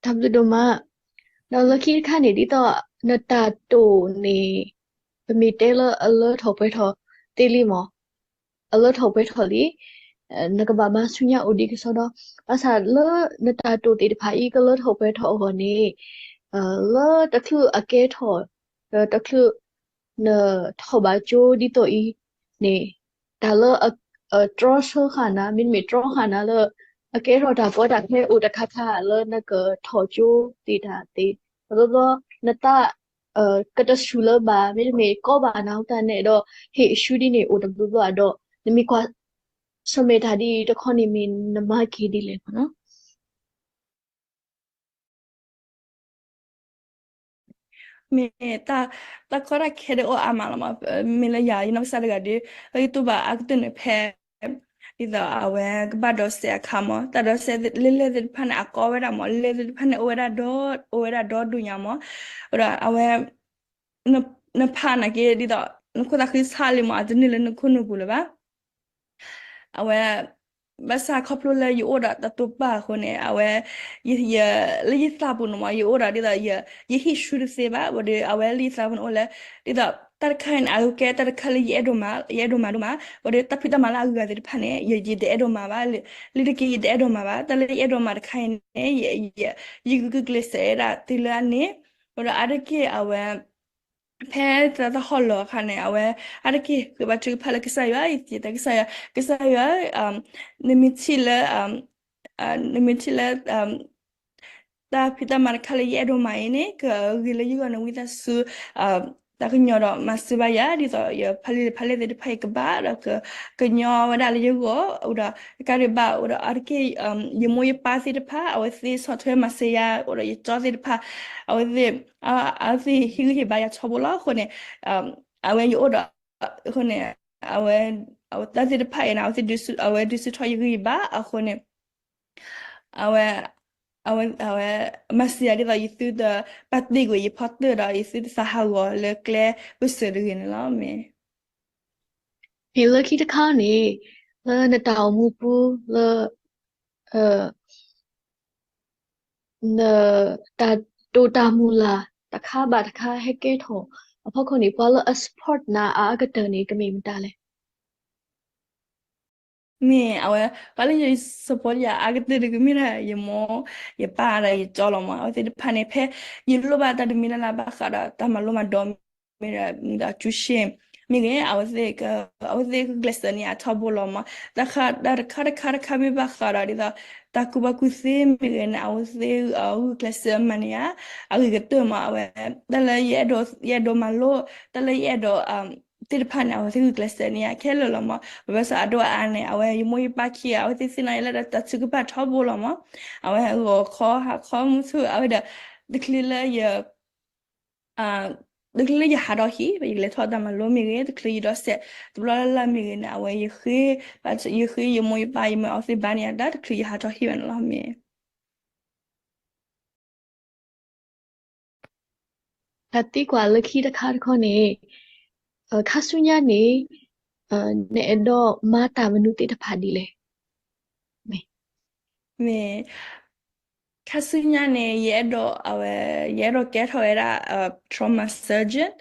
တၢ်ဘျုးဒိၣ်မး, ဒီးလၢခံတခါန့ၣ် ဒ်သိးနတၢ်တိာ်န့ၣ် ပမ့ၢ်တဲလၢအလၢထီၣ်ပှဲၤထီၣ်သ့လံမး, အလၢထီၣ်ပှဲၤထီၣ်လံ, နကဘၣ်မၤဆူညါအိၣ်ဒံးကစီဒီ, ဘၣ်ဆၣ်လၢနတၢ်တိာ်သ့ၣ်တဖၣ်အံၤ ကလၢထီၣ်ပှဲၤထီၣ်အဂီၢ်န့ၣ် လၢတချုးအကဲထီၣ် ဒီးတချုး နထီၣ်ဘၣ်ကၠိဒ်သိးအံၤန့ၣ် တၢ်လၢအတြီဆၢဃာ်နၤ မ့တမ့ၢ်တြီဃာ်နၤလၢ အကဲထီၣ်တၢ်ကီတၢ်ခဲအိၣ်တခါခါလၢနကထီၣ်ကၠိသ့ၣ်တၢ်သ့, တဘျီဘျီ နသး ကတဆူၣ်လၢၤဘၣ် မ့တမ့ၢ်ကီဘၣ်နၤဟူသတးန့ၣ်ဒီး ဟ့ၣ်အရှုဒ်န့ၣ်အိၣ်တဘျီဘျီဒီး နမ့ၢ်ကွၢ်ဆၢၣ်မဲာ်တၢ်ဒ်အံၤတခီန့ၣ် မ့ၢ်နမၤက့ၤဒ်လဲၣ်မးနီၤ. မ့ၢ်တၢ် တၢ်ကီတၢ်ခဲဒ်အိၣ်အါမးလီၤမး, မ့ၢ်လၢယၤ ယနီၢ်ကစၢ်တဂၤဒီး လၢယတူၢ်ဘၣ်အါကတၢၢ်န့ၣ်ဖဲ ဒ်သိးအဝဲကဘၣ်ဒိးစဲးအခါမး, တၢ်ဒိးစဲးလၢလဲၢ်သ့ၣ်တဖၣ်န့ၣ် အကီဝဲဒၣ်မး, လဲၢ်သ့ၣ်တဖၣ်န့ၣ် အိၣ်ဝဲဒၣ်ဒီ အိၣ်ဝဲဒၣ်ဒီဒူၣ်ညါမး, ဒီးအဝဲ နဖးနာ်က့ ဒ်သိး နခိၣ်သးခုဆါလံမး, အတန့ၢ်လၢနခိၣ်နူာ်ပူၤလၢၤဘၣ်. အဝဲ ဘၣ်ဆၣ်ခီဖျိလၢယအိၣ်ဒီးတၢ်တိာ်ပာ်အဃိန့ၣ် အဝဲ ယ ယ လၢယသးပူၤန့ၣ်မး ယအိၣ်ဒီးဒ်သိးယ ယဟ့ၣ်ရှုတသ့ဘၣ်, ဘၣ်ဒီးအဝဲလၢယသးပူၤန့ၣ်အိၣ်လၢ ဒ်သိးတၢ်တခါအံၤန့ၣ် အကဲတၢ်တခါလၢယအဲၣ်ဒိးမၤ ယအဲၣ်ဒိးမၤဒိၣ်မး, ဘၣ်ဒီးတၢ်ဖံးတၢ်မၤလၢအဂုၤအဂၤသ့ၣ်တဖၣ်န့ၣ် ယ ယတအဲၣ်ဒိးမၤဘၣ်, လၢ လၢတက့ၢ်ယတအဲၣ်ဒိးမၤဘၣ်, တၢ်လၢယအဲၣ်ဒိးမၤတခါအံၤန့ၣ် ယ ယ ယဂုာ်ကျဲးစၢးဒၣ်တုၤလၢအန့ၣ်, ဘၣ်ဒီးအါတက့ၢ်အဝဲ ဖဲတၢ်ဟီၣ်လီၤအခါန့ၣ် အဝဲ အါတက့ၢ်ဃ့ဘါထုကဖၣ်လၢကစၢ်ယွၤ, ယတၢ်ကစၢ်ယွၤ, ကစၢ်ယွၤ, နမ့ၢ်ထံၣ်လၢ နမ့ၢ်ထံၣ်လၢ တၢ်ဖံးတၢ်မၤတခါလၢယအဲၣ်ဒိးမၤအံၤန့ၣ် ကဂ့ၤလၢယဂီၢ်န့ၣ် ဝံသးစူၤ တၢ်ကညီၤဒီးမၤစၢၤဘၣ်ယၤ ဒ်သိးယဖးလံာ်ဖးလဲၢ်သ့ၣ်တဖၣ်အံၤကဘၣ်ဒီး ကညီဝဲဒၣ်လၢယဂီၢ်, အိၣ်ဒီးတကးဒံးဘၣ် အိၣ်ဒီးအါတက့ၢ် ယမိၢ်ယပၢ်သ့ၣ်တဖၣ် အဝဲသ့ၣ်ဆီၣ်ထွဲမၤစၢၤယၤ, အိၣ်ဒီးယကၠီသ့ၣ်တဖၣ် အဝဲသ့ၣ် အဝဲသ့ၣ်ဟ့ၣ်ဂံၢ်ဟ့ၣ်ဘါယၤထီဘိလီၤ. အဃိန့ၣ် အဝဲယအိၣ်ဒီး အဃိန့ၣ် အဝဲ အဝဲတၢ်သ့ၣ်တဖၣ်အံၤန့ၣ် အဝဲဒုးဆူၣ်ထီၣ်ယဂံၢ်ယဘါအဃိန့ၣ် အဝဲ အဝဲ အဝဲ မၤစၢၤယၤဒ်သိးယသုတပာ်တ့ၢ်ကွံာ်ယဖီတၢၢ်ဒီး ယသုတသးဟးဂီၤလၢကျဲပူၤစၢၤတဂ့ၤန့ၣ်လီၤ. မ့ၢ် မ့ၢ်လၢခံတခါန့ၣ် လၢနတၢ်အိၣ်မူပူၤလၢ နတၢ်တိာ်တၢ်မုၢ်လၢ်တခါဘၣ်တခါဟဲကဲထီၣ်အဖီခိၣ်န့ၣ် ပှၤလၢအ support နၤအအါကတၢၢ်န့ၣ် ကမ့ၢ်မတၤလဲၣ်. မ့ၢ်အဝဲ ပှၤလၢယ support ယၤအါကတၢၢ်ဒီးကမ့ၢ်ဒၣ်ယမိၢ် ယပၢ်ဒီးယကၠီလီၤမး. အဝဲသ့ၣ်တဖၣ်န့ၣ် ဖဲယလိၣ်ဘၣ်တၢ်တမံၤလၢ်လၢ်ဘၣ်ဃးဒီးတၢ်မၤလိမၤဒိး မ့ၢ်ဒီး ကျူရှ့ၣ် မ့ၢ်ဂ့ၤ အဝဲသ့ၣ် အဝဲသ့ၣ်ဂုာ်ကျဲးစၢးန့ၢ်ယၤထီဘိလီၤမး. တၢ်တခါတခါတခါမ့ၢ်ဘၣ်ဃးဒီးဒ်သိး တၢ်ကူၣ်ဘၣ်ကူၣ်သ့မ့ၢ်ဂ့ၤန့ၣ် အဝဲသ့ၣ်ဂုာ်ကျဲးစၢးမၤန့ၢ်ယၤ အဂ့ၤကတၢၢ်မး. အဝဲ တၢ်လၢယအဲၣ်ဒိး ယအဲၣ်ဒိးမၤလိ တၢ်လၢယအဲၣ်ဒိး သ့ၣ်တဖၣ်န့ၣ် အဝဲသ့ၣ်ဂုာ်ကျဲးစၢးန့ၢ်ယၤခဲလၢာ်လီၤမး. ပဘၣ်ဆၣ်အဒိၣ်အအါန့ၣ် အဝဲယမိၢ်ယပၢ်ခံဂၤ အဝဲသ့ၣ်သ့ၣ်နီၣ်ယၤလၢတၢ်ထုကဖၣ်ထီဘိလီၤမး. အဝဲဂီၤခီဟးခီမုၢ်ထူၣ် အဝဲဒီး တချုးလၢယ တချုးလၢယဟးထီၣ်ဟံၣ် ယလဲၤထီၣ်တၢ်မၤလိမ့ၢ်ဂ့ၤ တချုးယဒီးစဲးတဘျီလၢ်လၢ်မ့ၢ်ဂ့ၤန့ၣ် အဝဲယဃ့ ယဃ့ယမိၢ်ယပၢ် ယမ့ၢ်အဝဲသ့ၣ်ဘါန့ၢ်ယၤ တၢ်တချုးယဟးထီၣ်ဟံၣ်ဘၣ်န့ၣ်လီၤ. မ့ၢ် တၢ်သံကွၢ်လၢခံတခါတခီန့ၣ် ခါဆူညါန့ၣ် နအဲၣ်ဒိးမၤတၢ်မနုၤသ့ၣ်တဖၣ်ဒ်လဲၣ်. မ့ၢ် မ့ၢ် ခါဆူညါန့ၣ် ယအဲၣ်ဒိး အဝဲ ယအဲၣ်ဒိးကဲထီၣ်ဝဲဒၣ် trauma surgeon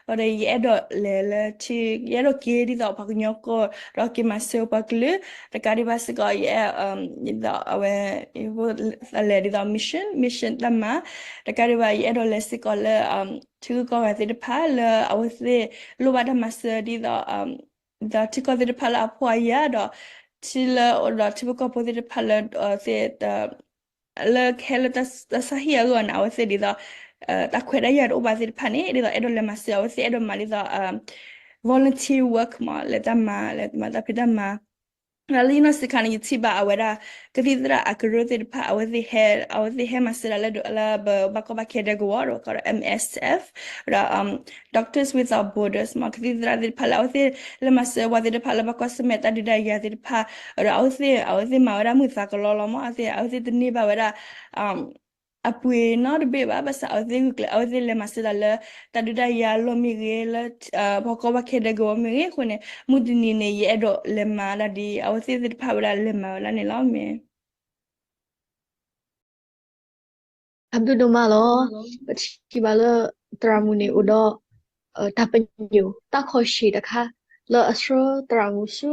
ဝံၤဒီး ယအဲၣ်ဒိးလဲၤလၢထံ ယအဲၣ်ဒိးက့ၤဒ်သိးပှၤကညီကီၢ် ဒီးက့ၤမၤစၢၤပှၤကလုာ် တကးဒံးဘၣ်စ့ၢ်ကီး ယအဲၣ် ဒ်သိးအဝဲ လဲၤဒ်သိး mission mission တၢ်မၤ တကးဒံးဘၣ် ယအဲၣ်ဒိးလဲၤစ့ၢ်ကီးလၢ ထံဂုၤကီၢ်ဂၤသ့ၣ်တဖၣ်လၢအဝဲသ့ၣ်လိၣ်ဘၣ်တၢ်မၤစၢၤဒ်သိး ဒီးထံကီၢ်သ့ၣ်တဖၣ်လၢအဖှီၣ်အယာ်ဒီး ထံလၢအိၣ်ဒီးထံဖိကီၢ်ဖိသ့ၣ်တဖၣ်လၢ သ့ၣ် လၢကဟဲလၢတၢ်ဆါဟံၣ်အဂီၢ်န့ၣ် အဝဲသ့ၣ်ဒ်သိး တၢ်ခွဲးတၢ်ယာ်တအိၣ်ဘၣ်သ့ၣ်တဖၣ်န့ၣ် ဒ်သိးအဲၣ်ဒိးလဲၤမၤစၢၤ အဝဲသ့ၣ်အဲၣ်ဒိးမၤဒ်သိး volunteer work မး လဲၤတၢ်မၤ လဲၤမၤတၢ်ဖံးတၢ်မၤ လၢယနီၢ်ဆံးခါန့ၣ် ယထံၣ်ဘၣ်အဝဲဒၣ် ကသံၣ်သရၣ်အကရၢသ့ၣ်တဖၣ် အဝဲသ့ၣ်ဟဲ အဝဲသ့ၣ်ဟဲမၤစၢၤဒၣ်လၢ လၢဘၣ်ကီဘၣ်ခဲဒဲကဝီၤ ဒီး M S F ဒီး Doctors Without Borders မး ကသံၣ်သရၣ်သ့ၣ်တဖၣ်လၢ အဝဲသ့ၣ်လဲၤမၤစၢၤပှၤသ့ၣ်တဖၣ်လၢ ဘၣ်ကွၢ်ဆၢၣ်မဲာ်တၢ်ဒုးတၢ်ယၤသ့ၣ်တဖၣ် ဒီးအဝဲသ့ၣ် အဝဲသ့ၣ်မၤဝဲဒၣ်မုာ်သးကလီလီၤမး အဝဲသ့ၣ် အဝဲသ့ၣ်တန့ၢ်ဘၣ်ဝဲဒၣ် အပှ့ၤနီတဘ့ၣ်ဘၣ် ဘၣ်ဆၣ်အဝဲသ့ၣ်ဂုာ်ကျဲး အဝဲသ့ၣ်လဲၤမၤစၢၤဒၣ်လၢတၢ်ဒုးတၢ်ယၤလီၢ်မ့ၢ်ဂ့ၤ လၢ ဘၣ်ကီဘၣ်ခဲဒဲကဝီၤမ့ၢ်ဂ့ၤအဃိန့ၣ် မုၢ်တနံၤန့ၣ် ယအဲၣ်ဒိးလဲၤမၤဒၣ်ဒ် အဝဲသ့ၣ်သ့ၣ်တဖၣ်ဝဲဒၣ်လဲၤမၤဝဲဒၣ်န့ၣ်လီၤ. မ့ၢ် အဘျုးဒိၣ်မးလီၤ. ပထံၣ်ဘၣ်လၢသရၣ်မုၣ်န့ၣ်အိၣ်ဒီး တၢ်ပညိၣ်တၢ်ခီၣ်ဆံၣ်တခါ လၢအဆှၢသရၣ်မုၣ်ဆူ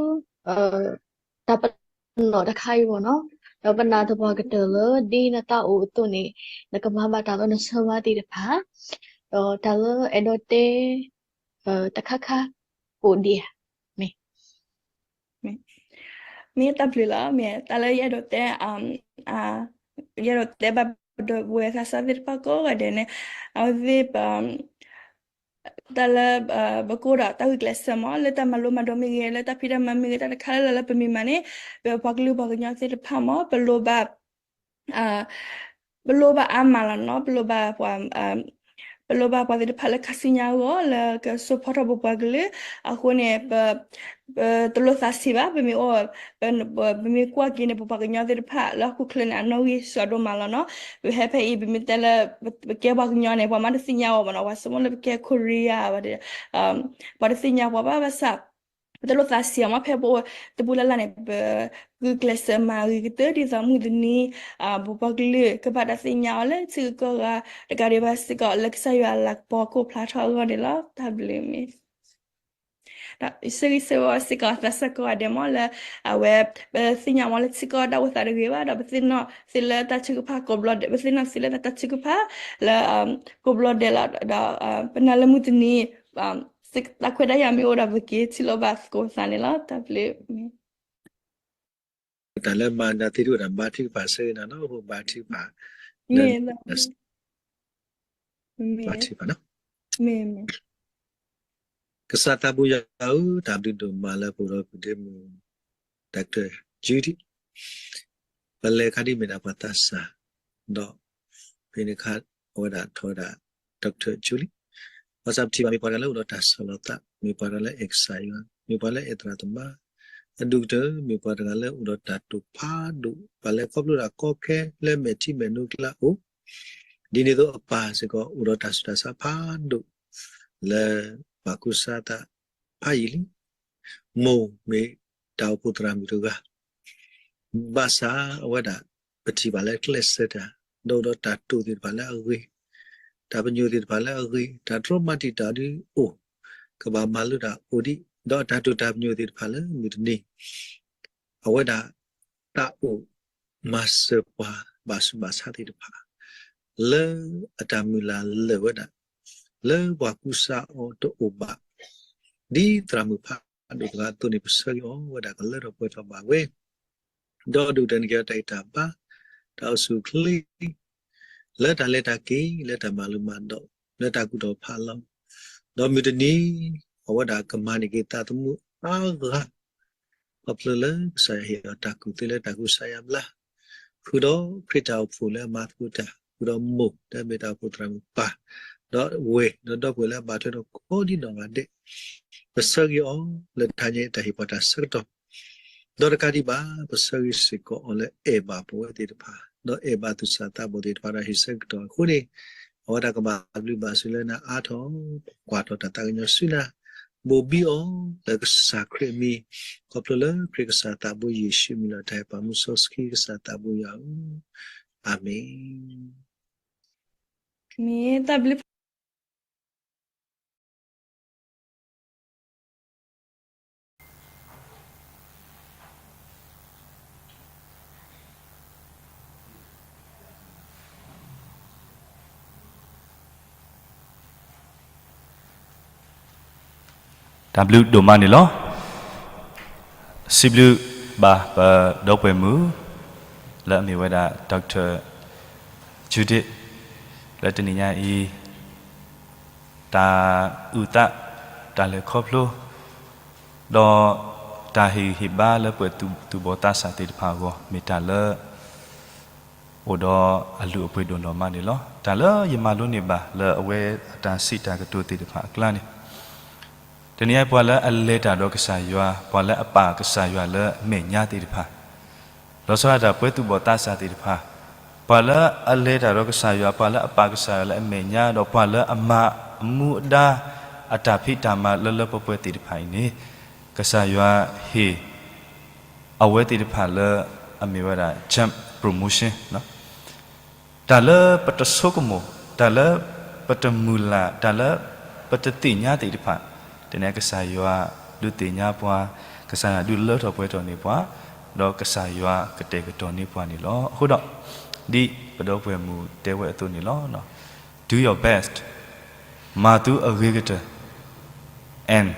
တၢ်ပနီၣ်တခါအံၤအဂီၢ်နီၤ. ဒီးပနာ်သပှၢ်ကတၢၢ်လၢ ဒ်နသးအိၣ်အသိးန့ၣ် နကမၤဘၣ်တၢ်လၢနဆၢမၤသ့ၣ်တဖၣ် ဒီးတၢ်လၢအဲၣ်ဒိးတဲ တခါခါ အိၣ်ဒံးဧါ. မ့ၢ် မ့ၢ်တၢ်ဘျုးလီၤ. မ့ၢ်တၢ်လၢယအဲၣ်ဒိးတဲ ယအဲၣ်ဒိးတဲဘၣ်ပဒီပုၢ်ဝဲၢ်သးစၢ်သ့ၣ်တဖၣ်ကိးဂၤဒဲးန့ၣ် အဝဲသ့ၣ် တၢ်လၢ ပကအိၣ်ဒီးတၢ်ဂုာ်ကျဲးစၢးမး လၢတၢ်မၤလိမၤဒိးမ့ၢ်ဂ့ၤ လၢတၢ်ဖံးတၢ်မၤမ့ၢ်ဂ့ၤ တၢ်တခါလၢလၢလၢပမ့ၢ်မၤန့ၣ် ပပှၤကလုာ်ပှၤကညီသ့ၣ်တဖၣ်မး ပလိၣ်ဘၣ် ပလိၣ်ဘၣ်အါမးလီၤနီၤ. ပလိၣ်ဘၣ်ပှၤ ပလိၣ်ဘၣ်ပှၤသ့ၣ်တဖၣ်လၢခါဆူညါအဂီၢ် လၢကစိာ်ဖီထီၣ်ပပှၤကလုာ်အဃိန့ၣ် ပတလိၣ်သးဆံးဘၣ်. ပမ့ၢ်အိၣ် ပမ့ၢ်ကွၢ်က့ၤန့ၣ် ပပှၤကညီသ့ၣ်တဖၣ်လၢဟီၣ်ခိၣ်ချၢန့ၣ် အနီၣ်ဂံၢ်စှၤဒိၣ်မးလီၤနီၤ. ပဟဲဖဲအံၤ ပမ့ၢ်တဲလၢ ပကဲပှၤကညီန့ၣ် ပှၤမ့ၢ်တသ့ၣ်ညါအီၤဘၣ်နီၤ, ပှၤဆိကမိၣ်လၢပကဲ Korea ပှၤတသ့ၣ်ညါပှၤဘၣ်. ဘၣ်ဆၣ် ပတလိၣ်သးဆံးအီၤမး ဖဲပအိၣ်တပူၤလၢ်လၢ်န့ၣ် ပဂုာ်ကျဲးစၢးမၤဂ့ၤကတၢၢ် ဒ်သိးမုၢ်တနံၤ ပပှၤကလုာ်ကဘၣ်တၢ်သ့ၣ်ညါအီၤလၢထံဂုၤကီၢ်ဂၤ တကးဒံးဘၣ်စ့ၢ်ကီး လၢကစၢ်ယွၤအလၤကပီၤကိးဖျါထီၣ်အဂီၢ်န့ၣ်လီၤ. တၢ်ဘျုးမ့ၢ် ဒီးယဆၢဂ့ၤဆၢဝါစ့ၢ်ကီးသးစၢ်ကိးဂၤဒဲးမးလၢ အဝဲ ပသ့ၣ်ညါမးလၢထံကီၢ်ဒၣ်ဝဲသးတဂ့ၤဘၣ် ဒီးပသ့ၣ်နီၣ်သ့လၢတၢ်ထုကဖၣ်ကိးဘျီဒဲး ပသ့ၣ်နီၣ်သ့လၢတၢ်ထုကဖၣ်လၢ ကိးဘျီဒဲးလီၤ. ဒီးပနာ်လၢမုၢ်တနံၤ တၢ်ခွဲးတၢ်ယာ်မ့ၢ်အိၣ်ဒီးပက့ၤထံၣ်လိာ်ဘၣ်သကိးပသးန့ၣ်လီၤ. တၢ်ဘျုးမ့ၢ် တၢ်လၢမၤနၤသ့ၣ်တဖၣ်ဒီးဘါထုကဖၣ်ဆၢဂ့ၤနၤနီၤ ဘါထုကဖၣ် မ့ၢ် ဘါထုကဖၣ်နီၤ မ့ၢ် ကစၢ်သးဘိယွၤဧၢ, တၢ်ဘျုးဒိၣ်မးလၢပအိၣ်ဒီးပုၢ်ဒီမုၣ် Doctor Judy, ပလဲၤခါဒ်မ့ၢ်ဒၣ်ပှၤသးစၢ်, ဒီး ဖဲန့ၣ်အခါ အဝဲဒၣ်ထီၣ်ဝဲဒၣ် Doctor Julie, ဘၣ်ဆၣ်ပထံၣ်ဘၣ်မ့ၢ်ပှၤတဂၤလၢအိၣ်ဒီးတၢ်ဆီၣ်လီၤသး, မ့ၢ်ပှၤတဂၤလၢအဲၣ်ကစၢ်ယွၤ, မ့ၢ်ပှၤလၢအဲၣ်သရၣ်သမါ, အဒိၣ်ကတၢၢ် မ့ၢ်ပှၤတဂၤလၢအိၣ်ဒီးတၢ်တိာ်ဖးဒိၣ်, ပှၤလၢခီဖျိဒၣ်ကီခဲလၢမဲာ်ထံမဲာ်နိကျါအိၣ် ဒ်န့ၣ်အသိးအပၢ်စ့ၢ်ကီး အိၣ်ဒီးတၢ်ဆူးတၢ်ဆါဖးဒိၣ် လၢပှၤကူစါသးဖးယံာ်လံ. မိၢ်မ့ၢ်တၢ်အိၣ်ဖှိၣ်သရၣ်မုၣ်တဂၤ, ဘၣ်ဆၣ်အဝဲဒၣ် ပထံၣ်ဘၣ်လၢကျဲးစၢးတၢ်, ဒီးအိၣ်ဒီးတၢ်တိာ်သ့ၣ်တဖၣ်လၢအဂ့ၤ, တၢ်ပညိၣ်သ့ၣ်တဖၣ်လၢအဂ့ၤ, တၢ်တြီမၤတံာ်တာ်ဒုအိၣ်, ကဘၣ်မၤလိတၢ်အိၣ်ဒံး, ဒီးတၢ်တိာ်တၢ်ပညိၣ်သ့ၣ်တဖၣ်လၢမုၢ်တနံၤ အဝဲဒၣ် တၢ်အိၣ်မၤစၢၤပှၤဘၣ်ဆူးဘၣ်ဆါသ့ၣ်တဖၣ် လၢအတၢ်မုၢ်လၢ်လၢာ်ဝဲဒၣ် လၢပှၤကူစါအီၤတအိၣ်ဘၣ် ဒ်သရၣ်မုၣ်ဖးဒိၣ်တဂၤအသိးန့ၣ် ပဆၢဂ့ၤအီၤဝဲဒၣ်ကလၢထီၣ်ပှဲၤထီၣ်ဘၣ်ဝဲ, ဒီးဒိၣ်ကတၢၢ်န့ၣ်က့ၤတၢ်ဂံၢ်တၢ်ဘါ, တၢ်အိၣ်ဆူၣ်အိၣ်ချ့ လၢတၢ်လဲၤတၢ်က့ၤ လၢတၢ်မၤလိမၤဒိး လၢတၢ်ကူၣ်ထီၣ်ဖးလီၤ, ဒီးမုၢ်တနံၤ အဝဲဒၣ်ကမၤန့ၢ်က့ၤသးသမူအါဂၤ ခီဖျိလၢကစၢ်ယွၤဟ့ၣ်အီၤတၢ်ကူၣ်သ့လၢတၢ်ကူစါယါဘျါ, ဃုာ်ဒီးခရံာ်တၢ်အိၣ်ဖှိၣ်လၢအမၤသကိးတၢ်, ဃုာ်ဒီးမိၢ်လၢအမ့ၢ်တၢ်အိၣ်ဖှိၣ်သရၣ်မုၣ်ပၢ်, ဒီးဝဲၢ်ဒီးဒီပုၢ်ဝဲၢ်လၢအဘၣ်ထွဲဒီးကိးဒံနီၢ်ဂၤဒဲး, ပဆၢဂ့ၤအီၤလၢတဟါညါအံၤတၢ်ဟ့ၣ်ပှၤတၢ်ဆၢကတီၢ် ဒီးတကးဒံးဘၣ် ပဆၢဂ့ၤစ့ၢ်ကီးအီၤလၢအဲၣ်ဘၣ်ပဝဲသ့ၣ်တဖၣ်, ဒီးအဲၣ်ဘၣ်သူၣ်စၢ်သးဘီၣ်သ့ၣ်တဖၣ်ဒီးဟ့ၣ်ဆၢကတီၢ်အဃိန့ၣ်, အဝဲဒၣ်ကဘၣ်ဘျုးဘၣ်ဆိၣ်လၢနၤအါထီၣ်, ကွၢ်ထီၣ်တၢ်သးကညီၤဆူနၤ, ဘိၣ်ဘံအီၤလၢကစၢ်ခရံာ်အမံၤ, ခီဖျိလၢခရံာ်ကစၢ်သးဘိယ့ၣ်ၡူးအမံၤလီၤ. တၢ်ဟ့ၣ်ပှၤမူစီဆှံကစၢ်သးဘိယွၤဧၢ, အၤမ့ၣ်. မ့ၢ်တၢ်ဘျုး တၢ်ဘျုးဒိၣ်မးန့ၣ်လီၤ. စံးဘျုးဘၣ်ပဒီပုၢ်ဝဲၢ်မုၣ် လၢအမ့ၢ်ဝဲဒၣ် Doctor Judith လၢတနံၤညါအံၤ တၢ်အုၣ်သး တၢ်လဲၤခီဖျိ ဒီးတၢ်ဟ့ၣ်ဂံၢ်ဟ့ၣ်ဘါလၢပှၤသူၣ်ဘီၣ်သးစၢ်သ့ၣ်တဖၣ်အဂီၢ် မ့ၢ်တၢ်လၢ အိၣ်ဒီးအလုၢ်အပှ့ၤဒိၣ်နီၢ်မးန့ၣ်လီၤ. တၢ်လၢယမၤလိန့ၢ်ဘၣ်လၢအဝဲအတၢ်စံးတၢ်ကတိၤသ့ၣ်တဖၣ်အကျါန့ၣ်, တနံၤအံၤပှၤလၢအလဲၤတၢ်ဒီးကစၢ်ယွၤ, ပှၤလၢအပာ်ကစၢ်ယွၤလၢအမဲာ်ညါသ့ၣ်တဖၣ်, လီၤဆီဒၣ်တၢ်ပှၤသူၣ်ဘီၣ်သးစၢ်သ့ၣ်တဖၣ်, ပှၤလၢအလဲၤတၢ်ဒီးကစၢ်ယွၤ, ပှၤလၢအပာ်ကစၢ်ယွၤလၢအမဲာ်ညါ, ဒီးပှၤလၢအမၤအမူအဒါ အတၢ်ဖံးတၢ်မၤလၢလၢပှဲၤပှဲၤသ့ၣ်တဖၣ်အံၤန့ၣ်, ကစၢ်ယွၤဟ့ၣ် အဝဲသ့ၣ်တဖၣ်လၢအမ့ၢ်ဝဲဒၣ် jump promotion လီၤ. တၢ်လၢပတဆိကမိၣ်, တၢ်လၢပတမုၢ်လၢ်, တၢ်လၢပတသ့ၣ်ညါသ့ၣ်တဖၣ်, တနံၤအံၤ ကစၢ်ယွၤဒုးသ့ၣ်ညါပှၤ, ကစၢ်ယွၤဒုးလၢထီၣ်ပှဲၤထီၣ်န့ၢ်ပှၤ, ဒီးကစၢ်ယွၤကတဲာ်ကတီၤန့ၢ်ပှၤန့ၣ်လီၤ. အဃိဒီး, ဒ်ပဒီပုၢ်ဝဲၢ်မုၣ်တဲဝဲအသိးန့ၣ်လီၤ. Do your best, မၤသုအဂ့ၤကတၢၢ်, and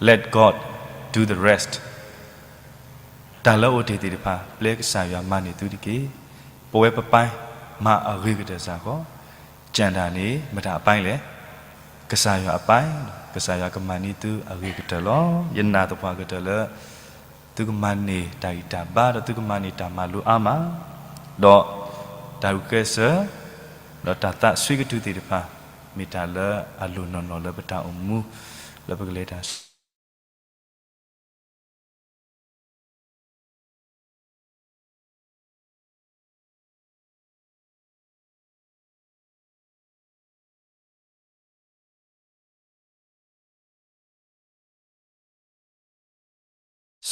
let God do the rest. တၢ်လၢအိၣ်တ့ၢ်သ့ၣ်တဖၣ် ပျဲကစၢ်ယွၤမၤန့ၢ်သုတက့ၢ်. ပဝဲပပၢ်မၤအဂ့ၤကတၢၢ်စ့ၢ်ကီး, ကၠဲၣ်ဒၣ်န့ၣ် မတၤအပၢ်လဲၣ်, ကစၢ်ယွၤအပၢ်, ကစၢ်ယွၤကမၤန့ၢ်သုအဂ့ၤကတၢၢ်လီၤ. ယနာ်သပှၢ်ကတၢၢ်လၢ သုကမၤန့ၢ်တၢ်ဂံၢ်တၢ်ဘါ ဒီးသုကမၤန့ၢ်တၢ်မၤလိအါမး, ဒီးတၢ်အုၣ်ကဲစၢၤ, ဒီးတၢ်သးဆှံကတုၤသ့ၣ်တဖၣ်, မ့ၢ်တၢ်လၢအလိၣ်နီၢ်နီၢ်လၢပတၢ်အိၣ်မူ, လၢပကလဲၤတၢ် စီ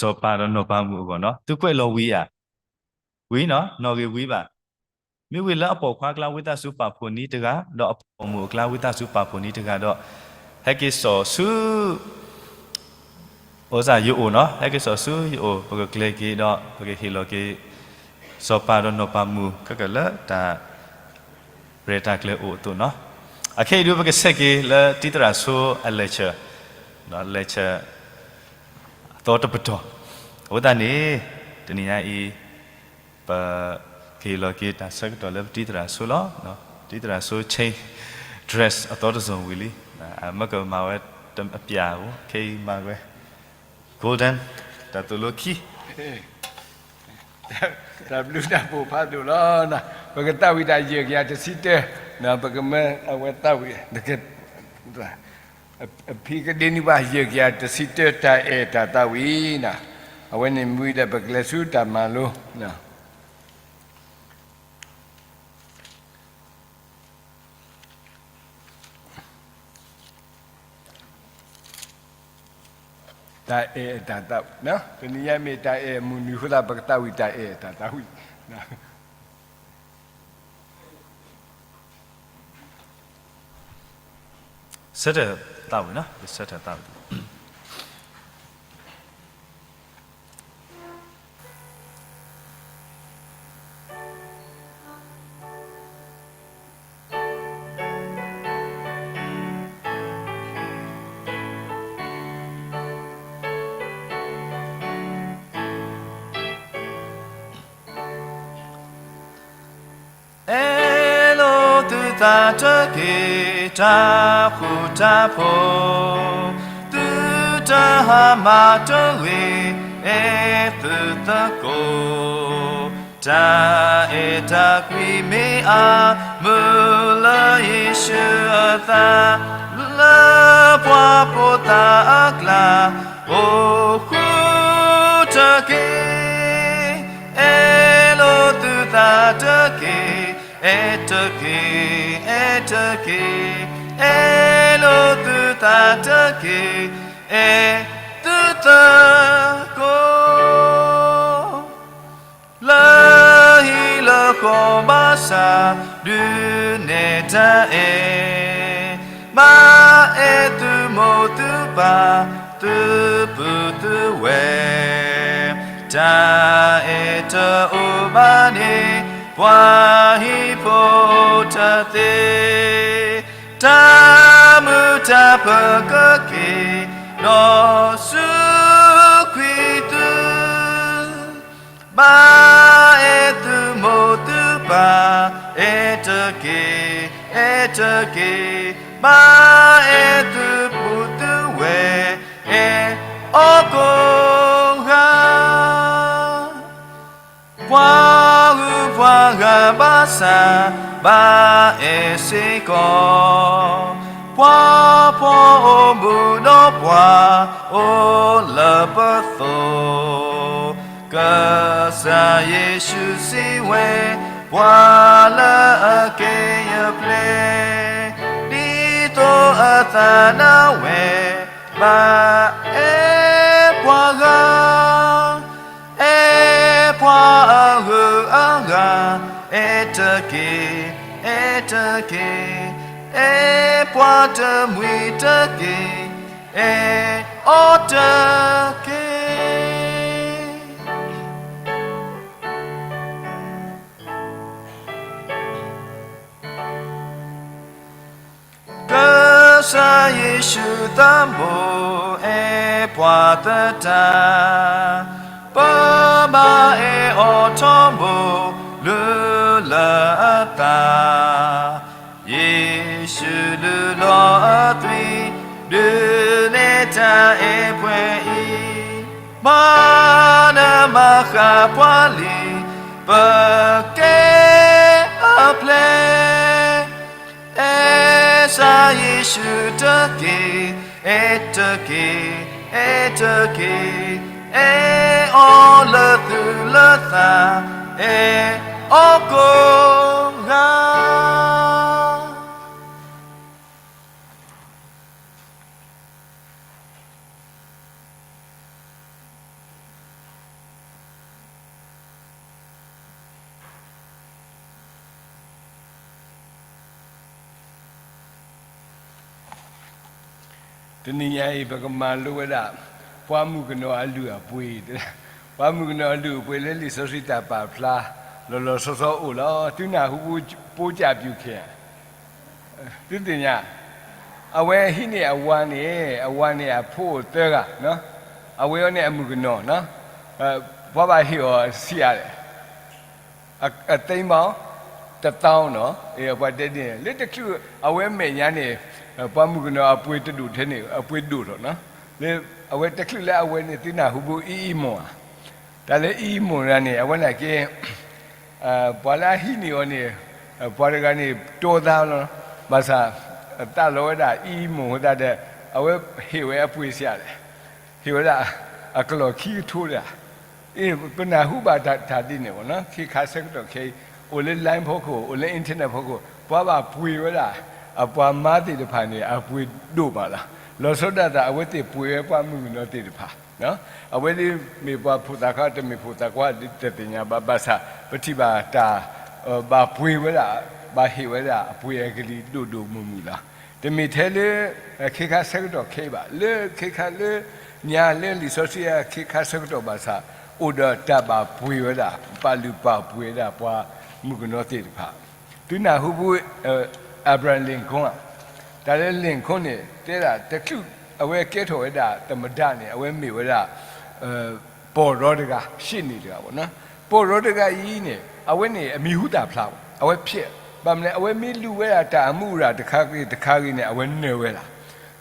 ၤပၤဒီးနီၢ်ပၤမုၣ်အဂီၢ်နီၤ, သုကွဲးလီၤဝံၤဧါ, ဝံၤနီၤ, နီၣ်ဂ့ၤဝံၤဘၣ်. မ့ၢ်ဝံၤလၢအပိာ်ခွါအကျါ ဝံသးစူၤပာ်ဖှိၣ်နံၤတဂၤ, ဒီးအပိာ်မုၣ်အကျါ ဝံသးစူၤပာ်ဖှိၣ်နံၤတဂၤဒီး, ဟဲက့ၤစိာ်ဆူ အိၣ်စ့ၢ်ယအိၣ်နီၤ, ဟဲက့ၤစိာ်ဆူယအိၣ်, ပကကျဲၤက့ၤဒီး ပကဟ့ၣ်လီၤက့ၤ စီၤပၤဒီးနီၢ်ပၤမုၣ် ခဲကလၢာ်လၢတၢ်ရဲၣ်တၢ်ကျဲၤအိၣ်အသိးနီၤ. အခဲအံၤဒုး ပကဆဲးက့ၤလၢတံၤသရၣ်ဆိအလဲၤဆၢ, လဲၤဆၢ အသီတပတီၢ်, အဃိသတးန့ၣ် တနံၤညါအံၤ ပကဟ့ၣ်လီၤက့ၤတၢ်ဆၢကတီၢ်လၢပတံၤသရၣ်ဆိလီၤ. တံၤသရၣ်ဆိ change dress အသီတစိၤဝံၤလံ, အမ့ၢ်ကမၤဝဲအပျၢ်ဧိၤ, ခဲအံၤမၤဝဲ golden တၢ်သိၣ်လိခံ တၢ်ဘျုးတၢ်ဖှိၣ်ဖးဒိၣ်လီၤ. ပကသးဝံၣ်တၢ်ယဲၢ်ကယၤတဆံတၢ, ပကမၢအဝဲသးဝံၣ်, အဖံကဒ့နံၣ်ဘၣ် ယဲၢ်ကယၤတဆံတၢ တၢ်အဲၣ်တၢ်သးဝံၣ်နီၤ. အဝဲန့ၣ်မ့ၢ်ဝံၤဒီး ပကလဲၤဆူတၢ်မၤလိ တၢ်အဲၣ်တၢ်သးဝံၣ်, တနံၤညါမ့ၢ်တၢ်အဲၣ်မုၢ်နံၤအဃိသတး ပကသးဝံၣ်တၢ်အဲၣ်တၢ်သးဝံၣ်. ဆၢထၢၣ်သးဝံၣ်နီၤ, ဆၢထၢၣ်သးဝံၣ်. အဲၣ်လိာ်သုသးတက့ၢ်, တၢ်ဃူတၢ်ဖိး, သုတဟါမၢ်တဂ့ၤ, အဲၣ်သုသကိး, တၢ်အဲၣ်တၢ်ကွံမ့ၢ်အမုာ်လၢယ့ၣ်ၡူးအသး, လၢပှၤဖိသၣ်အကျါ အိၣ်ဃူတက့ၢ်. အဲၣ်လိာ်သုသးတက့ၢ်, အဲၣ်တက့ၢ်, အဲၣ်တက့ၢ်, အဲၣ်လိာ်သုသးတက့ၢ်, အဲၣ်သုသကိး လၢဟံၣ်လၢဃီဘၣ်ဆၣ် ဒုးနဲၣ်တၢ်အဲၣ်, ဘၣ်အဲၣ်သုမိၢ်သုပၢ် သုပုၢ်သုဝဲၢ်, တၢ်အဲၣ်တအိၣ်ဘၣ်န့ၣ် ပှၤဟံၣ်ဖိတသ့, တၢ်မုာ်တၢ်ပၢၤကက့ၤ ဒီးစူးကွံာ်သု ဘၣ်အဲၣ်သုမိၢ်သုပၢ်, အဲၣ်တက့ၢ်, အဲၣ်တက့ၢ်, ဘၣ်အဲၣ်သုပုၢ်သုဝဲၢ်, အဲၣ်အီၤကိးဂၤ, ပှၤဂုၤပှၤဂၤဘၣ်ဆၣ် ဘၣ်အဲၣ်စ့ၢ်ကီး, ပှၤဖှီၣ်အိၣ်မုာ်ဒီးပှၤအိၣ်လၢပသိး, ကစၢ်ယ့ၣ်ၡူးစံးဝဲ, ပှၤလၢအကဲယပျဲၢ်, ဒ်သိးအသးနါဝဲ, ဘၣ်အဲၣ်ပှၤဂၤ, အဲၣ်ပှၤအဂုၤအဂၤ, အဲၣ်တ တက့ၢ်, အဲၣ်တက့ၢ်, အဲၣ်ပှၤတမှံၤတက့ၢ်, အဲၣ်အီၤတက့ၢ်. ကစၢ်ယ့ၣ်ၡူးသးဘိ အဲၣ်ပှၤသတး, ပဘၣ်အဲၣ်အီၤထီဘိလၢလၢအသး, ယ့ၣ်ၡူးလုၢ်လီၤအသွံၣ် ဒုးနဲၣ်တၢ်အဲၣ်ပှဲၤအံၤ, မၤနၢၤမၤဃၣ်ပှၤလံ, ပကဲအပျဲၢ် အဲၣ်ကစၢ်ယ့ၣ်ၡူးတက့ၢ်, အဲၣ်တက့ၢ်, အဲၣ်တက့ၢ်, အဲၣ်အီၤလၢသူၣ်လၢသး, အဲၣ်အီၤကိးဂၤ. တနံၤညါအံၤ ပကမၤလိဝဲဒၣ် ပှၤမုၣ်ကနီၤအလုၢ်အပှ့ၤ, ပှၤမုၣ်ကနီၤအလုၢ်အပှ့ၤလၢလံာ်စီဆှံတၢ်ပာ်ဖျါ လီၤလီၤဆီဆီအိၣ်လီၤ. သုနၢ်ဟူ ပိကၠၣ်ပျူၢ်ခဲ သုသ့ၣ်ညါ, အဝဲဟံးန့ၢ်အဝၤန့ၣ်, အဝၤန့ၣ်အဖိအိၣ်သၢဂၤ, အဝဲအံၤန့ၣ်အမုၣ်ကနီၤ, ပှၤဘၣ်ဟ့ၣ်အီၤဆံးအါလဲၣ်, အသ့မး တသီနီၤ, ပှၤတဲဒ်န့ၣ် လၢတချုးအဝဲမဲာ်ညါန့ၣ်, ပှၤမုၣ်ကနီၤအပှ့ၤတဒိၣ်ထဲန့ၣ် အပှ့ၤဒိၣ်ထီၣ်နီၤ, လၢအဝဲတချုးလၢအဝဲန့ၣ် သုနၢ်ဟူဘိအံၤအံၤမ့ၢ်ဧါ, တၢ်လၢအံၤမ့ၢ်ရၤန့ၣ် အဝဲန့ၣ်က့ ပှၤလၢအဟံးန့ၢ်အီၤန့ၣ်, ပှၤတဂၤန့ၣ် တီသးလီၤ, ဘၣ်ဆၣ် သးလီဝဲဒၣ်အံၤမ့ၢ်ဃိသတးဒီး အဝဲဟ့ၣ်ဝဲအပှ့ၤဆံးအါလဲၣ်, ဟ့ၣ်ဝဲဒၣ်အကလီၢ်ခံကထိတဂၤ, ပနၢ်ဟူဘၣ်တၢ်ဒ်န့ၣ်ဘၣ်နီၤ, ခဲခါဆၢကတီၢ်ခဲအံၤ အိၣ်လၢ line ဖီခိၣ် အိၣ်လၢ internet ဖီခိၣ် ပှၤဘၣ်ပှ့ၤဝဲဒၣ် အပှၤမါသ့ၣ်တဖၣ်န့ၣ် အပှ့ၤဒိၣ်မးလီၤ. လီၤဆီဒၣ်တၢ် အဝဲသ့ၣ်ပှ့ၤဝဲပှၤမုၣ်ကနီၤသ့ၣ်တဖၣ် အဝဲဒၣ်မ့ၢ်ပှၤဖိသၣ်ခွါ တမ့ၢ်ဖိသၣ်ခွါ တသ့ၣ်ညါဘၣ်, ဘၣ်ဆၣ် ပထံၣ်ဘၣ်တၢ် ဘၣ်ပှ့ၤဝဲဒၣ်, ဘၣ်ဟ့ၣ်ဝဲဒၣ်အပှ့ၤအကလံၤဒိၣ်ဒိၣ်မုၢ်မုၢ်လီၤ. တမ့ၢ်ထဲလၢ ခဲခါဆၢကတီၢ်ခဲအံၤဘၣ်, လၢခဲခါလၢ ညါလၢလံာ်စီဆှံအခဲခါဆၢကတီၢ်ဘၣ်ဆၣ် အိၣ်ဒီးတၢ်ဘၣ်ပှ့ၤဝဲဒၣ်, ပာ်လုၢ်ပာ်ပှ့ၤဝဲဒၣ်ပှၤမုၣ်ကနီၤသ့ၣ်တဖၣ်, သုနၢ်ဟူဘိ Abraham Lincoln ဧါ, တၢ်လၢ Lincoln န့ၣ် တဲဒၣ်တချုးအဝဲကဲထီၣ်ဝဲဒၣ်သမ္မတန့ၣ် အဝဲမ့ၢ်ဝဲဒၣ် ပီၢ်ရီတဂၤ, ရှ့နေတဂၤဘၣ်နီၤ, ပီၢ်ရီတဂၤအံၤန့ၣ် အဝဲန့ၣ်အမံၤဟူသၣ်ဖျါဘၣ်, အဝဲဖျဲး, ဘၣ်မနုၤလဲၣ် အဝဲမ့ၢ်လူၤဝဲဒၣ်တၢ်အမူအရၣ်တခါဂ့ၤတခါဂ့ၤန့ၣ် အဝဲနၢၤဝဲဒၣ်,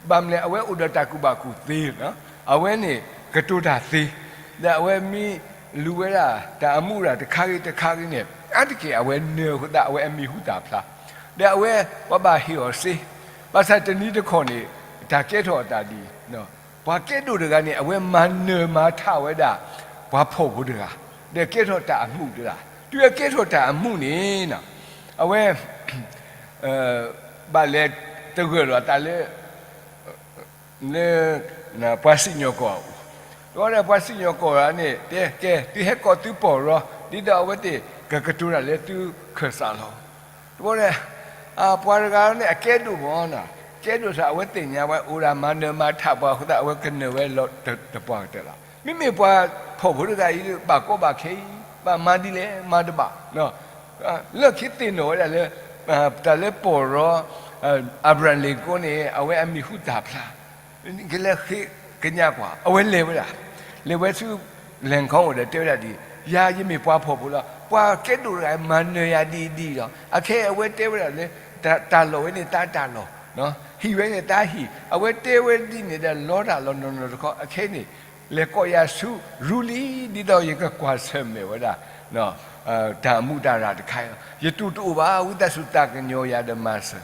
ဘၣ်မနုၤလဲၣ် အဝဲအိၣ်ဒီးတၢ်ကူၣ်ဘၣ်ကူၣ်သ့, အဝဲန့ၣ် ကတိၤတၢ်သ့, ဒီးအဝဲမ့ၢ်လူၤဝဲဒၣ်တၢ်အမူအရၣ်တခါဂ့ၤတခါဂ့ၤန့ၣ် အါတက့ၢ်အဝဲနၢၤအဃိသတး အဝဲအမံၤဟူသၣ်ဖျါ, ဒီးအဝဲ ပှၤဘၣ်ဟ့ၣ်အီၤစ့, ဘၣ်ဆၣ်တနံၤတခီန့ၣ် တၢ်ကဲထီၣ်အသးဒ်အံၤ, ပှၤကဲဒိၣ်တဂၤန့ၣ် အဝဲမၤနၢၤမၤထးဝဲဒၣ် ပှၤဖှီၣ်ဖိတဂၤ, ဒီးကဲထီၣ်တၢ်အမူးတဂၤ, တုၤအကဲထီၣ်တၢ်အမူးန့ၣ် အဝဲ ဘၣ်လဲၤသဂၢၢ်လီၤအသးလၢ လၢ ပှၤစံၣ်ညီၣ်ကွီၢ်အအိၣ်, တဘျီဒီးပှၤစံၣ်ညီၣ်ကွီၢ်န့ၣ် တဲကဲ သုဟဲကိးသုပီၢ်ရီ ဒ်သိးအဝဲသ့ၣ်ကကတိၤတၢ်လၢသုခၢၣ်စးလီၤ, တဘျီဒီး ပှၤတဂၤန့ၣ် အကဲဒိၣ်မးနီၤ, ကဲဒိၣ်စ့ၢ် အဝဲသ့ၣ်ညါဝဲ အိၣ်ဒၣ်မၤနၢၤမၤထးပှၤအဃိသတး အဝဲကနၢၤဝဲတပှၢ်ကတၢၢ်လီၤ. မ့မ့ၢ်ပှၤဖှီၣ်ဖိတဂၤအံၤ ဘၣ်ကီဘၣ်ခဲအံၤ ဘၣ်မၤဒ်လဲၣ်မၤတဘၣ် လၢခံသ့ၣ်နီၣ်ဝဲဒၣ်လၢ တၢ်လၢပီၢ်ရီ Abraham Lincoln န့ၣ် အဝဲအမံၤဟူသၣ်ဖျါ, ကလဲၤဃ့ကညးကွၢ် အဝဲလဲၤဝဲဒၣ်, လဲၤဝဲဆူ Lincoln အိၣ်ဒီးတဲဝဲဒၣ်ဒ်အံၤ, ယၤယမ့ၢ်ပှၤဖှီၣ်ဖိလီၤ, ပှၤကဲဒိၣ်တဂၤမၤနၢၤယၤဒ်အံၤဒ်အံၤလီၤ. အခဲအံၤအဝဲတဲဝဲဒၣ်လၢ တၢ်လီၢ်ဝဲန့ၣ်သးတၢ်လီၢ်, ဟံၣ်ဝဲန့ၣ်သးဟံၣ်, အဝဲတဲဝဲဒ်န့ၣ်ဒီး လီတၢ်လီၤနီၢ်နီၢ်တခီ အခဲအံၤန့ၣ် လဲၤကိးယၤဆူ ရူလံ ဒ်သိးယကကွၢ်ဆၢၣ်မဲာ်ဝဲဒၣ် တၢ်အမူးတၢ်ရၢ်တခါအံၤလီၤ. ယတူၢ်တအိၣ်ဘၣ် ဝံသးစူၤသးကညီၤယၤဒီးမၤစၢၤ.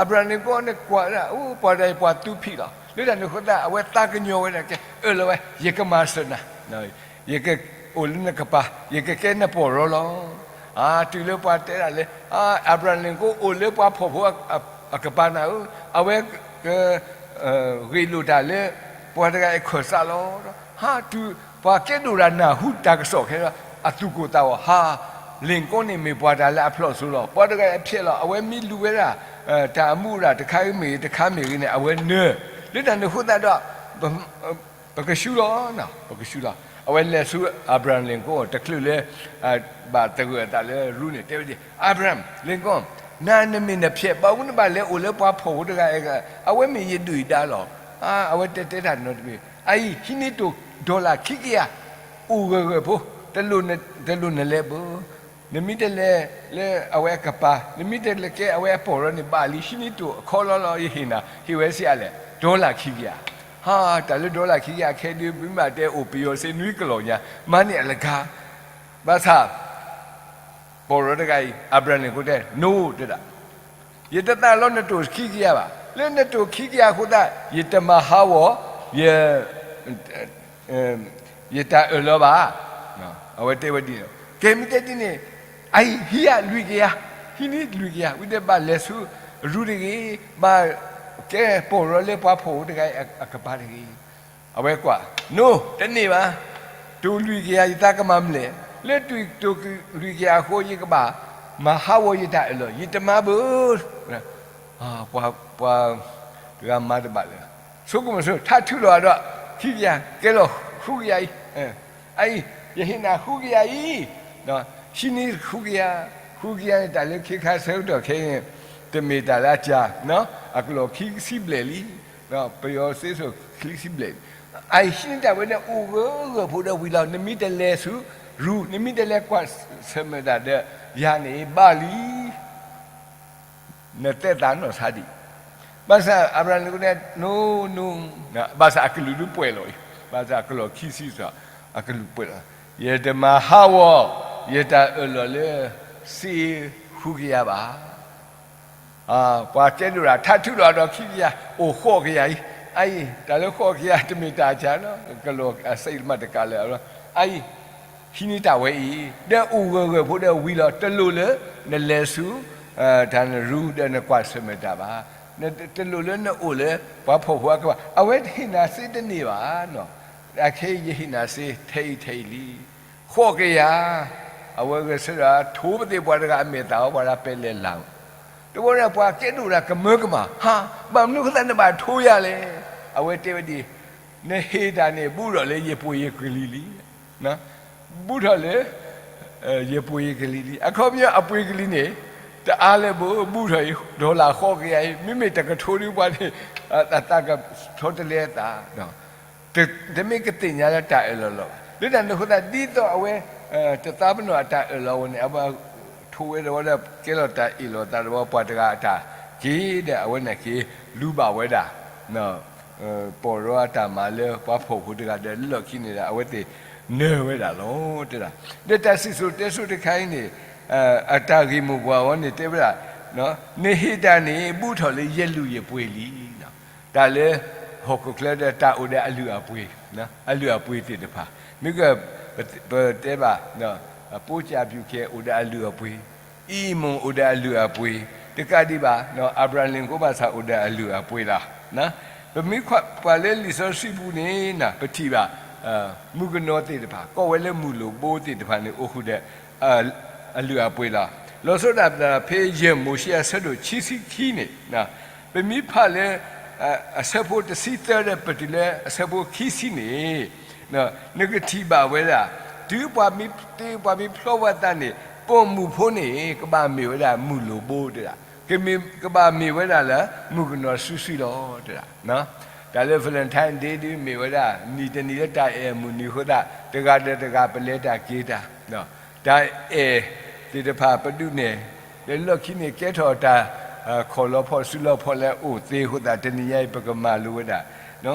Abraham Lincoln န့ၣ်ကွၢ်ဒၣ် အိၣ် ပှၤတဂၤအံၤပှၤသူဖံးလီၤ. လၢတၢ်န့ၣ်အဃိသတး အဝဲသးကညီၤဝဲဒၣ် ကဲ အၢၣ်လီၤဝဲ ယကမၤစၢၤနၤ, ယကအိၣ်လၢနကပၤ ယကကဲနပီၢ်ရီလီၤ. အတုၤလၢပှၤတဲဒၣ်လၢ Abraham Lincoln အိၣ်လၢပှၤဖှီၣ်ဖိအကပၤနၤဧၢ, အဝဲ ဂ့ၢ်လိာ်တၢ်လၢ ပှၤတဂၤအံၤခၢၣ်စးလီၤ. ဟါတုၤ ပှၤကဲဒိၣ်တဂၤနၢ်ဟူတၢ်ကစီၣ်ခဲလၢာ် အသူၣ်ကိၢ်သးဂီၤ ဟါ လ့ၣ်ကိၣ်န့ၣ်မ့ၢ်ပှၤတၢ်လၢအဖျိးစိလီၤ. ပှၤတဂၤအဖျဲးလီၤ, အဝဲမ့ၢ်လူၤဝဲဒၣ် တၢ်အမူရၣ်တခါဂ့ၤမ့ၢ်ဂ့ၤ တခါမ့ၢ်ဂ့ၤန့ၣ် အဝဲနၢၤ, လၢတၢ်န့ၣ်အဃိသတးဒီး ပကဆူလီၤ, ပကဆူလီၤ. အဝဲလဲၤဆူ Abraham Lincoln တချုးလၢ ဘၣ်သဂၢၢ်အသးလၢရူန့ၣ် တဲဝဲဒ် Abraham Lincoln, နၤနမ့ၢ်နဖျဲး ဘၣ်မနုၤနဘၣ်လဲၤအိၣ်လၢပှၤဖှီၣ်ဖိတဂၤအံၤ, အဝဲမ့ၢ်ယဒုၣ်ယဒါလီၤ. အဝဲတဲတဲတၢ်နီတမံၤ, အအံၤ ဟံးန့ၢ်တိၢ် dollar ခံကယၤ, အိၣ်ဂၢၢ်ဂၢၢ်ဖိ, တလိၣ်နလဲၤဘၣ် နမ့ၢ်တလဲၤလၢအဝဲအကပၤ, နမ့ၢ်တလဲၤကဲအဝဲအပီၢ်ရီန့ၣ်ဘၣ်လံ, ဟံးန့ၢ်တိၢ်အခီလီၤလီၤ ယဟ့ၣ်နၤ, ဟ့ၣ်ဝဲဆံးအါလဲၣ်, dollar ခံကယၤ. ဟါ, တၢ်လၢ dollar ခံကယၤခဲဒုး မ့ၢ်ဘၣ်တဲအိၣ်ပယီၤစ့နွံကလီၢ်ညါ, မၤန့ၢ်အလၢကါ, ဘၣ်ဆၣ် ပီၢ်ရီတဂၤအံၤ Abraham Lincoln တဲ no တဲဒၣ်, ယတသးလီနတိၢ်ခံကယၤဘၣ်, လၢနတိၢ်ခံကယၤအဃိသတး ယတမၤဟးဂီၤ ယ ယတၢ်အၢၣ်လီၤဘၣ်. အဝဲတဲဝဲဒ်န့ၣ်, ကဲမ့ၢ်တဲဒ်န့ၣ်, အအံၤ ဟံးယၤလွံၢ်ကယၤ, ဟံးန့ၢ်လွံၢ်ကယၤ, ဝံၤဒီးဘၣ်လဲၤဆူရူတဂ့ၤ, ဘၣ်ကဲပီၢ်ရီလၢပှၤဖှီၣ်ဖိတဂၤအံၤအကပၤတဂ့ၤ. အဝဲကွၢ်, no တန့ၢ်ဘၣ်, တိၢ်လွံၢ်ကယၤယသးကမၤမနုၤလဲၣ်, လၢတိၢ်လွံၢ်ကယၤအဃိ ယကဘၣ်မၤဟးဂီၤယတၢ်အၢၣ်လီၤ, ယတမၤဘၣ်. ပှၤတဂၤမၤတဘၣ်လၢၤ, ဆိကမိၣ်ဆိ ထးထုးလီၤဒီး ခံကယၤ ကဲလီၤဃုကယၤအံၤ, အအံၤ ယဟ့ၣ်နၤဃုကယၤအံၤ, ဟံးန့ၢ်ဃုကယၤ, ဃုကယၤန့ၣ် တၢ်လၢခ့ခါဆၢကတီၢ်ခဲအံၤန့ၣ် တမ့ၢ်တၢ်လၢအစှၤ, အကလီၢ်ခံဆံဘျဲၣ်လံ, ပယီၤစ့စိာ်ခံဆံဘျဲၣ်, အအံၤ ဟံးန့ၢ်တၢ်ဝဲန့ၣ် အိၣ်ဂၢၢ်ဂၢၢ်ဖိဒီးဝံၤလီၤ, နမ့ၢ်တလဲၤဆူရူ, နမ့ၢ်တလဲၤကွၢ်ဆၢၣ်မဲာ်တၢ်ဒီးယၤန့ၣ် ဘၣ်လံ နသက်သာနီၢ်ဆါဒံး, ဘၣ်ဆၣ် Abraham Lincoln န့ၣ် no, no, ဘၣ်ဆၣ်အကလုၢ်ဒုးပှဲၤလီၤအံၤ, ဘၣ်ဆၣ်အကလီၢ်ခံဆံစ့ၢ် အကလုၢ်ပှဲၤလီၤ, ယတမၤဟးဂီၤ ယတၢ်အၢၣ်လီၤလၢ စ့ဃုကယၤဘၣ်. ပှၤကဲဒိၣ်တၢ် ထးထုးလီၤဒီးခံကယၤ အိၣ်ဃိးကယၤအံၤ, အအံၤ တၢ်လၢဃိးကယၤ တမ့ၢ်တၢ်အစှၤနီၤ, ကလီၢ်အစ့မးတကးလၢၤ, အအံၤ ဟံးန့ၢ်တၢ်ဝဲအံၤ ဒီးအိၣ်ဂၢၢ်ဂၢၢ်ဖိဒီးဝံၤလီၤ, တလိၣ်လၢနလဲၤဆူ တၢ်နရူ ဒီးနကွၢ်ဆၢၣ်မဲာ်တၢ်ဘၣ်, တလိၣ်လၢနအိၣ်လၢပှၤဖှီၣ်ဖိအကပၤ, အဝဲတဟ့ၣ်နၤစ့တန့ၢ်ဘၣ်နီၤ, အခဲအံၤယဟ့ၣ်နၤစ့ထဲအံၤထဲအံၤလံ, ဃိးကယၤ, အဝဲဂဲၤဆၢထၢၣ်ထိပသ့ၣ်ပှၤတဂၤအမဲာ်သၣ်ဝဲ ပှၤဒၣ်ပဲလဲၤလၢ်, တဝဲဒၣ်ပှၤကဲဒိၣ်တၢ်ကမၢကမၣ်, ဟါ, ဘၣ်မနုၤဃိသတးနဘၣ်ထိယၤလဲၣ်, အဝဲတဲဝဲဒ် နဟ့ၣ်တၢ်န့ၣ် ဘူးထီၣ်လၢယပှ့ၤယကလံၤလံ, ဘူးထီၣ်လၢ ယပှ့ၤယကလံၤလံ, အခီပညီအပှ့ၤကလံၤန့ၣ် တအါလၢၤဘၣ်, ဘူးထီၣ်အံၤ dollar ဃိးကယၤအံၤ မ့မ့ၢ်တကထိဒုးပှၤန့ၣ် အသးကထီတလဲအသး, တမ့ၢ်ကသ့ၣ်ညါလၢတၢ်အၢၣ်လီၤလီၤဘၣ်, လၢတၢ်န့ၣ်အဃိသတး ဒ်သိးအဝဲ တသးပ့ၤနီၣ်အတၢ်အၢၣ်လီၤအဂီၢ်န့ၣ် အဝဲထိဝဲဒီးဝဲဒၣ်ကဲလီၤတၢ်အ့ၣ်လိာ်သးဒီးပှၤတဂၤအတၢ်က့ၤဒီး အဝဲန့ၣ်က့ၤလူၤဘၣ်ဝဲဒၣ် ပီၢ်ရီအတၢ်မၤလၢပှၤဖှီၣ်ဖိတဂၤဒီးလၢလီၢ်ခံန့ၣ်ဒီး အဝဲသ့ၣ်နၢၤဝဲဒၣ်လီၤ တဲဒၣ်, ဒီးတၢ်စံၣ်စိၤတဲစိၤတခါအံၤန့ၣ် အတၢ်ဂ့ၢ်မိၢ်ပှၢ်အီၤန့ၣ်တဲဝဲဒၣ်, နဟ့ၣ်တၢ်န့ၣ် ဘူးထီၣ်လၢယလုၢ်ယပှ့ၤလံ, တၢ်လၢ ဟီၣ်ခိၣ်ချၢဒီးတၢ်အိၣ်ဒီးအလုၢ်အပှ့ၤ, အလုၢ်အပှ့ၤသ့ၣ်တဖၣ်, မ့ၢ်က ပတဲဘၣ် ပိကၠၣ်ပျူၣ်ကဲအိၣ်ဒီးအလုၢ်အပှ့ၤ, အံၣ်မိၣ်အိၣ်ဒီးအလုၢ်အပှ့ၤ, တကးဒံးဘၣ် အၤဘြၤဟၣ်လ့ၣ်ကိၣ်ဘၣ်ဆၣ်အိၣ်ဒီးအလုၢ်အပှ့ၤလီၤ. ပမ့ၢ်ကွၢ်လၢလံာ်စီဆှံပူၤန့ၣ် ပထံၣ်ဘၣ် မုၣ်ကနီၤသ့ၣ်တဖၣ် ကိးဝဲလၢမုၢ်လိၣ်ဘိသ့ၣ်တဖၣ်န့ၣ် အိၣ်ဃုာ်ဒီး အလုၢ်အပှ့ၤလီၤ. လီၤဆီဒၣ်တၢ်ဖဲယဲၢ်မိၤၡ့အဆၢဒိၣ်ခံဆံခံန့ၣ် ပမ့ၢ်ဖးလၢ အဆၢဖိတဆံသၢဒီးပတုၤလၢအဆၢဖိခံဆံန့ၣ် နကထံၣ်ဘၣ်ဝဲဒၣ် တုၤပှၤမ့ၢ်တ့ ပှၤမ့ၢ်ဖျီဝဲသးန့ၣ် ပိာ်မုၣ်ဖိန့ၣ် ကဘၣ်မ့ၢ်ဝဲဒၣ်မုၢ်လိၣ်ဘိတဲဒၣ်, ကမ့ၢ် ကဘၣ်မ့ၢ်ဝဲဒၣ်လၢမုၣ်ကနီၤစုာ်စုာ်လီၤတဲဒၣ်. တၢ်လၢ Valentine Day ဒုးမ့ၢ်ဝဲဒၣ် နံၣ်တနံၣ်လၢတၢ်အဲၣ်မုၢ်နံၤအဃိသတး တဂၤဒီးတဂၤပလဲၤတၢ်က့ၤတၢ် တၢ်အဲၣ်သ့ၣ်တဖၣ်ပဒုးနဲၣ် လၢလီၢ်ခံန့ၣ် ကဲထီၣ်တၢ် ခိၣ်လီၤဖီၣ်စုလီၤဖီၣ်လၢအအိၣ်သ့အဃိသတး တနံၤညါအံၤ ပကမၤလိဝဲဒၣ်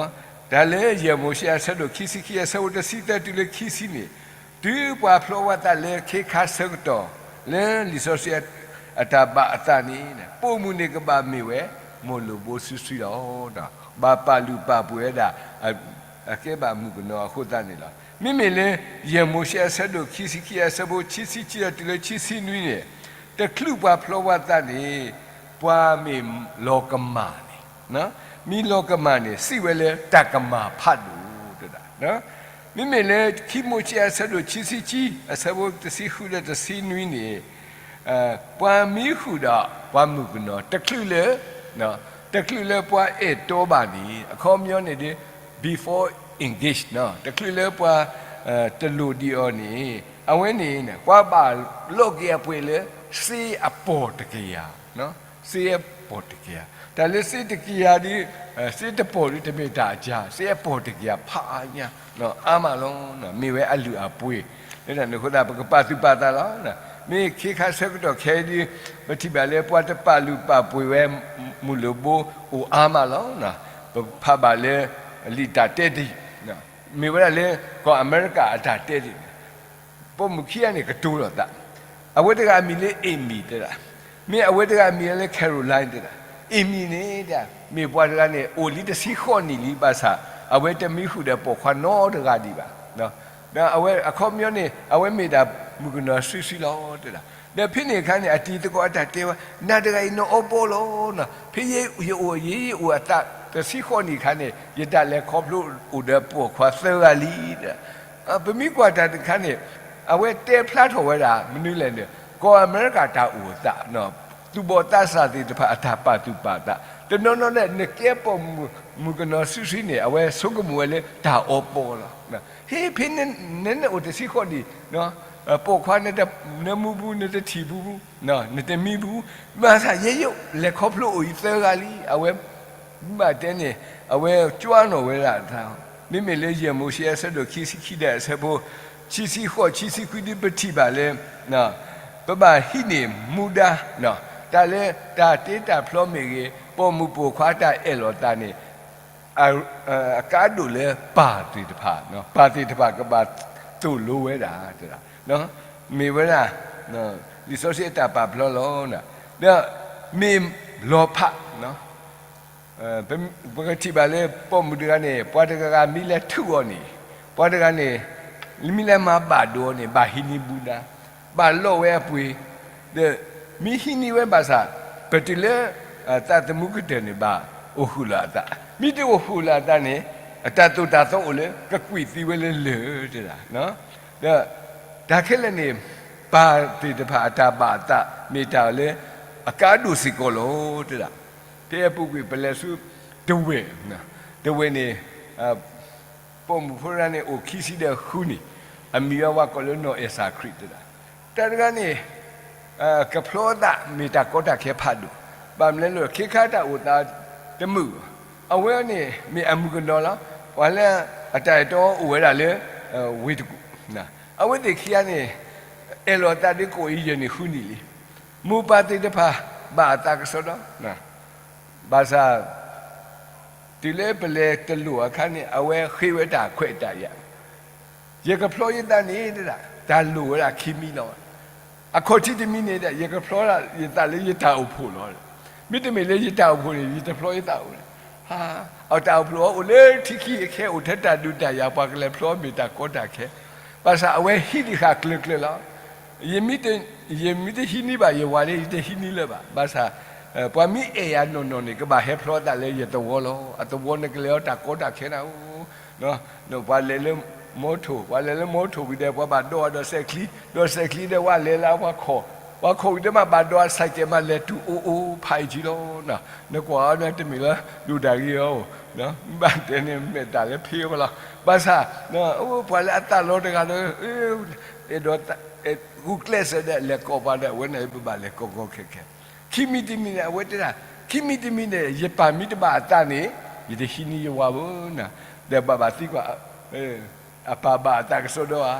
တၢ်လၢယဲၢ်မိၤၡ့အဆၢဒိၣ်ခံဆံခံ အဆၢဖိတဆံသၢတုၤလၢခံဆံန့ၣ်, တုၤပှၤဖျီဝဲသးလၢခ့ခါဆၢကတီၢ် လၢလံာ်စီဆှံအတၢ်ဘၣ်အသးန့ၣ် ပိာ်မုၣ်န့ၣ်ကဘၣ်မ့ၢ်ဝဲ မိၢ်လိၣ်ဘိစုာ်စုာ်လီၤ. ဘၣ်ပာ်လုၢ်ပာ်ပှ့ၤဝဲဒၣ် အကဲဘၣ်မုၣ်ကနီၤအဃိသတးန့ၣ်လီၤ. မ့မ့ၢ်လၢ ယဲၢ်မိၤၡ့အဆၢဒိၣ်ခံဆံခံ အဆၢဖိခံဆံခံဒီးတုၤလၢခံဆံနွံန့ၣ်, တချုးပှၤဖျီဝဲသးန့ၣ် ပှၤမ့ၢ်လီၤကမၣ်န့ၣ်, မ့ၢ်လီၤကမၣ်န့ၣ် စံးဝဲလၢတၢ်ကမၣ်ဖးဒိၣ်တဲဒၣ်. မ့မ့ၢ်လၢခံမိၤၡ့အဆၢဒိၣ်ခံဆံခံ အဆၢဖိတဆံဃုဒီးတဆံနွံန့ၣ်, ပှၤမံဃုာ်ဒီးပှၤမုၣ်ကနီၤ တချုးလၢ, တချုးလၢပှၤအဲၣ်တီဘၣ်န့ၣ် အခီပညီန့ၣ်ဒီး before engage တချုးလၢပှၤတလိၣ်ဒံးအီၤန့ၣ် အဝဲန့ၣ် ပှၤဘၣ်လိးက့ၤအပှ့ၤလၢ စ့အပီၢ်တကယၤ စ့အပီၢ်တကယၤ, တၢ်လၢစ့တကယၤဒီး, စ့တပီၢ်ဒီးတမ့ၢ်တၢ်အကါ, စ့အပီၢ်တကယၤဖးအါညါ, အါမးလီၤ. မ့ၢ်ဝဲအလုၢ်အပှ့ၤ, လၢတၢ်န့ၣ်အဃိသတး ပကပာ်သူၣ်ပာ်သးလီၤ. မ့ၢ်ခ့ခါဆၢကတီၢ်ခဲအံၤဒီး ပထံၣ်ဘၣ်လၢပှၤတပာ်လုၢ်ပာ်ပှ့ၤဝဲ မုၢ်လိၣ်ဘိအိၣ်အါမးလီၤ. ပဖးဘၣ်လၢ လံာ်တၢ်တဲတယုၢ်, မ့ၢ်ဝဲဒၣ်လၢ ကီၢ်အမဲရကၤအတၢ်တဲတယုၢ်န့ၣ် ပိာ်မုၣ်ခံဂၤန့ၣ်ကတိၤလိာ်သး, အဝဲတဂၤအမံၤလၢ Amy တဲဒၣ်, မ့ၢ်အဝဲတဂၤအမံၤလၢ Caroline တဲဒၣ်, Amy န့ၣ် မ့ၢ်ပှၤတဂၤန့ၣ် အိၣ်လံတဆံဃိးနံၣ်လံ ဘၣ်ဆၣ် အဝဲတမံဃုာ်ဒီးပိာ်ခွါနီတဂၤဒံးဘၣ်. ဒီးအဝဲအခီပညီန့ၣ် အဝဲမ့ၢ်ဒၣ်မုၣ်ကနီၤစုာ်စုာ်လီၤ တဲဒၣ်. ဒီးဖဲန့ၣ်အခါန့ၣ် အတံၤသကိးအတၢ်တဲဝဲ, နၤတဂၤအံၤနအီပီလီၤ, ဖဲယအိၣ်ယအိၣ်အသးတဆံဃိးနံၣ်အခါန့ၣ် ယတၢ်လဲၤခီဖျိအိၣ်ဒီးပိာ်ခွါသၢဂၤလံ တဲဒၣ်. ပမ့ၢ်ကွၢ်တၢ်တခါန့ၣ် အဝဲတဲဖျါထီၣ်ဝဲဒၣ် မနုၤလဲၣ်န့ၣ် ကီၢ်အမဲရကၤတၢ်အိၣ်သး, သူၣ်ဘီၣ်သးစၢ်သ့ၣ်တဖၣ်အတၢ်ပာ်သူၣ်ပာ်သး, တနီၤနီၤန့ၣ် နကဲပိာ်မုၣ်ကနီၤစုာ်စုာ်န့ၣ် အဝဲဆိကမိၣ်ဝဲလၢတၢ်အီပီလီၤ. ဟ့ ဖဲနအိၣ်တဆံဃိးနံၣ် ပိာ်ခွါ နမူပူၤ နတထံၣ်ပူၤ နတမံပူၤ, ဘၣ်ဆၣ်ယဲယလဲၤခီဖျိအိၣ်အံၤသၢဂၤလံ အဝဲ ဘၣ်တဲန့ၣ် အဝဲကွၢ်နီၣ်ဝဲဒၣ်တၢ်, မ့မ့ၢ်လၢယဲၢ်မိၤၡ့အဆၢဒိၣ်ခံဆံခံဒီးအဆၢဖိ ခံဆံဃိး ခံဆံခွံဒ်ပထံၣ်ဘၣ်လၢ ပဘၣ်ဟံးန့ၢ်မူဒါ, တၢ်လၢတၢ်တ့တၢ်ဖျီမ့ၢ်ဂ့ၤ ပိာ်မုၣ်ပိာ်ခွါတၢ်အဲၣ်လီၤသးန့ၣ် အကါဒိၣ်လၢပၢ်သ့ၣ်တဖၣ်, ပၢ်သ့ၣ်တဖၣ်ကဘၣ်သိၣ်လိဝဲဒၣ်, မ့ၢ်ဝဲဒၣ် လံာ်စီဆှံအတၢ်ပာ်ဖျါလီၤ. ဒီးမ့ၢ်လီၤဖး ပကထံၣ်ဘၣ်လၢပိာ်မုၣ်တဂၤန့ၣ် ပှၤတဂၤဂၤမ့ၢ်လဲၤထုးအီၤန့ၣ်, ပှၤတဂၤန့ၣ် မ့ၢ်လဲၤမၤဘၣ်ဒိအီၤန့ၣ် ဘၣ်ဟံးန့ၢ်မူဒါ, ဘၣ်လိးဝဲအပှ့ၤ, ဒီးမ့ၢ်ဟံးန့ၢ်ဝဲဘၣ်ဆၣ် ပတုၤလၢ သးသမူကတၢၢ်န့ၣ် ဘၣ်အိၣ်ဃုာ်လီၤအသး, မ့ၢ်တအိၣ်ဃုာ်လီၤအသးန့ၣ် အတၢ်သိၣ်တၢ်သီအိၣ်လၢကကွံာ်သံဝဲလၢလၢၢ်တဲဒၣ်, ဒီးတၢ်ခဲလၢာ်န့ၣ် ပၢ်သ့ၣ်တဖၣ်အတၢ်ဘၣ်အသး မ့ၢ်တၢ်လၢအကါဒိၣ်စ့ၢ်ကီးလီၤတဲဒၣ်. ဖဲအပူၤကွံာ်ပလဲၤဆူတဝဲၢ်, တဝဲၢ်န့ၣ် ပိာ်မုၣ်ဖိတဂၤန့ၣ် အိၣ်ခံဆံဒီးဃုနံၣ်, အမံၤဝဲဝဲကိးလၢနီၢ်အဲၣ်စၢ်ခရံာ်တဲဒၣ်. တၢ်တဂၤန့ၣ် ကဖျီသးမ့ၢ်တၢ်ကီတၢ်ခဲဖးဒိၣ်, ဘၣ်မနုၤလဲၣ် ခ့ခါတၢ်အိၣ်သးတမုာ်ဘၣ်. အဝဲန့ၣ်မ့ၢ်အမုၣ်ကနီၤလီၤ, ပှၤလၢအတၢ်အဲၣ်တီအိၣ်ဝဲဒၣ်လၢ ဝ့ၢ်တကူၣ်, အဝဲသ့ၣ်ခံဂၤန့ၣ် အဲၣ်လီၤသးဒ်ကိးအံၤယဲၢ်နံၣ်ဃုနံၣ်လံ. မိၢ်ပၢ်သ့ၣ်တဖၣ်ဘၣ်အသးကစီဒီ, ဘၣ်ဆၣ် တုၤလၢပလဲၤတလိၣ်အခါန့ၣ် အဝဲဃ့ဝဲတၢ်ခွဲးတၢ်ယာ်, ယကဖျီယသးန့ၣ် တၢ်လိၣ်ဝဲဒၣ်ခံမံၤလီၤ. အခီၣ်ထံးတမံၤန့ၣ် ယကဖျီယသးလၢယတၢ်အိၣ်ဖှိၣ်လီၤ. မ့တမ့ၢ်လၢယတၢ်အိၣ်ဖှိၣ်န့ၣ် ယတဖျီယသးအိၣ်လၢၤ. အတၢ်အိၣ်ဖှိၣ်အအိၣ်လၢထံခံအခဲ အိၣ်ထဲတၢ်ဒုးတၢ်ယၤ ပှၤကလဲၤဖျီမ့ၢ်တၢ်ကီတၢ်ခဲ, ဘၣ်ဆၣ်အဝဲဟံးန့ၢ်ဃာ်ကျၢၤကျၢၤလီၤ. ယမ့ၢ်တဟံးန့ၢ်ဘၣ်ယဝၤန့ၣ် ယတဟံးန့ၢ်လၢၤဘၣ်. ဘၣ်ဆၣ် ပှၤမ့ၢ်အဲၣ်ယၤနီၢ်နီၢ်န့ၣ် ကဘၣ်ဟဲဖျီသးလၢယသဝီလီၤ. အသဝီန့ၣ်ကလဲၤအီၤတၢ်ကီတၢ်ခဲနၤဧိၤ ပှၤလဲၤလၢ မီထိၣ်, ပှၤလဲၤလၢမီထိၣ်ဝံၤဒီး ပှၤဘၣ်ဒိအီၤဒီးစဲးချံ, ဒီးစဲးချံဒီး ပှၤလဲၤလၢအပှၤခိၣ်, ပှၤခိၣ်ဝံၤဒီးမ့ၢ်ဘၣ်ဒိအစဲးကဲး မ့ၢ်လဲၤတုၤအိၣ်အိၣ်ဖးအံၤထံလီၤ. နကွၢ်အီၤန့ၣ် တမ့ၢ်လၢဒိၣ်တၢ်ဂ့ၤအီၤ, ဘၣ်တဲန့ၣ် မဲာ်တၢ်လၢဖ့အီၤလီၤ. ဘၣ်ဆၣ် ပှၤလၢအသးလီၤတဂၤဒီး အဲၣ်ဒိး ဂုာ်ကျဲးစၢးဒီး လဲၤကိးပှၤဒီး အဝဲန့ၣ်ပဘၣ်လဲၤကီကီခဲခဲ. ခံမံၤတမံၤန့ၣ် အဝဲတဲဒၣ် ခံမံၤတမံၤန့ၣ် ယပၢ်မ့ၢ်တဘၣ်အသးန့ၣ် ယတဟံးန့ၢ်ယဝၤဘၣ်နၤ, ဒီးဘၣ်ဘၣ်သံကွၢ် အပၢ်ဘၣ်အသးကစီဒီဧါ,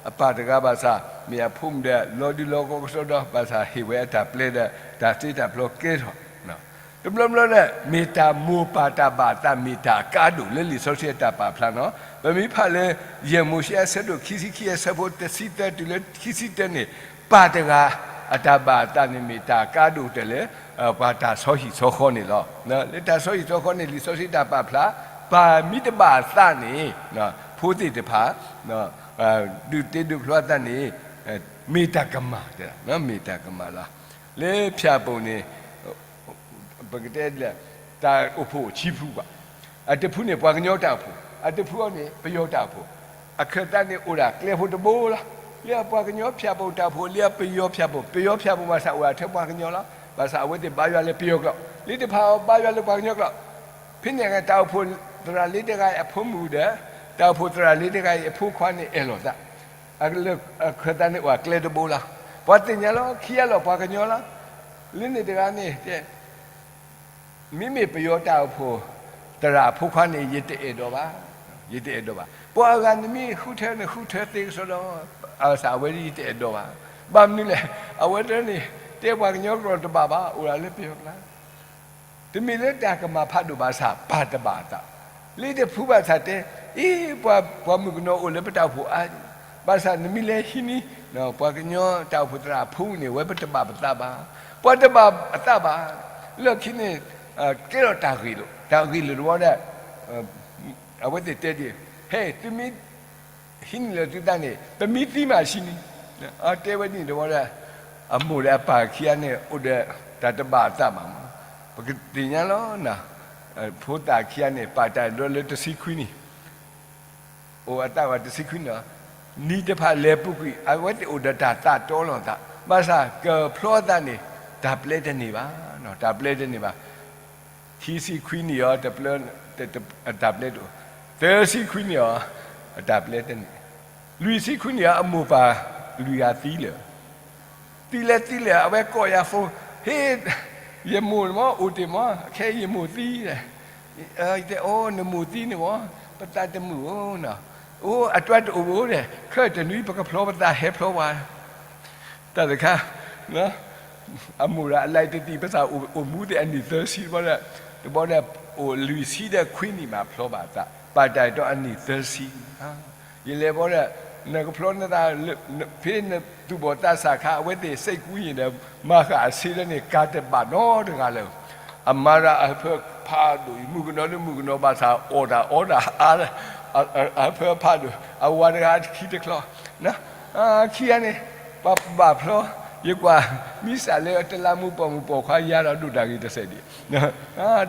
အပၢ်တဂၤဘၣ်ဆၣ် မ့ၢ်အဖိမုၣ်ဒီး လီၤဒုးလီၤကီကစီဒီ ဘၣ်ဆၣ်ဟ့ၣ်ဝဲအတၢ်ပျဲဒီး တၢ်တ့တၢ်ဖျီကဲထီၣ် တဘျီဘျီဒီး မ့ၢ်တၢ်မိၢ်ပၢ်တၢ်ဘၣ်အသး မ့ၢ်တၢ်အကါဒိၣ်လၢလံာ်စီဆှံအတၢ်ပာ်ဖျါနီၤ. ပမ့ၢ်ဖးလၢ ယဲၢ်မိၤၡ့အဆၢဒိၣ်ခံဆံခံအဆၢဖိတဆံသၢတုၤလၢခံဆံတၢန့ၣ် ပၢ်တဂၤအတၢ်ဘၣ်အသးန့ၣ် မ့ၢ်တၢ်အကါဒိၣ်ကတၢၢ်လၢ ပှၤတၢ်ဆီဟံၣ်ဆီဃီန့ၣ်လီၤ. လၢတၢ်ဆီဟံၣ်ဆီဃီန့ၣ် လံာ်စီဆှံတၢ်ပာ်ဖျါ ပၢ်မ့ၢ်တဘၣ်အသးန့ၣ် ဖိသ့ၣ်တဖၣ် ဒုးတ့ဒုးဖျီအသးန့ၣ် မ့ၢ်တၢ်ကမၣ်, မ့ၢ်တၢ်ကမၣ်လီၤ. လၢဖၠၣ်ပူၤန့ၣ် ပကတဲဒ်လဲၣ်, တၢ်အိၣ်ဖှိၣ်ဆံဖုဘၣ်. အတဖုန့ၣ် ပှၤကညီတၢ်အိၣ်ဖှိၣ်, အတဖုအံၤန့ၣ် ပယီၤတၢ်အိၣ်ဖှိၣ်. အခၢၣ်သးန့ၣ်အိၣ်ဒၣ်ကျဲဖိတဘိလီၤ. လၢအပှၤကညီဖၠၣ်ပိၣ်တၢ်အိၣ်ဖှိၣ်, လၢအပယီၤဖၠၣ်ပိၣ်, ပယီၤဖၠၣ်ပိၣ်ဘၣ်ဆၣ်အိၣ်ဒၣ်ထဲပှၤကညီလီၤ. ဘၣ်ဆၣ်အဝဲသ့ၣ်ဘါယွၤလၢပယီၤကျိာ်, လၢတဖၣ်အီၤဘါယွၤလၢပှၤကညီကျိာ်. ဖဲန့ၣ်တၢ်အိၣ်ဖှိၣ်သရၣ်လၢတဂၤအံၤအဖိမုၣ်ဒီး တၢ်အိၣ်ဖှိၣ်သရၣ်လၢတဂၤအံၤအဖိခွါန့ၣ်အဲၣ်လိာ်သး အခၢၣ်သးန့ၣ်အိၣ်ကျဲတဘိလီၤ. ပှၤသ့ၣ်ညါလီၤ, ခံဂၤလီၤပှၤကညီလီၤ. လၢန့ၣ်တဂၤန့ၣ်တဲ မ့မ့ၢ်ပယီၤတၢ်အိၣ်ဖှိၣ်သရၣ်အဖိခွါန့ၣ် ယတအဲၣ်ဒိးဘၣ်, ယတအဲၣ်ဒိးဘၣ်. ပှၤအဂၤနမ့ၢ်ဃုထၢန့ၣ် ဃုထၢသ့ကစီဒီ, ဘၣ်ဆၣ်အဝဲဒၣ်ယတအဲၣ်ဒိးဘၣ်. ဘၣ်မနုၤလဲၣ်, အဝဲတဂၤန့ၣ် တဲပှၤကညီကျိာ်တဘၣ်ဘၣ်, အိၣ်ဒၣ်လၢပယီၤကျိာ် တမ့ၢ်လၢတၢ်ကမၣ်ဖးဒိၣ်ဘၣ်ဆၣ် ပၢ်တဘၣ်အသး, လၢတဖုဘၣ်ဆၣ်တဲ, အ့ ပှၤမုၣ်ကနီၤအိၣ်လၢပတၢ်အိၣ်ဖှိၣ်အါ, ဘၣ်ဆၣ်နမ့ၢ်လဲၤဟံးန့ၢ် ပှၤကညီတၢ်အိၣ်ဖှိၣ်သရၣ်အဖိန့ၣ် ဝဲပတဘၣ်ပသးဘၣ်, ပှၤတဘၣ်အသးဘၣ်. လၢခံန့ၣ် ကဲထီၣ်တၢ်ဂ့ၢ်လိာ်, တၢ်ဂ့ၢ်လိာ်တဝီဒီး အဝဲသ့ၣ်တဲဒ်, ဟဲ သုမ့ၢ် ဟံးန့ၢ်လီၤသုသးန့ၣ် ပမ့ၢ်သံမးဆံးန့ၣ်, တဲဝဲဒ်န့ၣ်တဝီဒီး အမိၢ်ဒီးအပၢ်ခံဂၤန့ၣ် အိၣ်ဒီးတၢ်တဘၣ်အသးဘၣ်မး. ပကသ့ၣ်ညါလီၤ, ဖိသၣ်ခံဂၤန့ၣ် ပာ်တၢ်ဒိလၢတဆံခွံနံၣ်, အိၣ်အသးဝဲတဆံခွံနံၣ်, နံၤတဖၣ်လဲၤပူၤကွံာ် အဝဲသ့ၣ်အိၣ်ဒီးတၢ်သးတီလီၤသး, ဘၣ်ဆၣ်ကဖျီအသးန့ၣ် တၢ်ပျဲတန့ၢ်ဘၣ်, တၢ်ပျဲတန့ၢ်ဘၣ်. ခံဆံခွံနံၣ်အီၤ တပျဲ, တၢ်ပျဲတအိၣ်, သၢဆံခွံနံၣ်အီၤ တၢ်ပျဲတန့ၢ်, လွံၢ်ဆံခွံနံၣ်အီၤ အမိၢ်ပၢ်လွံၢ်ဂၤသံလၢာ်, သံလဲၣ်သံလဲၣ် အဝဲကိးယၤဖိ, ဟ့ၣ်, ယမိၢ်မ့ၢ်အိၣ်တ့ၢ်မး, ခဲအံၤယမိၢ်သံ, ယတဲ အိ နမိၢ်သံန့ၣ်မး ပသးတမုာ်ဧိၤ, အိ အတၢ်တအိၣ်ဘၣ်ဒီး ခဲတနွံပကဖျီပသးဟဲဖျီဝဲ တၢ်တခါ အမိၢ်ဒီးအလဲၤတသံၣ် ဘၣ်ဆၣ်အိၣ်မူသ့ၣ်အနံၣ်သၢဆံတဘျီဒီး, တဘျီဒီး အိၣ်လွံၢ်ဆံဒီးခွံနံၣ်မးဖျီဘၣ်အသး, ပာ်တၢ်အဲၣ်တီအနံၣ်သၢဆံ, ယလဲၤဘျီဒီး နကဖျီနသး ဖဲနသူၣ်ဘီၣ်သးစၢ်အခါ အဝဲသ့ၣ်စ့ၢ်ကီးန့ၣ်ဒီး မၤဃာ်အဆ့လၢန့ၣ် ကၤတဘၣ်နီတဂၤလၢာ်, အမၤတၢ်အဟၢဖၢဖးဒိၣ်အံၤ မုၣ်ကနီၤလၢမုၣ်ကနီၤဘၣ်ဆၣ် အီၣ်တၢ်အီတၢ်အါ, အဟၢဖၢဖးဒိၣ် အဝၤတဂၤခံတချီ ခံဂၤန့ၣ် ပှၤဘၣ်ဖျီ, ယကွၢ် မံစၢ်လၢတလးမူပိာ်မုၣ်ပိာ်ခွါယၤဒီးဒိၣ်တၢ်ဂ့ၤတစဲးဒံး,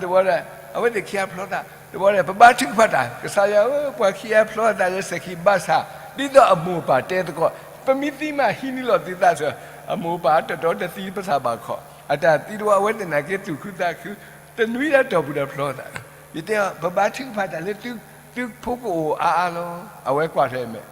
တဘျီဒီး အဝဲသ့ၣ်ခံဂၤဖျီသး, တဘျီဒီး ပဘါထုကဖၣ်တၢ် ကစၢ်ယွၤဧၢ ပှၤခံဂၤဖျီသးလၢစဲးခံဘၣ်ဆၣ် ဒ်သိးအမိၢ်အပၢ်တဲသကိး ပမ့ၢ်သံမးဟံးန့ၢ်လီၤသုသးစၢၤ, အမိၢ်အပၢ်တတီတသံပသးဘၣ်ခီ, အတၢ်သံတဝီအဝဲသ့ၣ်နာ်က့သူၣ်ခုသးခု, တနွံလၢတီၢ်ပူၤဒီးဖျီသး, ယတဲ ပဘါထုကဖၣ်တၢ်လၢသုဖိကအိၣ်အါအါလီၤ, အဝဲကွၢ်ထွဲမဲာ်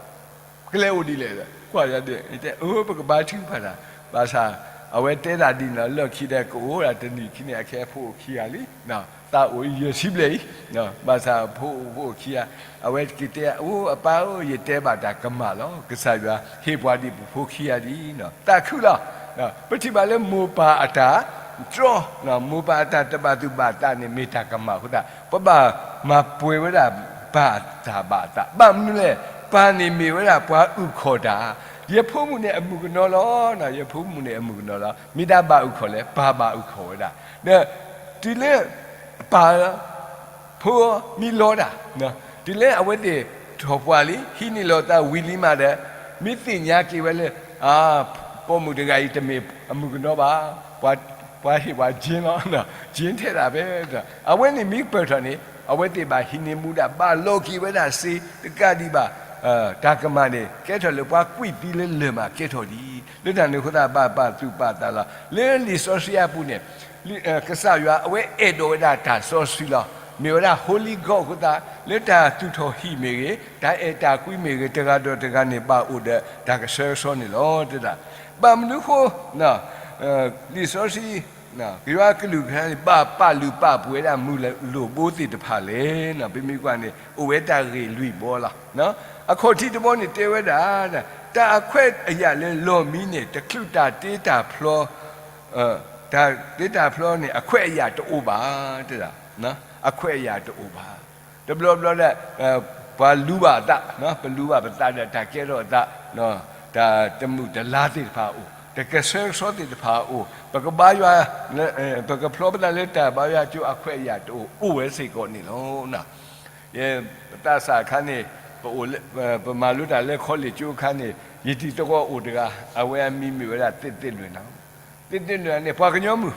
ကလဲၤအိၣ်ဒ်လဲၣ်, ကွၢ်ယၤဒ် ယတဲ အိ ပကဘါထုကဖၣ်တၢ်, ဘၣ်ဆၣ် အဝဲတဲတၢ်ဒ်န့ၣ်လီၤ, လၢခံဒီးကအိၣ်ဒၣ်တနံၣ်ခံန့ၣ် အခဲအဖိအိၣ်ခံဂၤလံ, သးအိၣ်ယဲၢ်ဆံဘျဲၣ်အံၤ, ဘၣ်ဆၣ်ဖိအိၣ်ဖိအိၣ်ခံဂၤ, အဝဲက့ၤတဲ အိပၢ်ဧၢ ယတဲဘၣ်တၢ်ကမၣ်လီၤ, ကစၢ်ယွၤဟ့ၣ်ပှၤဒ်ပဖိခံဂၤဒ်, သးခုလီၤ, ပထံၣ်ဘၣ်လၢမိၢ်ပၢ်အတၢ်တြီ, မိၢ်ပၢ်အတၢ်တဘၣ်သူၣ်ဘၣ်သးန့ၣ် မ့ၢ်တၢ်ကမၣ်အဃိသတး ပဘၣ်မၤပှဲၤဝဲဒၣ်ပၢ်အတၢ်ဘၣ်အသး, ဘၣ်မနုၤလဲၣ်, ပၢ်န့ၣ်မ့ၢ်ဝဲဒၣ်ပှၤအုၣ်ခီၣ်တၢ်, ယဖိမုၣ်န့ၣ်အမုၣ်ကနီၤလီၤ, ယဖိမုၣ်န့ၣ်အမုၣ်ကနီၤလီၤ, မ့ၢ်တၢ်ဘၣ်အုၣ်ခီၣ်လဲၣ်, ပၢ်ဘၣ်အုၣ်ခီၣ်ဝဲဒၣ်, ဒီးတုၤလၢ ပၢ် ဖိမ့ၢ်လီတၢ်, တုၤလၢအဝဲသ့ၣ်ထီၣ်ပှၢ်လံ ဟံးန့ၢ်လီၤသးဝံၤလံမးဒီး မ့ၢ်သ့ၣ်ညါက့ၤဝဲလၢ ပိာ်မုၣ်တဂၤအံၤတမ့ၢ်အမုၣ်ကနီၤဘၣ်, ပှၤဟ့ၣ်ပှၤကၠ့လီၤ, ကၠ့ထဲဒၣ်ဖဲ, အဝဲန့ၣ်မ့ၢ်ပၢၢ်ထီၣ်န့ၣ် အဝဲသ့ၣ်ဘၣ်ဟံးန့ၢ်မူဒၣ် ဘၣ်လီၤက့ၤဝဲဒၣ်စ့တကးဒံးဘၣ်, တၢ်ကမၣ်န့ၣ် ကဲထီၣ်လၢပှၤကွံာ်သံလၢလၢၢ်မးကဲထီၣ်ဒံး, လၢတၢ်န့ၣ်အဃိသတးဘၣ်ပာ်သူၣ်ပာ်သးလီၤ, လၢလံာ်စီဆှံအပူၤန့ၣ် ကစၢ်ယွၤအဝဲအဲၣ်ဒိးဝဲဒၣ်တၢ်စီဆှံလီၤ, မ့ၢ်ဝဲဒၣ် Holy God အဃိသတး လၢတၢ်သူၣ်ထီၣ်ဟံၣ်မ့ၢ်ဂ့ၤ, တၢ်အဲၣ်တၢ်ကွံမ့ၢ်ဂ့ၤ တဂၤဒီးတဂၤန့ၣ် ဘၣ်အိၣ်ဒီးတၢ်ကဆှဲကဆှီန့ၣ်လီၤ တဲဒၣ်, ဘၣ်မနုၤဃိ လံာ်စီဆှံ ကယွၤအကလုၢ်ကထါန့ၣ် ဘၣ်ပာ်လုၢ်ပာ်ပှ့ၤဝဲဒၣ်မုၢ်လိၣ်ဘိသ့ၣ်တဖၣ်လဲၣ်, ပမ့ၢ်ကွၢ်န့ၣ် အိၣ်ဝဲတၢ်ဂ့ၢ်လွံၢ်ဘီလီၤ, အခီၣ်ထံးတဘီန့ၣ်တဲဝဲဒၣ်, တၢ်အခွဲးအယာ်လၢလီၢ်မံန့ၣ် တချုးတၢ်တ့တၢ်ဖျီ တၢ်တ့တၢ်ဖျီန့ၣ် အခွဲးအယာ်တအိၣ်ဘၣ်, တဲဒၣ်, အခွဲးအယာ်တအိၣ်ဘၣ်, တဘျီဘျီဒီး ပှၤလူဘၣ်အသး, ပလူဘၣ်ပသးဒီးတၢ်ကဲထီၣ်အသး, တၢ်တမုာ်တလၤသ့ၣ်တဖၣ်အအိၣ်, တၢ်ကဆှဲကဆှီသ့ၣ်တဖၣ်အအိၣ်, ပကဘါယွၤ, ပကဖျီပသးလၢတၢ်ဘါယွၤကၠိအခွဲးအယာ်တအိၣ် အိၣ်ဝဲစ့ၢ်ကီးန့ၣ်လီၤ. ယပသးစၢ်အခါန့ၣ် ပအိၣ်လၢ, ပမၤလိတၢ်လၢ college ကၠိအခါန့ၣ် ယတံၤသကိးအိၣ်တဂၤ, အဝဲအမံၤမ့ၢ်ဝဲဒၣ်သ့ၣ်သ့ၣ်လွဲၢ်နီၤ, သ့ၣ်သ့ၣ်လွဲၢ်န့ၣ် ပှၤကညီမုၣ်,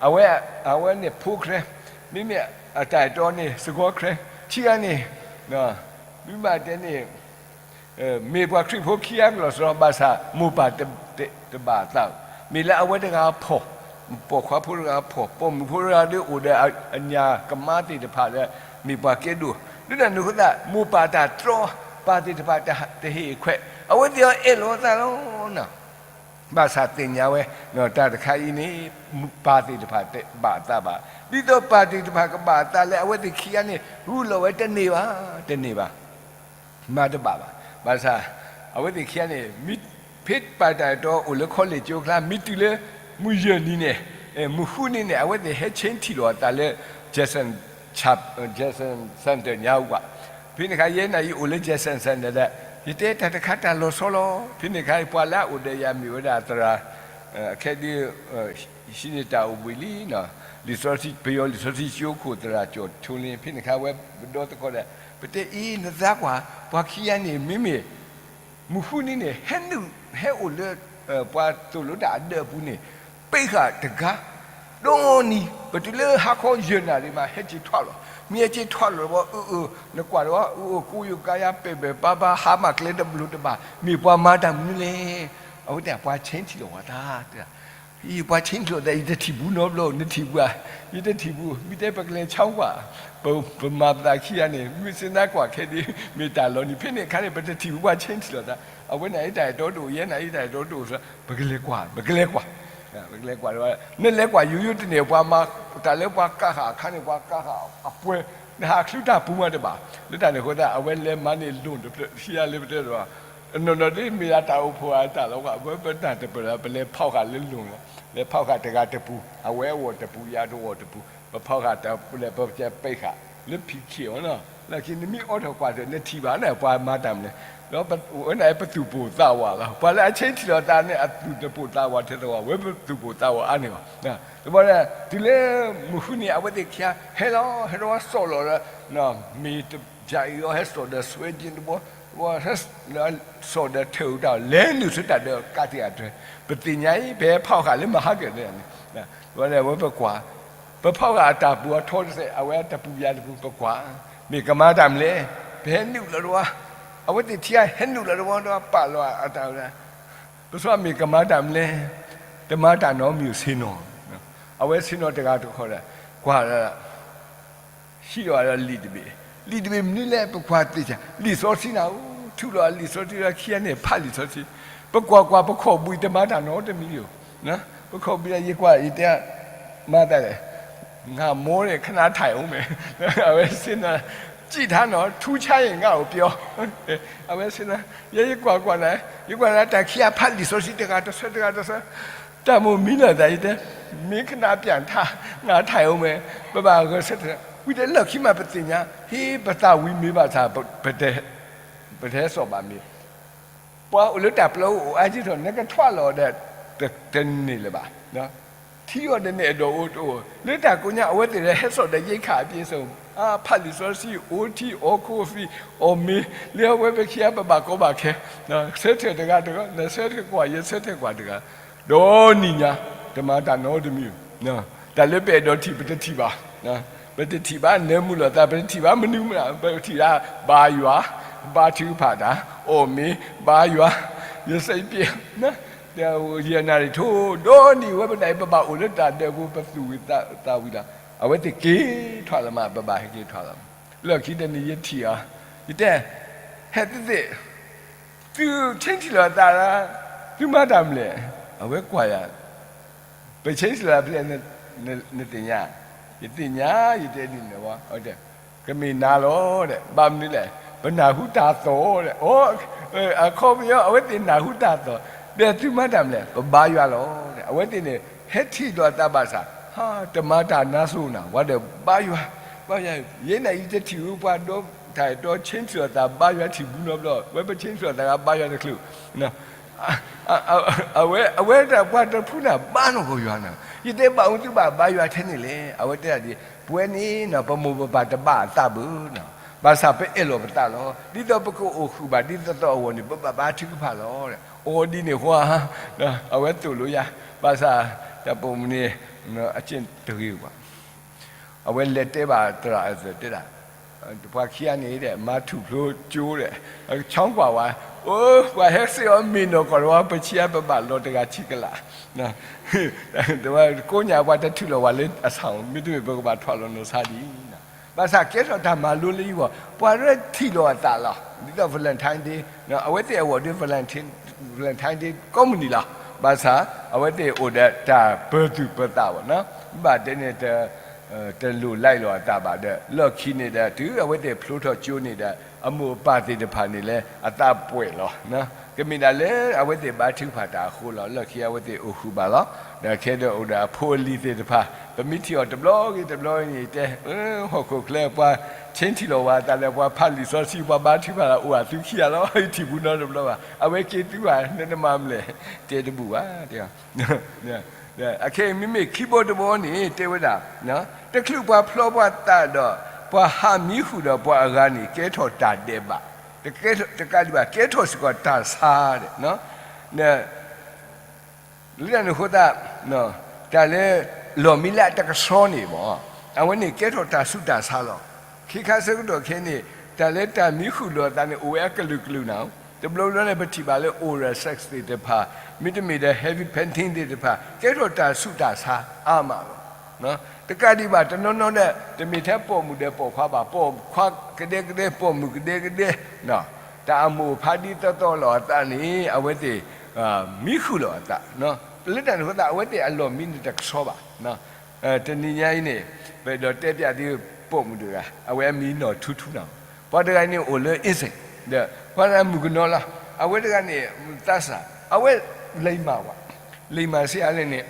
အဝဲ, အဝဲန့ၣ်ဖိၣ်ဃဲ, မ့မ့ၢ်အတၢ်အဲၣ်တီန့ၣ် စကီၤဃဲ, ထံဂၤန့ၣ်, မ့ၢ်ဘၣ်တဲန့ၣ် မ့ၢ်ပှၤခရံာ်ဖိခံဂၤကလီၤစရီ ဘၣ်ဆၣ်မိၢ်ပၢ်တဘၣ်အသး, မ့ၢ်လၢအဝဲတဂၤဖှီၣ်, ပိာ်ခွါဖိတဂၤဖှီၣ်, ပိာ်မုၣ်ဖိတဂၤဒီးအိၣ်ဒီးအညၣ်ကမါသ့ၣ်တဖၣ်ဒီး မ့ၢ်ပှၤကဲဒိၣ်, ဒ်န့ၣ်အဃိသတး မိၢ်ပၢ်တၢ်တြီ, ပၢ်သ့ၣ်တဖၣ်တဟ့ၣ်အခွဲး, အဝဲသ့ၣ်အီၤအဲၣ်လီၤအသးလီၤ. ဘၣ်ဆၣ်သ့ၣ်ညါဝဲ တၢ်တခါအံၤန့ၣ် ပၢ်သ့ၣ်တဖၣ်တဘၣ်အသးဘၣ်. ဒ်သိးပၢ်သ့ၣ်တဖၣ်ကဘၣ်အသးလၢအဝဲသ့ၣ်ခံဂၤန့ၣ် ဂုာ်လီၤဝဲတန့ၢ်ဘၣ်, တန့ၢ်ဘၣ်, မၤတဘၣ်ဘၣ်. ဘၣ်ဆၣ် အဝဲသ့ၣ်ခံဂၤန့ၣ် မ့ၢ်ဖဲပၢ်တၢ်အဲၣ်တီအိၣ်လၢ college ကၠိအကျါ မ့ၢ်တုၤလၢ မုၢ်ယဲၢ်နံၤန့ၣ်, မုၢ်ဃုနံၤန့ၣ် အဝဲသ့ၣ်ဟဲ change ထံၣ်လီၤအသးလၢ Jackson Center ညါအူကွၢ်. ဖဲန့ၣ်အခါ ယဲနၤအံၤအိၣ်လၢ Jackson Center ဒီး ယတဲတၢ်တခါတၢ်လီၤဆီလီၤ. ဖဲန့ၣ်အခါ ပှၤလၢအအိၣ်ဒီးယၤမ့ၢ်ဝဲဒၣ်သရၣ် အခဲဒု ဟံးန့ၢ်တၢ်အိၣ်ဘှံးလံ, လံာ်စီဆှံ ပယီၤလံာ်စီဆှံကၠိခိၣ်သရၣ်ကၠီၣ်ဆိလ့, ဖဲန့ၣ်အခါဝဲပဒီသကိးဒီး ပတဲအံၤ နသးကွၢ် ပှၤခံဂၤန့ၣ် မ့မ့ၢ် မုၢ်ဃုနံၤန့ၣ် ဟဲနုာ် ဟဲအိၣ်လၢ ပှၤသိၣ်လိတၢ်အဒၢးအပူၤန့ၣ် ပ့းဃာ်တဂၤ, ဒီနံၤ ပတုၤလၢဟါခီယဲၢ်နၣ်ရံၣ်မး ဟဲက့ၤထွးလီၤ. မ့ၢ်ဟဲက့ၤထွးလီၤဝဲ အၢ အၢ နကွၢ်ဒီးဝဲ အၢ အၢ ကိးယိၤကါယါ ပဲာ်ပဲာ်ပါပါ ဟါမၢ်ကျဲတဘျိးတဘၣ် မ့ၢ်ပှၤမၤတၢ်မနုၤလဲၣ်. အဝဲတဲ ပှၤ change ထံၣ်လီၤဝဲသး အံၤ ပှၤ change ထံၣ်လီၤသး ယတထံၣ်ဘူးနီတဘျီ နထံၣ်ဘူးဧါ. ယတထံၣ်ဘူး မ့ၢ်တဲပကလဲၤဆါကွၢ်, ပမၤပသးခံဂၤန့ၣ် မ့ၢ်စ့နါကွၢ်ခဲဒု မ့ၢ်တၢ်လီၤနံၤ ဖဲန့ၣ်အခါန့ၣ် ပတထံၣ်ဘူး ပှၤ change ထံၣ်လီၤသး, အဝဲန့ၣ်အတၢ်အဲၣ်တီတအိၣ် ယဲန့ၣ်အတၢ်အဲၣ်တီတအိၣ်, ပကလဲၤကွၢ် ပကလဲၤကွၢ်, ပကလဲၤကွၢ်, နလဲၤကွၢ်ယိယိတန့ၢ် ပှၤမၤတၢ်လၢပှၤကးဃာ်အခါန့ၣ် ပှၤကးဃာ်အပှဲၤ, နဟးချုတၢ်ပူၤမးတဘၣ်, လၢတၢ်န့ၣ်အဃိသတး အဝဲလဲၤမၤန့ၢ်လိၣ်တဖျၢၣ် ခံဂၤလၢပတဲဒီး နီၢ်နီၢ်ဒ်မ့ၢ်ဒၣ်တၢ်အိၣ်ဖှိၣ်အတၢ်လီၤကွၢ် ပပတၢ်တပၢၢ်ဒီး ပလဲၤဖီၣ်ဃာ်လၢလိၣ်လီၤ, လဲၤဖီၣ်ဃာ်တဂၤတပူၤ အဝဲအဂီၢ်တပူၤ ယၤတဂီၢ်တပူၤ ပဖီၣ်ဃာ်တၢ်ပူၤလဲၣ် ပကဲပ့းဃာ် လၢဖံးခံးအီၤနီၤ, လၢခံနမ့ၢ်အိးထီၣ်ကွၢ်တၢ် နထံၣ်ဘၣ်န့ၣ် ပှၤမၤတၢ်မနုၤလဲၣ်, ဒီးဝဲန့ၣ်ပသူၣ်ပိၢ်သးဝးလီၤ, ပှၤလၢအ change ထံၣ်လီၤသးန့ၣ် အသူၣ်တပိၢ်သးဝးထဲသဝီ ဝဲပသူၣ်ပိၢ်သးဝးအါန့ၢ်ဘၣ်, တဘျီဒီး တုၤလၢမုၢ်ဃုနံၤ အဝဲသ့ၣ်ခံဂၤ ဟဲလီၤ ဟဲဒီးဝဲစိာ်လီၤဒီး မ့ၢ်တယၤအံၤအီၤ ဟဲစိာ်ဒီး ဆွဲက့တဘီ တဘီ ဟဲစိာ်ဒီးထၢၣ်အတၢ် လဲၤနုာ်ဆူတၢ်ဒၢးကးတံာ်အတြဲၤ, ပသ့ၣ်ညါအံၤ ပဟဲဖီၣ်ဃာ်လၢမဟါကၢၢ်န့ၣ်, ဝဲပကွၢ်, ပဖီၣ်ဃာ်အတၢ်ပူၤအထီတစဲး အဝဲတပူၤယၤတပူၤ ပကွၢ်, မ့ၢ်ကမၤတၢ်မနုၤလဲၣ်, ပဟဲနုာ်လီၤတဝီ, အဝဲသ့ၣ်ထံဂၤဟဲနုာ်လီၤတဝီဒီးပာ်လီၤအတၢ်ဝဲဒၣ် ပစီမ့ၢ်ကမၤတၢ်မနုၤလဲၣ်, တမၤတၢ်နီတမံၤ ဆ့ၣ်နီၤ, အဝဲဆ့ၣ်နီၤတဂၤတခီဒီး ကွၢ်ဒီး ဟံးလီၤဒီးလံာ်တဘ့ၣ်, လံာ်တဘ့ၣ်မနုၤလဲၣ် ပကွၢ်သ့ၣ်တဖၣ် လံာ်စီဆှံနၤဧိၤ, ထုးလီၤလံာ်စီဆှံဒီးခံဂၤန့ၣ် ဖးလံာ်စီဆှံ, ပကွၢ်ကွၢ် ပခီၣ်ဘှံးတမၤတၢ်နီတမံၤဧိၤ, ပခီၣ်ဘှံးဒီးယကွၢ် ယတဲ မၤသးလဲၣ်, ငါမောတယ် ခဏထိုင်ဦးမယ်, အဝဲဆ့ၣ်နီၤ, ကြည့်ထားနော် ထူးခြားရင်ငါ့ကိုပြော, အဝဲဆ့ၣ်နီၤ, ယဲယကွၢ်ကွၢ်န့ၣ် ယကွၢ်န့ၣ် တၢ်ခံဂၤဖးလံာ်စီဆှံတဂၤတဆၢ တဂၤတဆၢ တၢ်မိၣ်မံလီၤသး ယတဲ, မ့ၢ်ခဏပြန်ထါ ငါထိုင်ဦးမယ်, ပဘၣ်ဂဲၤဆၢထၢၣ်, ဝံၤဒီးလၢခံမးပသ့ၣ်ညါ ဟ့ၣ်ပသးဝံၤမ့ၢ်ဘၣ်ဆၣ် ပတဟဲစိာ်ဘၣ်မ့ၢ်, ပှၤအိၣ်လၢတၢ်ပျီအိၣ်အါက့ထီၣ် နကထွးလီၤဒီး တန့ၢ်လၢၤဘၣ် ထံအီၤဒီးန့ၣ် အဒိၣ်အိၣ်တအိၣ် လၢတၢ်ကိးညါ အဝဲသ့ၣ်ဒီးဟဲစိာ်ဒီး ရိက္ခာအပြည့်အစုံ, ဖးလံာ်စီဆှံ အိၣ်ထံ အိၣ်ခိၣ်သံ အိၣ်မ့ၤ လၢအဝဲပခံဂၤပဘၣ်ကီဘၣ်ခဲ, ဆၢထၢၣ်တဂၤတဂၤ နဆၢထၢၣ်ကွၢ် ယဆၢထၢၣ်ကွၢ်တဂၤ, ဒီနံၤညါ တမၤတၢ်နီတမံၤ, တၢ်လၢပအဲၣ်ဒိးထံၣ် ပတထံၣ်ဘၣ်, ပတထံၣ်ဘၣ် နၢမူလိာ်သး ပတထံၣ်ဘၣ် မနုၤမနုၤ ပထံၣ်ဒၣ် ဘါယွၤ, ဘါထုကဖၣ်တၢ်, အိၣ်မ့ၤ ဘါယွၤ, ယစံးပ့း ယနာ်ရံၣ်ထိ ဒီနံၤဝဲပနၢ်အံၤ ပဘၣ်အိၣ်လၢတၢ်ဒၢးပူၤ ပသူၣ်ဝံၤသးဝံၤလီၤ. အဝဲသ့ၣ်က့ၤထွးလီၤမး ပဘၣ်ဟဲက့ၤထွးလီၤ. လၢခံတနံၤယထံၣ်အီၤ, ယတဲ, ဟဲသ့ၣ်သ့ၣ်, သုဆ့ထံၣ်လိာ်သး, သုမၤတၢ်မနုၤလဲၣ်. အဝဲကွၢ်ယၤ, ပဆ့ထံၣ်လိာ်သးဖဲလဲၣ်, နသ့ၣ်ညါ, ယသ့ၣ်ညါ, ယတဲဒ်န့ၣ်ဝဲ, ကမ့ၢ်နၤလီၤဒီး ဘၣ်မနုၤလဲၣ်, ပနၢ်ဟူတၢ်သီၣ်ဒီး, အခီပညီ အဝဲသ့ၣ်နၢ်ဟူတၢ်သီၣ်, ဒီးသုမၤတၢ်မနုၤလဲၣ်, ပဘါယွၤလီၤဒီး အဝဲသ့ၣ်န့ၣ် ဟဲထံၣ်လိာ်သးဘၣ်ဆၣ်, တမၤတၢ်နါစိၤနၤ ဝဲဒီးဘါယွၤ, ဘါယွၤ, ယဲန့ၣ်အံၤတထံၣ်ဝဲပှၤဒီးတၢ်အဲၣ်တီဆ့ထံၣ်လိာ်သး ဘါယွၤထံၣ်ဘူးနီတဘျီ, ဝဲပဆ့ထံၣ်လိာ်သးဂၤ ဘါယွၤတချုး အဝဲ, အဝဲဒၣ်ပှၤတဖုန့ၣ် ဘါနီၢ်ကီၢ်ယွၤန့ၣ်, ယတဲဘၣ်အူသုဘၣ်ဘါယွၤထဲန့ၣ်လဲၣ်. အဝဲတဲဒၣ်ဒ်, ပဝဲန့ၣ်နီၤ ပမိၢ်ပပၢ်တဘၣ်အသးဘၣ်နီၤ, ဘၣ်ဆၣ်ပအဲၣ်လီၤပသးလီၤ. ဒ်သိးပကအိၣ်ဃုာ်ဘၣ်ဒ်သိးသိးအဂီၢ်န့ၣ် ပဘၣ်ဘါထုကဖၣ်လီၤ. အီၤဒ်န့ၣ်ဃီ, အဝဲသိၣ်လိယၤ, ဘၣ်ဆၣ်တၢ်ပိာ်မုၣ်န့ၣ် အကျင့်တဂ့ၤဘၣ်. အဝဲလဲၤတဲဘၣ်သရၣ်အသးတဲဒၣ်, ပှၤခံဂၤန့ၣ်ဒီး မၤထူၣ်ဖျိကၠိဒီး ဆီကွၢ်ဝဲ, အိ ပှၤဟဲစ့ၢ်အီၤမ့ၢ်နီၢ်ကီၢ်တဝါ ပဆံးအါ ပဘၣ်လီၤတဂၤဆံကလး, ကိးညါပှၤတထူၣ်လီၤဝဲလၢအဆၣ်အီၤ မ့တမ့ၢ်ပကဘၣ်ထွဲလီၤနီၢ်ဆါဒံး, ဘၣ်ဆၣ်ကဲထီၣ်တၢ်မၤလိလၢယဂီၢ် ပှၤရၢထံၣ်လီၤအသးလီၤ. ဒ်သိး Valentine Day အဝဲသ့ၣ်အဂီၢ်ဒီး Valentine Day ကိးမုၢ်နံၤလီၤ. ဘၣ်ဆၣ် အဝဲသ့ၣ်အိၣ်ဒီးတၢ်ပၢၤသူၣ်ပၢၤသးဘၣ်နီၤ, ဘၣ်တဲန့ၣ် တလိၣ်လဲလိာ်အသးဘၣ်ဒီး လီၢ်ခံန့ၣ်ဒီး တုၤအဝဲသ့ၣ်ဖျိထီၣ်ကၠိန့ၣ်ဒီး အမိၢ်အပၢ်သ့ၣ်တဖၣ်န့ၣ်လၢအသးပှဲၤလီၤ. ကမ့ၢ်ဒၣ်လၢအဝဲသ့ၣ်ဘါထုကဖၣ်တၢ်အဃိလီၤ. လီၢ်ခံအဝဲသ့ၣ်အိၣ်ဃုာ်ဘၣ်လီၤ. ဒီးခဲဒီးအိၣ်ဒီးအဖိအလံၤသ့ၣ်တဖၣ် ပမ့ၢ်ထံၣ်အီၤတဘျီဂ့ၤတဘျီဂ့ၤန့ၣ် တဲ ဟီၣ်ခိၣ်ချၢပှၤ ဆ့ထံၣ်လီၤဝဲအသးဒီး ပှၤဖးလံာ်စီဆှံ ပှၤဘါထုကဖၣ်လၢအိၣ်အသူခံဂၤလီၤ ယထံၣ်ပူၤနီတဘျီဘၣ်. အဝဲက့ၤသုဘၣ် နတမၤမလဲၣ်, တဲတဘူၣ်ဘၣ် တဲ အခဲအံၤမ့မ့ၢ်ခံဘီတဘီန့ၣ် တဲဝဲဒၣ် တချုးပှၤဖျီပှၤသးဒီး ပှၤဟးမံဃုာ်ဒီးပှၤအဂၤန့ၣ် ကဲထီၣ်တၢ်ဒဲးဘး, တကးဒံးဘၣ် ကဲထီၣ်စ့ၢ်ကီးတၢ်ဆါဒီး လၢတၢ်န့ၣ်အဃိသတး တၢ်လၢလီၢ်မံလၢအတကဆှီန့ၣ်မ့ၢ် အဝဲန့ၣ်ကဲထီၣ်တၢ်ဆူးတၢ်ဆါလီၤ. ခံခါဆၢကတီၢ်ခဲအံၤန့ၣ် တၢ်လၢတၢ်မံဃုာ်လိာ်အသးန့ၣ် အိၣ်ဝဲအကလုာ်ကလုာ်နၤ, တဘျီဘျီန့ၣ် ပထံၣ်ဘၣ်လၢ oral sex သ့ၣ်တဖၣ် မ့တမ့ၢ်ဒီး heavy petting သ့ၣ်တဖၣ် ကဲထီၣ်တၢ်ဆူးတၢ်ဆါအါမးလီၤ. တကးဒံးဘၣ် တနီၤနီၤဒီး တမ့ၢ်ထဲပိာ်မုၣ်ဒီးပိာ်ခွါဘၣ်, ပိာ်ခွါကဒဲကဒဲ ပိာ်မုၣ်ကဒဲကဒဲ တၢ်အမိၢ်ဖးဒံသီသီလိာ်အသးန့ၣ် အဝဲသ့ၣ် မံဃုာ်လိာ်အသး, လၢတၢ်န့ၣ်အဃိသတး အဝဲသ့ၣ်အလီၢ်မံန့ၣ်တကဆှီဘၣ်. တနံၤညါအံၤန့ၣ် ပအဲၣ်ဒိးတဲပျးသုပိာ်မုၣ်တဂၤ အဝဲအမံၤနီၢ်ထူထူနၤ, ပှၤတဂၤန့ၣ်အိၣ်လၢ East ဒီး ပှၤမုၣ်ကနီၤလီၤ. အဝဲတဂၤန့ၣ် သးစၢ် အဝဲ လိမ္မာ ဝဲ လိမ္မာ စ့ၢ်အါလဲၣ်န့ၣ်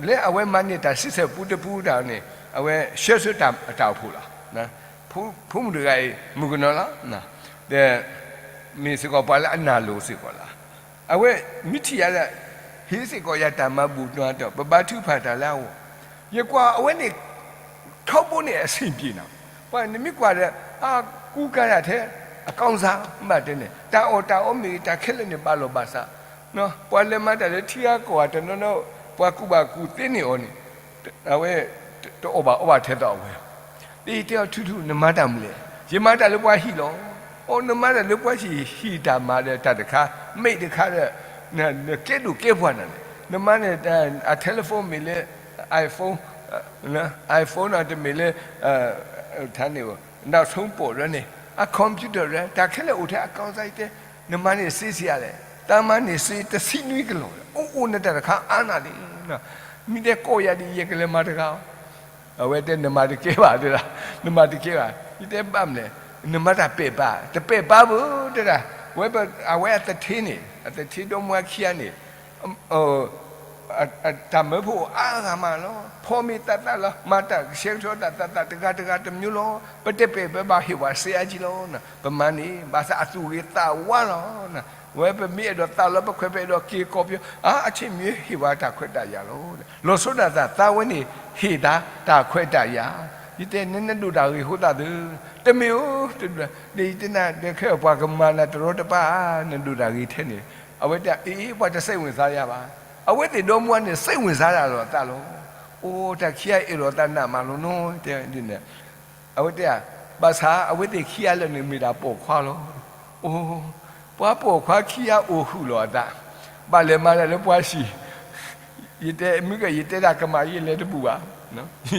လၢအဝဲမၤန့ၢ်တၢ်စံးဆၢပူတပူတၢ်န့ၣ် အဝဲဆှၢဆၢတၢ်အိၣ်ဖှိၣ်လီၤ. ဖိမုၣ်တဂၤအံၤ မုၣ်ကနီၤလီၤ. ဒီး မ့ၢ်စ့ၢ်ကီးပှၤလၢအနၢ်လိၤစ့ၢ်ကီးလီၤ. အဝဲမ့ၢ်ထံၣ်ယၤဒီး ဟ့ၣ်စ့ၢ်ကီးယၤတၢ်မၤဘူၣ်နၤဒီး ပဘါထုကဖၣ်တၢ်လၢအဂီၢ်, ယကွၢ်အဝဲန့ၣ် ထီဘိန့ၣ်အဆင်ပြေနၤ, ပှၤနမ့ၢ်ကွၢ်ဒီး အကူကၤတၢ်ထဲ အကောင်းစား ဘၣ်တဲန့ၣ် တၢ်အီၣ်တၢ်အီမ့ၢ်ဂ့ၤ တၢ်ခဲလၢာ်န့ၣ် ဘၣ်လီၢ်ဘၣ်စး, ပှၤလဲၤမၤတၢ်လၢထံဂၤကီၢ်ဂၤတနီၤနီၤ ပှၤကူၣ်ဘၣ်ကူၣ်သ့န့ၢ်အီၤန့ၣ် အဝဲတအီၣ်ဘၣ်အီဘၣ်ထဲသိးအဝဲ, ဒီးယတဲအီၤ ထူထူ နမၤတၢ်မနုၤလဲၣ်. ယမၤတၢ်လၢပှၤဟံၣ်လီၤ. အိ နမၤတၢ်လၢပှၤဟံၣ် ဟံၣ်တၢ်မၤဒီးတၢ်တခါ မ့ၢ်တခါဒီး နကဲဒိၣ်ကဲပှၢ်နၤလဲၣ်. နမၤန့ၣ် အ telephone မ့ၢ်လၢ iPhone, iPhone နီၤ တမ့ၢ်လၢ ထါန့ၣ် နောက်ဆုံးပေါ် ရၢန့ၣ် အ computer ရၢ တၢ်ခဲလၢာ်အိၣ်ထဲအ ကောင်းစား ယတဲ နမၤန့ၢ်စ့စ့ၢ်အါလဲၣ်, တၢ်မၤန့ၢ်စ့တဆံနွံကလီၢ်, အိ အိ နတၢ်တခါအါနၤလံ, မ့ၢ်တဲကိးယၤဒ်အံၤ ယကလဲၤမၤတဂၤအီၤ, အဝဲတဲ နမၤတကဲဘၣ် တဲဒၣ်, နမၤတကဲဘၣ်, ယတဲဘၣ်မနုၤလဲၣ်, နမၤတၢ်ပဲာ်ဘၣ်, တပဲာ်ဘၣ်ဘၣ် တဲဒၣ်, ဝဲ အဝဲအသထ့န့ၣ် အသထ့ဒီမါခံဂၤန့ၣ် တၢ်မၢဖိအိၣ်အါဂၤမးလီၤ. ဖီမ့ၢ်သးသးလီၤ, မၤတၢ်ကဆှဲကဆှီသးသးသး တဂၤတဂၤတမျိုးလီၤ. ပတပဲာ်ပဲဘၣ် ဟ့ၣ်ဝဲစ့အါကံလီၤ. ပမၤန့ၣ် ဘၣ်ဆၣ်အသူၣ်ဂ့ၤသးဝါလီၤ. ဝဲပမ့ၢ်အဲၣ်ဒိးသးလီၤ ပခွဲး ပအဲၣ်ဒိးက့ၤကီၢ်ပယီၤ အါ အဆ့ၣ်မံၤ ဟ့ၣ်ဝဲတၢ်ခွဲးတၢ်ယာ်လီၤ. လီၤဆီဒၣ်တၢ်သးဝဲန့ၣ် ဟ့ၣ်သးတၢ်ခွဲးတၢ်ယာ်. ယတဲ နနဒိၣ်တၢ်ဂ့ၤအဃိသတးသု, တမ့ၢ်ဧိၤ, ဒီးယတဲနၤ ဒီးခဲအံၤပှၤကမၤနၤတရီတပါ နဒိၣ်တၢ်ဂ့ၤထဲန့ၣ်, အဝဲတဲ အ့ ပှၤတစိတ်ဝင်စားရဘၣ်. အဝဲသ့ၣ်ဒီမါန့ၣ် စိတ်ဝင်စားတၢ်လီၤသးလီၤ. အိ တၢ်ခံဂၤအဲၣ်လီၤသးနးမးလီၤနီၤ, တဲဒ်န့ၣ် အဝဲတဲ ဘၣ်ဆၣ်အဝဲသ့ၣ်ခံဂၤလၢာ်န့ၣ် မ့ၢ်ဒၣ်ပိာ်ခွါလီၤ. အိ ပှၤပိာ်ခွါခံဂၤအိၣ်ဃုာ်လီၤအသး, ဘၣ်လဲၤမၤတၢ်လၢပှၤဟံၣ်, ယတဲ မုၢ်က ယတဲတၢ်ကမၣ် ယလဲၤတဘူၣ်ဘၣ်,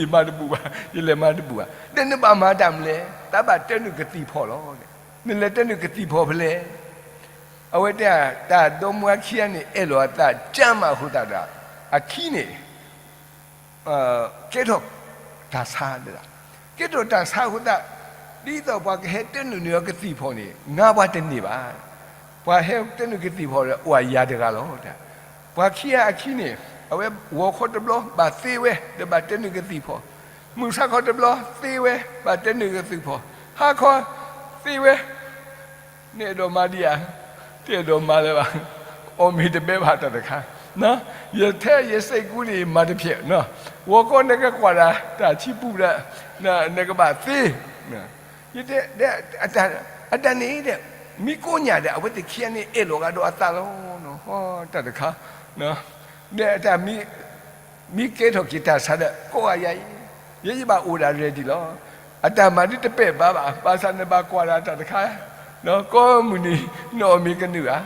ယမၤတဘူၣ်ဘၣ်, ယလဲၤမၤတဘူၣ်ဘၣ်. ဒီးနဘၣ်မၤတၢ်မနုၤလဲၣ်, တၢ်ဘၣ်တဲနုာ်ကသံၣ်ဖီၣ်လီၤ. နလဲၤတဲနုာ်ကသံၣ်ဖီၣ်ဖဲလဲၣ်. အဝဲတဲ တၢ်ဒီမါခံဂၤန့ၣ် အဲၣ်လီၤအသးကၢမးအဃိသတးဒီး အခံန့ၣ် ကဲထီၣ်တၢ်ဆါဒၣ်, ကဲထီၣ်တၢ်ဆါအဃိသတး ဒ်သိးပှၤကဟဲတဲနုာ်န့ၢ်အီၤကသံၣ်ဖီၣ်န့ၣ် ငါပှၤတန့ၢ်ဘၣ်. ပှၤဟဲတဲနုာ်ကသံၣ်ဖီၣ်ဒီး အိၣ်ယၤတဂၤလီၤ. ပှၤခံဂၤအခံန့ၣ် အဝဲဂီၤခီတဘျီ ဘၣ်သ့ဝဲ ဒီးဘၣ်တဲနုာ်ကသံၣ်ဖီၣ်, မုၢ်ဆါခီတဘျီသ့ဝဲ ဘၣ်တဲနုာ်ကသံၣ်ဖီၣ်, ဟါခီသ့ဝဲ နအဲၣ်ဒိးမၤဒံးဧါ, တအဲၣ်ဒိးမၤလၢၤဘၣ်, အီၣ်မ့ၤတဘဲဘၣ်တၢ်တခါ, ယထဲယစဲးကူန့ၣ် မၤတဖျဲး, ဂီၤခီနကကွၢ်ဒၣ် တၢ်ဆံပူၤဒီး နကဘၣ်သ့, ယတဲ အတၢ်န့ၣ်ဒီး မ့ၢ်ကိးညါဒီး အဝဲသ့ၣ်ခံဂၤန့ၣ် အဲၣ်လီၤဂာ်ဒီးအသးလီၤ, တၢ်တခါ, ဒီးတၢ် မ့ၢ်ကဲထီၣ်က့ၤတၢ်ဆါဒီး ကိးဂၤယၤအံၤ, ယဲယဘၣ်အိၣ်ဒၣ် ready လီၤ. အတၢ်မၤဒ်တပဲာ်ဘၣ်ဘၣ်, ဘၣ်ဆၣ်န့ၣ်ဘၣ်ကွၢ်ဒၣ်တၢ်တခါ, ကိးမုၢ်နံၤ နအီၣ်မ့ၤကနုာ်ဧါ.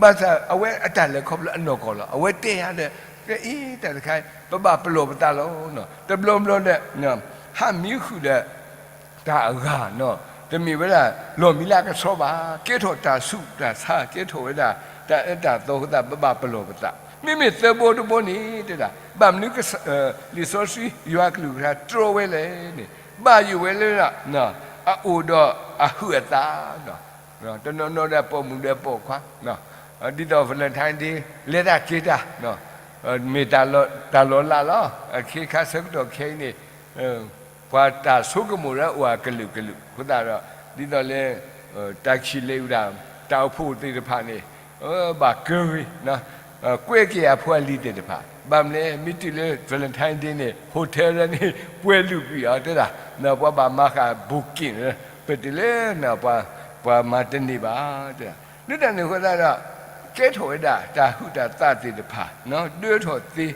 ဘၣ်ဆၣ်အဝဲအတၢ်လဲၤခီဖျိအနီၢ်ကီၢ်လီၤ. အဝဲတဲယၤဒီး ကအ့ တၢ်တခါ ပဘၣ်ပလီၢ်ပသးလီၤ. တဘျီဘျီဒီး ဟးမံဃုာ်ဒီး တၢ်အဂၤနီၤ, တမ့ၢ်ဝဲဒၣ် လီၢ်မံလၢအကဆှီဘၣ်, ကဲထီၣ်တၢ်ဆူးတၢ်ဆါ, ကဲထီၣ်ဝဲဒၣ် တၢ်အၢတၢ်သီအဃိသတး ပဘၣ်ပလီၢ်ပသး. မ့မ့ၢ်သၢဘီတဘီန့ၣ် တဲဒၣ် ဘၣ်မနုၤ လံာ်စီဆှံ ယွၤအကလုၢ်ကထါတြီဝဲလဲၣ်န့ၣ်, ဘၣ်ယိၣ်ဝဲလၢ အအိၣ်ဒီးအဟုးအသး, တနီၤနီၤဒီးပိာ်မုၣ်ဒီးပိာ်ခွါ, ဒ်သိး Valentine Day လဲၤတၢ်က့ၤတၢ်, မ့ၢ်တၢ်လီၤလးလီၤ. အခ့အခါဆၢကတီၢ်ခဲအံၤန့ၣ် ပှၤတၢ်ဆိကမိၣ်လၢအိၣ်အကလုာ်ကလုာ်အဃိသတးဒီး ဒ်သိးလၢ တၢ်ခံးလ့ၤဝဲဒၣ် တၢ်အိၣ်ဖှိၣ်သ့ၣ်တဖၣ်န့ၣ် ဘၣ်ကၢဂ့ၤ ကွဲးက့ၤအဖိအလံၤသ့ၣ်တဖၣ်. ဘၣ်မနုၤလဲၣ် မ့ၢ်တုၤလၢ Valentine Day န့ၣ် hotel လၢန့ၣ် ပှဲၤလုာ်ကွံာ်အီၤတဲဒၣ်, ပှၤဘၣ်မၤဃာ် booking ပတုၤလၢ ပှၤမၤတန့ၢ်ဘၣ်တဲဒၣ်. လၢတၢ်န့ၣ်အဃိသတးဒီး ကဲထီၣ်ဝဲဒၣ်တၢ်ဟုးတၢ်သးသ့ၣ်တဖၣ် ဒၢထီၣ်သ့, ဒီး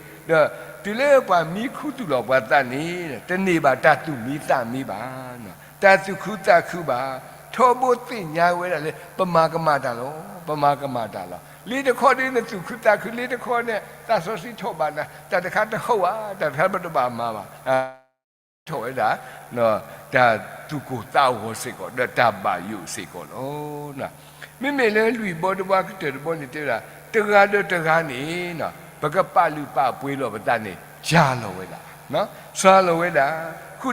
တုၤလၢပှၤမံခူသူၣ်လီၤပှၤသးန့ၣ် တန့ၢ်ဘၣ်တၢ်သူၣ်မံသးမံဘၣ်, တၢ်သူၣ်ခုသးခုဘၣ်. ထီဘိသ့ၣ်ညါဝဲဒၣ်လၢ ပမၤကမၣ်တၢ်လီၤ, ပမၤကမၣ်တၢ်လီၤ. လ့တခီဒ်နသူၣ်ခုသးခု, လ့တခီန့ၣ် သးစီဆှံထီၣ်ဘၣ်နၤ, တၢ်တခါတဟီၣ်ဘၣ်, တၢ်တခါပတဘၣ်မၤဘၣ်. ထီၣ်ဝဲဒၣ် တၢ်သူၣ်ကိၢ်သးဂီၤစ့ၢ်ကီး ဒီးတၢ်ဘၣ်ယိၣ်စ့ၢ်ကီးလီၤ. မ့မ့ၢ်လၢလွံၢ်ဘီတဘီကတၢၢ်တဘီန့ၣ်တဲဝဲဒၣ် တဂၤဒီးတဂၤန့ၣ် ပကပာ်လုၢ်ပာ်ပှ့ၤလီၤပသးန့ၣ် စှၤလီၤဝဲဒၣ်, စှၤလီၤဝဲဒၣ်, ဃု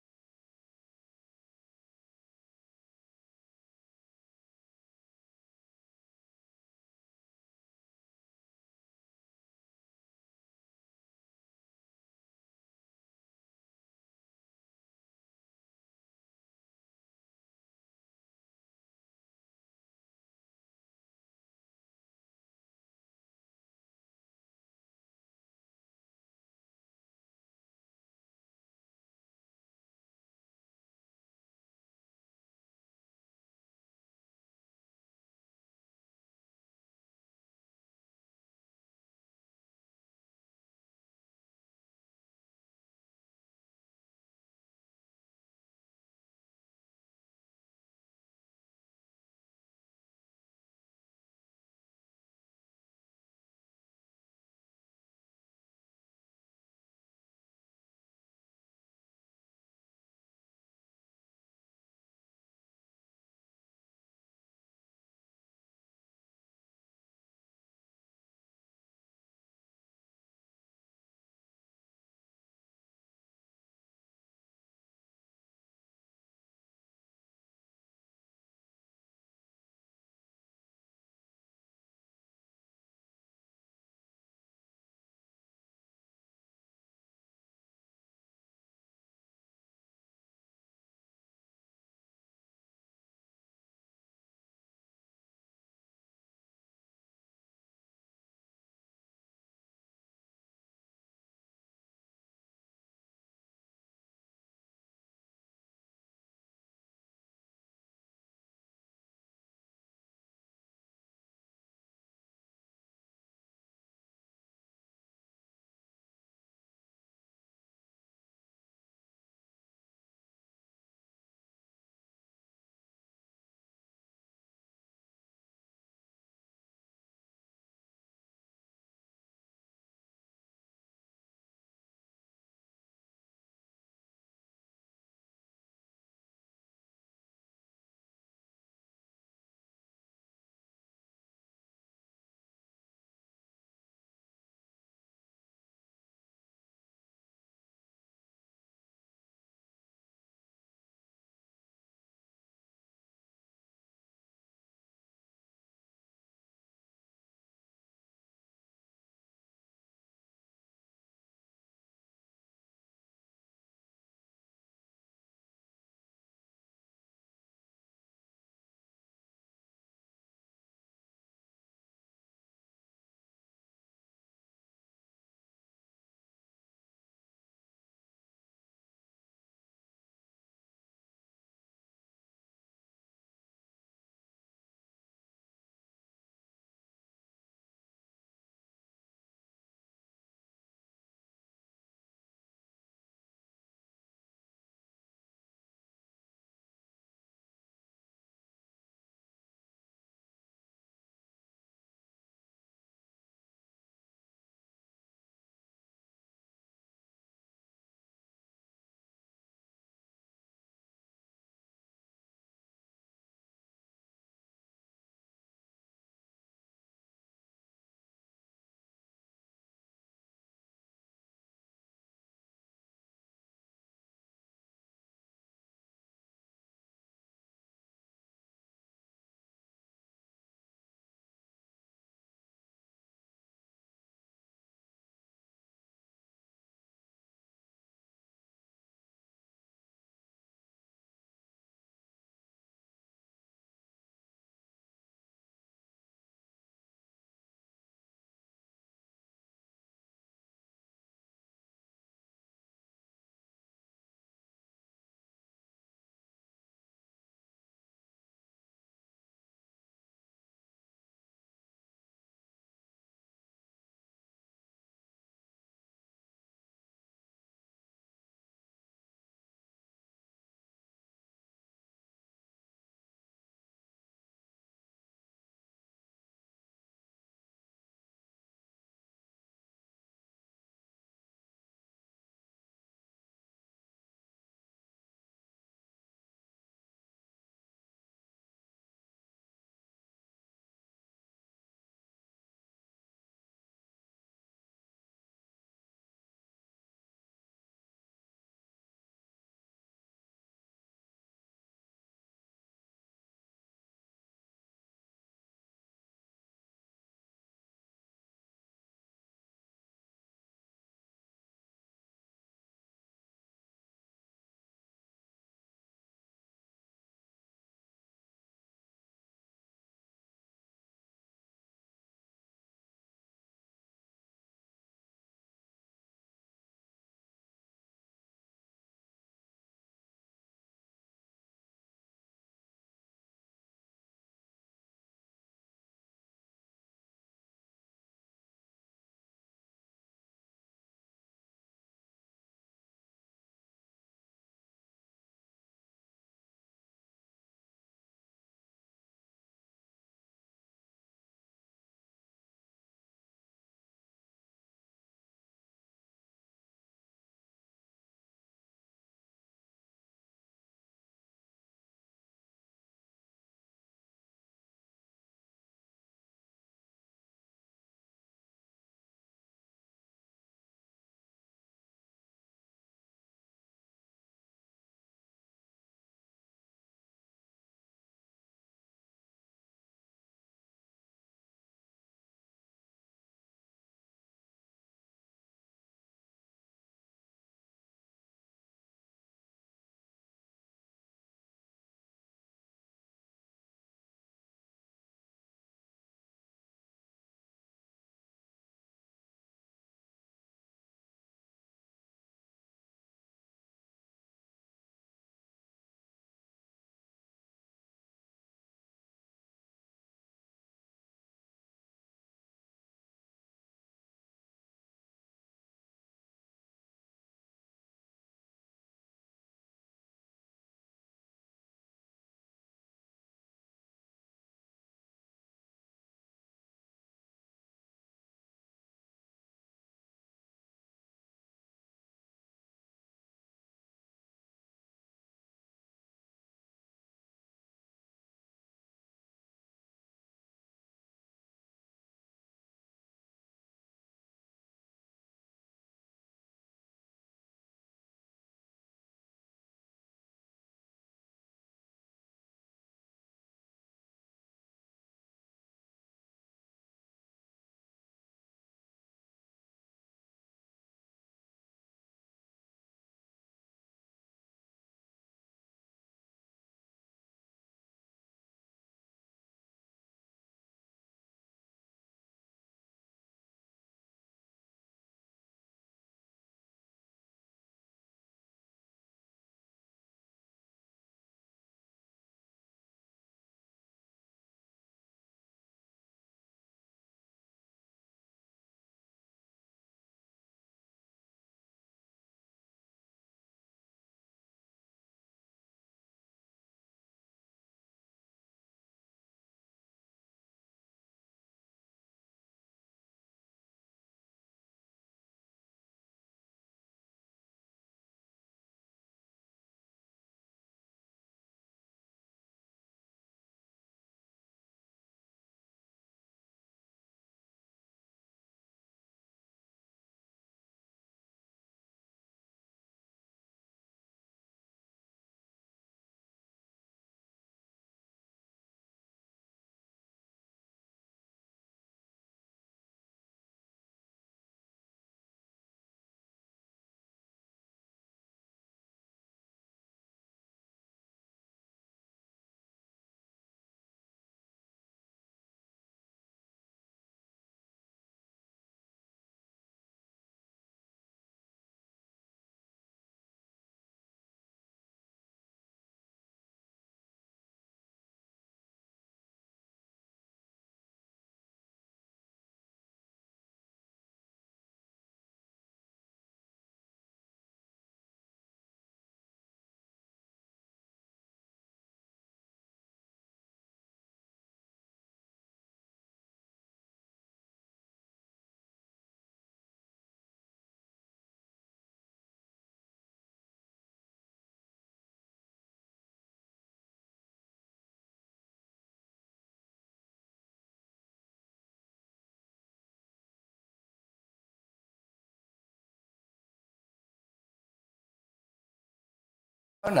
န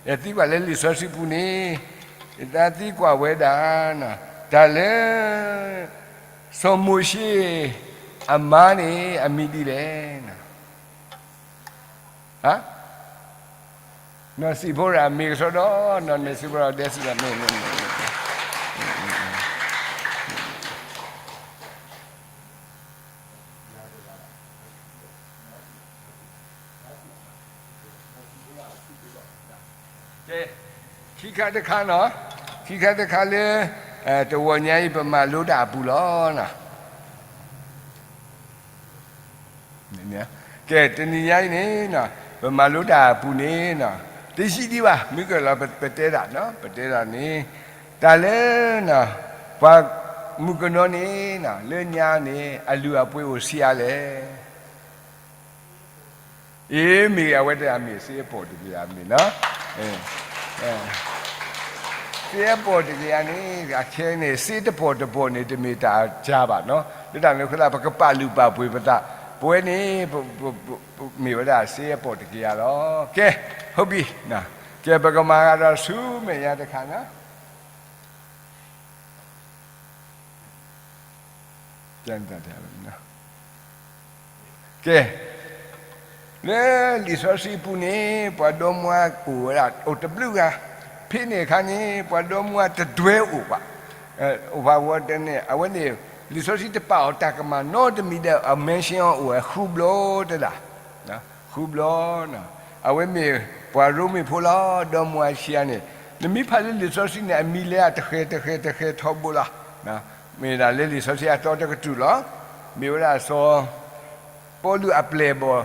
ကသံကွၢ်လၢလံာ်စီဆှံပူၤန့ၣ်, တၢ်သံကွၢ်ဝဲဒၣ်, တ�ၢ်လၢ စီၤမိၤၡ့အမါန့ၣ် အမံၤဒ်လဲၣ်. နီၢ်စံးဖိရၣ် မ့ၢ်ကစီဒီ, နီၢ်စံးဖိရၣ်ဒဲစံးလီၤမ့ၢ် ကဲ, ခံခါတခါနီၤ, ခံခါတခါလၢ တဝီညါအံၤ ပမၤလိတၢ်အပူၤလီၤ. ကဲ, တနံၤညါအံၤန့ၣ် ပမၤလိတၢ်အပူၤန့ၣ် တယံာ်ဒံးဘၣ်, မ့ၢ်ကလီၤပတဲဒၣ်, ပတဲဒၣ်န့ၣ် တၢ်လၢ ပှၤမုၣ်ကနီၤန့ၣ် လၢညါန့ၣ် အလုၢ်အပှ့ၤအိၣ်ဆံးအါလဲၣ်. အ့ မ့ၢ်အဝဲတဂၤမ့ၢ် စ့အပီၢ်တကယၤမ့ၢ်နီၤ, စ့အပီၢ်တကယၤန့ၣ် အခဲအံၤန့ၣ် စ့တပီၢ်တပီၢ်န့ၣ် တမ့ၢ်တၢ်အစှၤဘၣ်နီၤ, လၢတၢ်န့ၣ်အဃိသတး ပကပာ်လုၢ်ပာ်ပှ့ၤပသး, ပဝဲန့ၣ် မ့ၢ်ဝဲဒၣ်စ့အပီၢ်တကယၤလီၤ. ကဲ, ဟုတ်ပြီ, ကဲ ပကမၤဂၤဒီးဆူမဲာ်ညါတခါနီၤ. ကဲ, လၢလံာ်စီဆှံပူၤန့ၣ် ပှၤဒီမါဝၤအိၣ်ဝဲဒၣ် အိၣ်တဘျုးဂၤ, ဖဲန့ၣ်အခါန့ၣ် ပှၤဒီမါဝၤတဒွဲအိၣ်ဘၣ်, အိၣ်ဘၣ်ဝဲတန့ၣ် အဝဲန့ၣ် လံာ်စီဆှံတပာ်အီၤတၢ်ကမၣ်နီတမံၤဒီး အ mention အီၤအိၣ်ဝဲဃုဘျီတဒၣ် ဃုဘျီ, အဝဲမ့ၢ်ပှၤရိမ့ၤဖိလီၤ. ဒီမါဝၤခံဂၤန့ၣ် နမ့ၢ်ဖးလၢလံာ်စီဆှံန့ၣ် အမံၤလၢအတဃဲၤတဃဲၤတဃဲၤထီဘိလီၤ. မ့ၢ်ဒၣ်လၢလံာ်စီဆှံအသီတကတြူၢ်လီၤ. မ့ၢ်ဝဲဒၣ်စီၤပီလူးအပျဲၢ်အဘီၣ်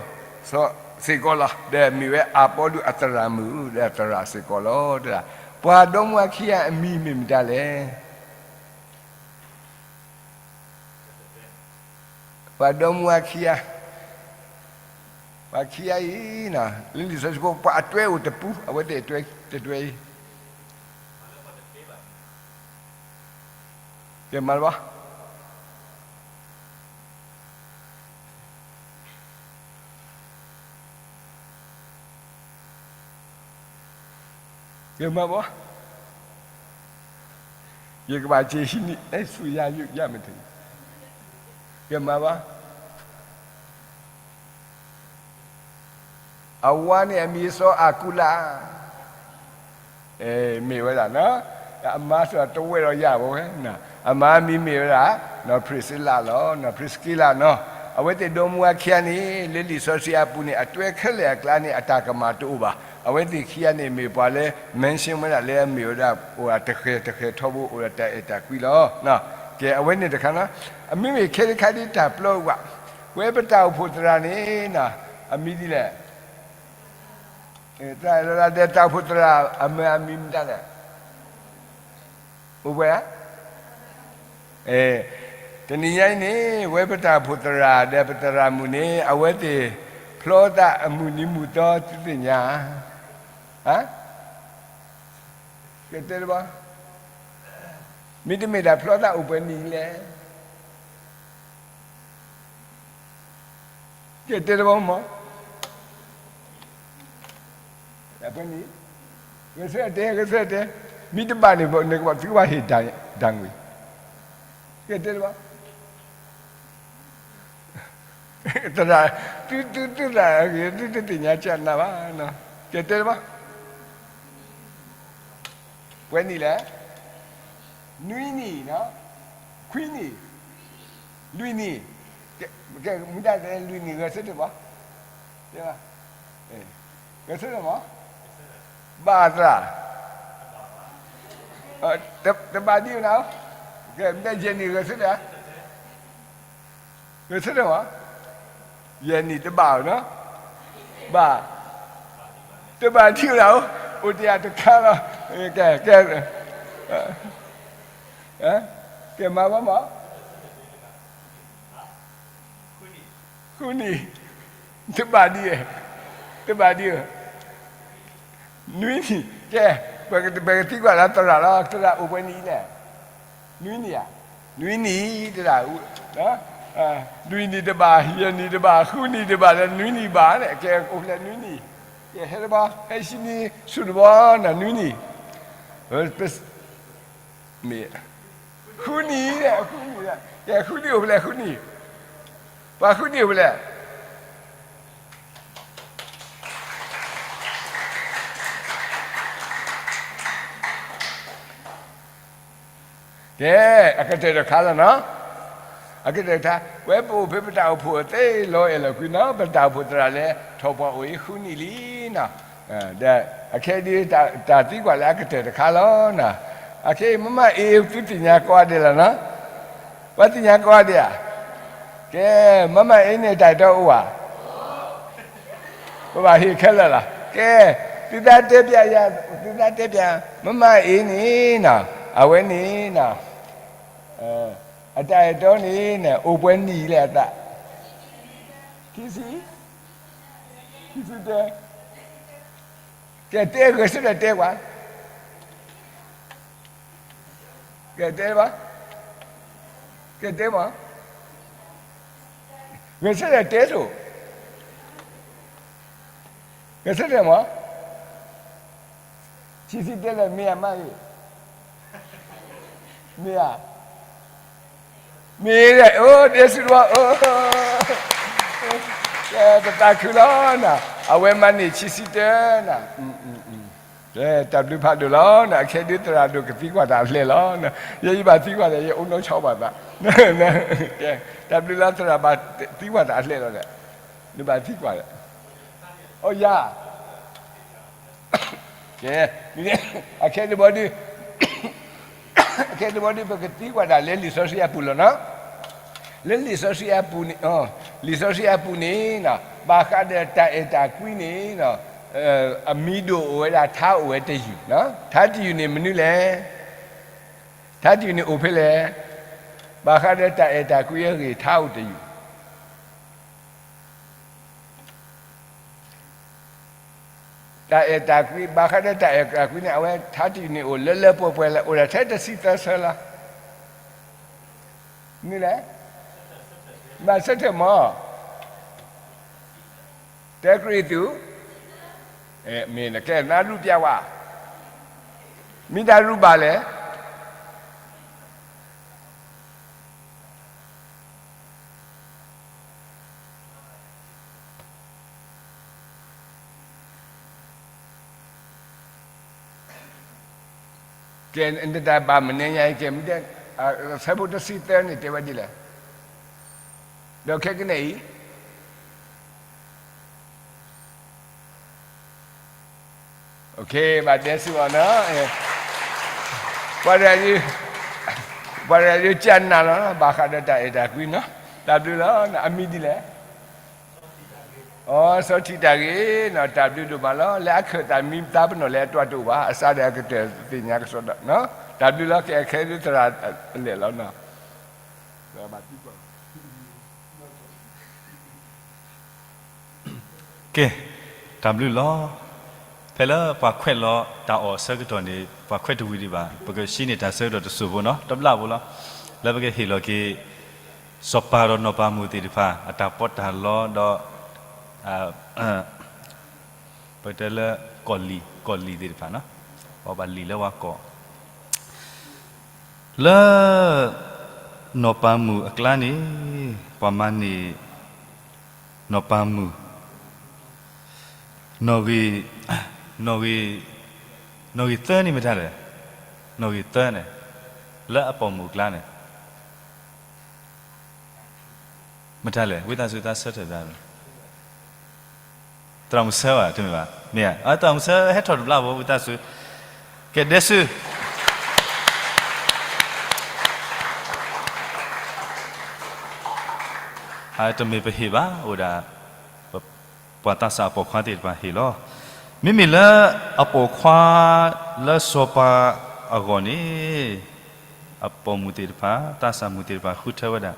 စ့ၢ်ကီးလီၤ. ဒီးမ့ၢ်ဝဲအပီလူးအသရၣ်မုၣ် ဒီးအသရၣ်စ့ၢ်ကီးလီၤ. ပှၤဒီမါဝၤခံဂၤအမံၤမ့ၢ်မတၤလဲၣ်. ပှၤဒီမါဝၤခံဂၤ, ပှၤခံဂၤအံၤ လၢလံာ်စီဆှံဖိ ပှၤအတွဲအိၣ်တပူၤ အဝဲသ့ၣ်တတွဲအံၤ, ကဲမၤလၢၤဘၣ်. ကဲမၤဘၣ်, ယကဘၣ်စ့ဟံးန့ၢ် အဲၣ်ဆူယၤယုၢ် ယမ့ၢ်ထံၣ်, ကဲမၤဘၣ်. အဝၤန့ၣ်အမံၤစီၤအၤကူလး, မ့ၢ်ဝဲဒၣ်, အမါစီၤတဝဲၢ်ဒီးယၤဝဲ, အမါအမံၤမ့ၢ်ဝဲဒၣ် နီၢ်ဖရံးစကံလးလီၤ, နီၢ်ဖရံးစကံလးနီၤ. အဝဲသ့ၣ်ဒီမါဝၤခံဂၤန့ၣ် လၢလံာ်စီဆှံအပူၤန့ၣ် အတွဲခဲလၢာ်အကျါန့ၣ် အတၢ်ကမၣ်တအိၣ်ဘၣ်. အဝဲသ့ၣ်ခံဂၤန့ၣ် မ့ၢ်ပှၤလၢ mention ဝဲဒၣ်လၢအမ့ၢ်ဝဲဒၣ် အိၣ်တဃဲၤတဃဲၤထီဘိ အိၣ်ဒီးတၢ်အဲၣ်တၢ်ကွံလီၤ. ကဲအဝဲန့ၣ်တခါနီၤ, အမ့မ့ၢ်ခဲတခါဒ်တၢ်ပျီဘၣ်, ဝဲပတၢ်အိၣ်ဖှိၣ်သရၣ်န့ၣ် အမံၤဒ်လဲၣ်. တၢ်လၢဒီးတၢ်အိၣ်ဖှိၣ်သရၣ် အမံၤမတၤလဲၣ်. အိၣ်ဝဲ, တနံၤညါအံၤန့ၣ် ဝဲပတၢ်အိၣ်ဖှိၣ်သရၣ်ဒီးပသရၣ်မုၣ်န့ၣ် အဝဲသ့ၣ်ဖျီသးအမုၢ်နံၤမုၢ်သီသုသ့ၣ်ညါ, ကဲတဲတဘၣ်, မ့တမ့ၢ်ဒၣ်ဖျီသးအိၣ်ပှဲၤနံၣ်လဲၣ်. ကဲတဲတဘၣ်မး, ပှဲၤနံၣ်, ဂဲၤဆၢထၢၣ်တဲ ဂဲၤဆၢထၢၣ်တဲ, မ့တဘၣ်န့ၣ် နကဘၣ်သုကဘၣ်ဟ့ၣ်တၢ်ငွေ, ကဲတဲတဘၣ်. သရၣ်, သု, သု, သုသရၣ်, သုတသ့ၣ်ညါကနၣ်ဘၣ်, ကဲတဲတဘၣ်. ပှဲၤနံၣ်လဲၣ်, နွံနံၣ်, ခွံနံၣ်, လွံၢ်နံၣ်, ကဲ, မ့ၢ်တၢ်တဲလွံၢ်နံၣ် ဂဲၤဆၢထၢၣ်ဘၣ်, တဲဘၣ်, ဂဲၤဆၢထၢၣ်မး, ဘၣ်သရၣ်, တဘၣ်ဒံးနၤ, ကဲမ့ၢ်တၢ်ယဲၢ်နံၣ် ဂဲၤဆၢထၢၣ်, ဂဲၤဆၢထၢၣ်မး, ယဲၢ်နံၣ်တဘၣ်နီၤ, ဘၣ်, တဘၣ်ဒံးနၤ, အိၣ်တ့ၢ်တခါလီၤ, ကဲ, ကဲ, ကဲမၤဘၣ်မး, ဃုနံၣ်, တဘၣ်ဒံး, တဘၣ်ဒံး, နွံနံၣ်, ကဲ, ပကသံကွၢ်လၢသရၣ်လီၤ, သရၣ်အိၣ်ပှဲၤနံၣ်လဲၣ်, နွံနံၣ်ဧါ, နွံနံၣ်, သရၣ်, လွံၢ်နံၣ်တဘၣ်, ယဲၢ်နံၣ်တဘၣ်, ဃုနံၣ်တဘၣ်ဒီးနွံနံၣ်ဘၣ်န့ၣ် ကဲအိၣ်ဖျဲၣ်နွံနံၣ်, ကဲဟဲတဘျီ, ဟဲဆံနံၣ်ဆူၣ်တဘျီနီၤ နွံနံၣ်, မ့ၢ် ဃုနံၣ်, ဃုနံၣ်, ကဲဃုနံၣ်အိၣ်ဖျဲၣ်ဃုနံၣ်, ပှၤဃုနံၣ်အိၣ်ဖျဲၣ် ကဲ, အကတၢၢ်တခါလီၤနီၤ, အကတၢၢ်တခါ, ဝဲပအိၣ်ဖဲပတၢ်အိၣ်ဖှိၣ်သ့လီၤအဲၣ်လီၤကွံနီၤ, ပတၢ်အိၣ်ဖှိၣ်သရၣ်လဲၤထီၣ်ပှၤအိၣ်အံၤဃုနံၣ်လံနီၤ, ဒီးအခဲအံၤဒ်တၢ်သံကွၢ်လၢအကတၢၢ်တခါလီၤနီၤ, အခဲအံၤ မမအ့ သုသ့ၣ်ညါကိးဂၤဒဲးလီၤနီၤ, ပှၤသ့ၣ်ညါကိးဂၤဒဲးဧါ, ကဲ, မမအ့န့ၣ်တၢ်အဲၣ်တီအိၣ်ဧါ ပဘၣ်ဟ့ၣ်ခဲလၢာ်လီၤ. ကဲ, သုသးတဲပျးယၤ, သုသးတဲပျး, မမအ့န့ၣ်နီၤ, အဝဲန့ၣ်နီၤ, အတၢ်အဲၣ်တီန့ၣ် အိၣ်ပှဲၤနံၣ်လဲၣ်အသး, ခံဆံ, ခံဆံတၢ, ကဲတဲဂဲၤဆၢထၢၣ်တဲကွၢ် ကဲတဲဘၣ်, ကဲတဲမး, ဂဲၤဆၢထၢၣ်တဲဆိ, ဂဲၤဆၢထၢၣ်မး, ဆံးဆံးတဲလဲၣ် မ့ၢ်ဧါမ့ၢ်ဂ့ၤ, မ့ၢ်ဧါ, မ့ၢ်ဧါ, အိၣ်တဲဆူၣ်တဝီ, ကဲပသးခုလီၤနီၤ, အဝဲမၤန့ၢ်ဆံးဆံးတၢနီၤ တၢ်ဘျုးဖးဒိၣ်လီၤ. အခဲဒုးသရၣ်ဒိၣ်ကသံကွၢ်တၢ်အဖျဲၣ်လီၤ. ယဲယဘၣ်သံကွၢ်ဒီး ယအိၣ်နီၢ်ဆီဘၣ်သး, တၢ်ဘျုးလီၤ သရၣ်ဘၣ်သံကွၢ်တၢ်အဖျဲၣ်လီၤဒီး, နဘၣ်သံကွၢ်ဒီး, အိၣ်ယၤ, ကဲ, အခဲတဘျီဒုး, အခဲတဘျီဒုး ပကသံကွၢ်တၢ်လၢလံာ်စီဆှံအပူၤလီၤနီၤ. လၢလံာ်စီဆှံအပူၤန့ၣ်, လံာ်စီဆှံအပူၤန့ၣ်, ဘၣ်ဃးဒီးတၢ်အဲၣ်တၢ်ကွံန့ၣ်, အမံၤဒိၣ်အိၣ်ဝဲဒၣ်ထါအိၣ်ဝဲတယုၢ်, ထါတယုၢ်န့ၣ်မနုၤလဲၣ်. ထါတယုၢ်န့ၣ်အိၣ်ဖဲလဲၣ်. ဘၣ်ဃးဒီးတၢ်အဲၣ်တၢ်ကွံအဂ့ၢ် ထါအိၣ်တယုၢ် တၢ်အဲၣ်တၢ်ကွံ, ဘၣ်ဃးဒီးတၢ်အဲၣ်တၢ်ကွံန့ၣ် အဝဲထါတယုၢ်န့ၣ်အိၣ်လၢလၢပှဲၤပှဲၤလၢ အိၣ်ဒၣ်ထဲတဆံသၢဆၢလီၤ. မနုၤလဲၣ်. မၤဆၢထၢၣ်မး. တၢကရံၣ်သူး, မ့ၢ်နကဲနရူၢ်ပျးဝဲ, မ့ၢ်တၢ်ရူၢ်ဘၣ်လဲၣ်. ကဲ, နတၢ်ဘၣ်မနုၤညါအံၤ, ကဲ, ဆၢဖိတဆံသၢန့ၣ်တဲဝဲဒ်လဲၣ်, ဒီးခဲကနံၣ်အံၤ ဘၣ်တဲဆူအီၤနီၤ, ပှၤတဂၤ, ပှၤတဂၤယကနၣ်လီၤ, ဘၣ်ဃးဒီးတၢ်အဲၣ်တၢ်ကွံနီၤ, တၢ်ဘျုးလီၤ, အမံၤဒ်လဲၣ်. အီ, စီထံးတၢ်ဂ့ၤနီၤ, တၢ်ဘျုးဒိၣ်မးလီၤ, လၢအခၢၣ်သးမံသးပနီၣ်လၢအတၢ်တအိၣ်ဘၣ်, အစးဒီးအကတၢၢ်သ့ၣ်ညါကစီဒီး, တၢ်ဘျုးလီၤ, ကဲခဲဒုးသရၣ်လဲၣ်လီၤနီၤ. ကဲ, တၢ်ဘျုးလီၤ. ဖဲလၢပှၤခွဲးလီၤတၢ်အီၣ်အဆၢကတီၢ်န့ၣ် ပှၤခွဲးတဝံၤဒံးဘၣ်, ပကရှံန့ၢ်တၢ်ဆၢကတီၢ်တစိၢ်ဖိနီၤ, တဘျီဖိလီၤ, လၢပကဟ့ၣ်လီၤက့ၤ စီၤပၤဒီးနီၢ်ပၤမုၣ်သ့ၣ်တဖၣ် အတၢ်ပီးတၢ်လီဒီး ပတဲလၢ ကီၢ်လံၢ်, ကီၢ်လံၢ်သ့ၣ်တဖၣ်နီၤ, ပှၤဘၣ်လံၢ်လၢပှၤကီၢ်, လၢ နီၢ်ပၤမုၣ်အကျါန့ၣ်, ပှၤမၤန့ၢ် နီၢ်ပၤမုၣ်, နီၣ်ဂံၢ်, နီၣ်ဂံၢ်, နီၣ်ဂံၢ်သၢန့ၣ်မတၤလဲၣ်, နီၣ်ဂံၢ်သၢန့ၣ်, လၢအပိာ်မုၣ်အကျါန့ၣ် မတၤလဲၣ်, ဝံသးစူၤသးဆၢထၢၣ်ဘၣ်, သရၣ်မုၣ်ဆၢဘၣ်, တမ့ၢ်ဘၣ်, မ့ၢ်ဧါ, သရၣ်မုၣ်ဆၢဟဲထီၣ်တဘျီဖိ ဝံသးစူၤ, ကဲဒဲစူၤ တမ့ၢ်ပဟ့ၣ်ဘၣ်, အိၣ်ဒၣ် ပှၤသးစၢ်အပိာ်ခွါသ့ၣ်တဖၣ်ဟ့ၣ်လီၤ. မ့မ့ၢ်လၢအပိာ်ခွါလၢစီၤပၤအဂီၢ်န့ၣ်, အပိာ်မုၣ်သ့ၣ်တဖၣ်, သးစၢ်မုၣ်သ့ၣ်တဖၣ် ဃုထၢဝဲဒၣ်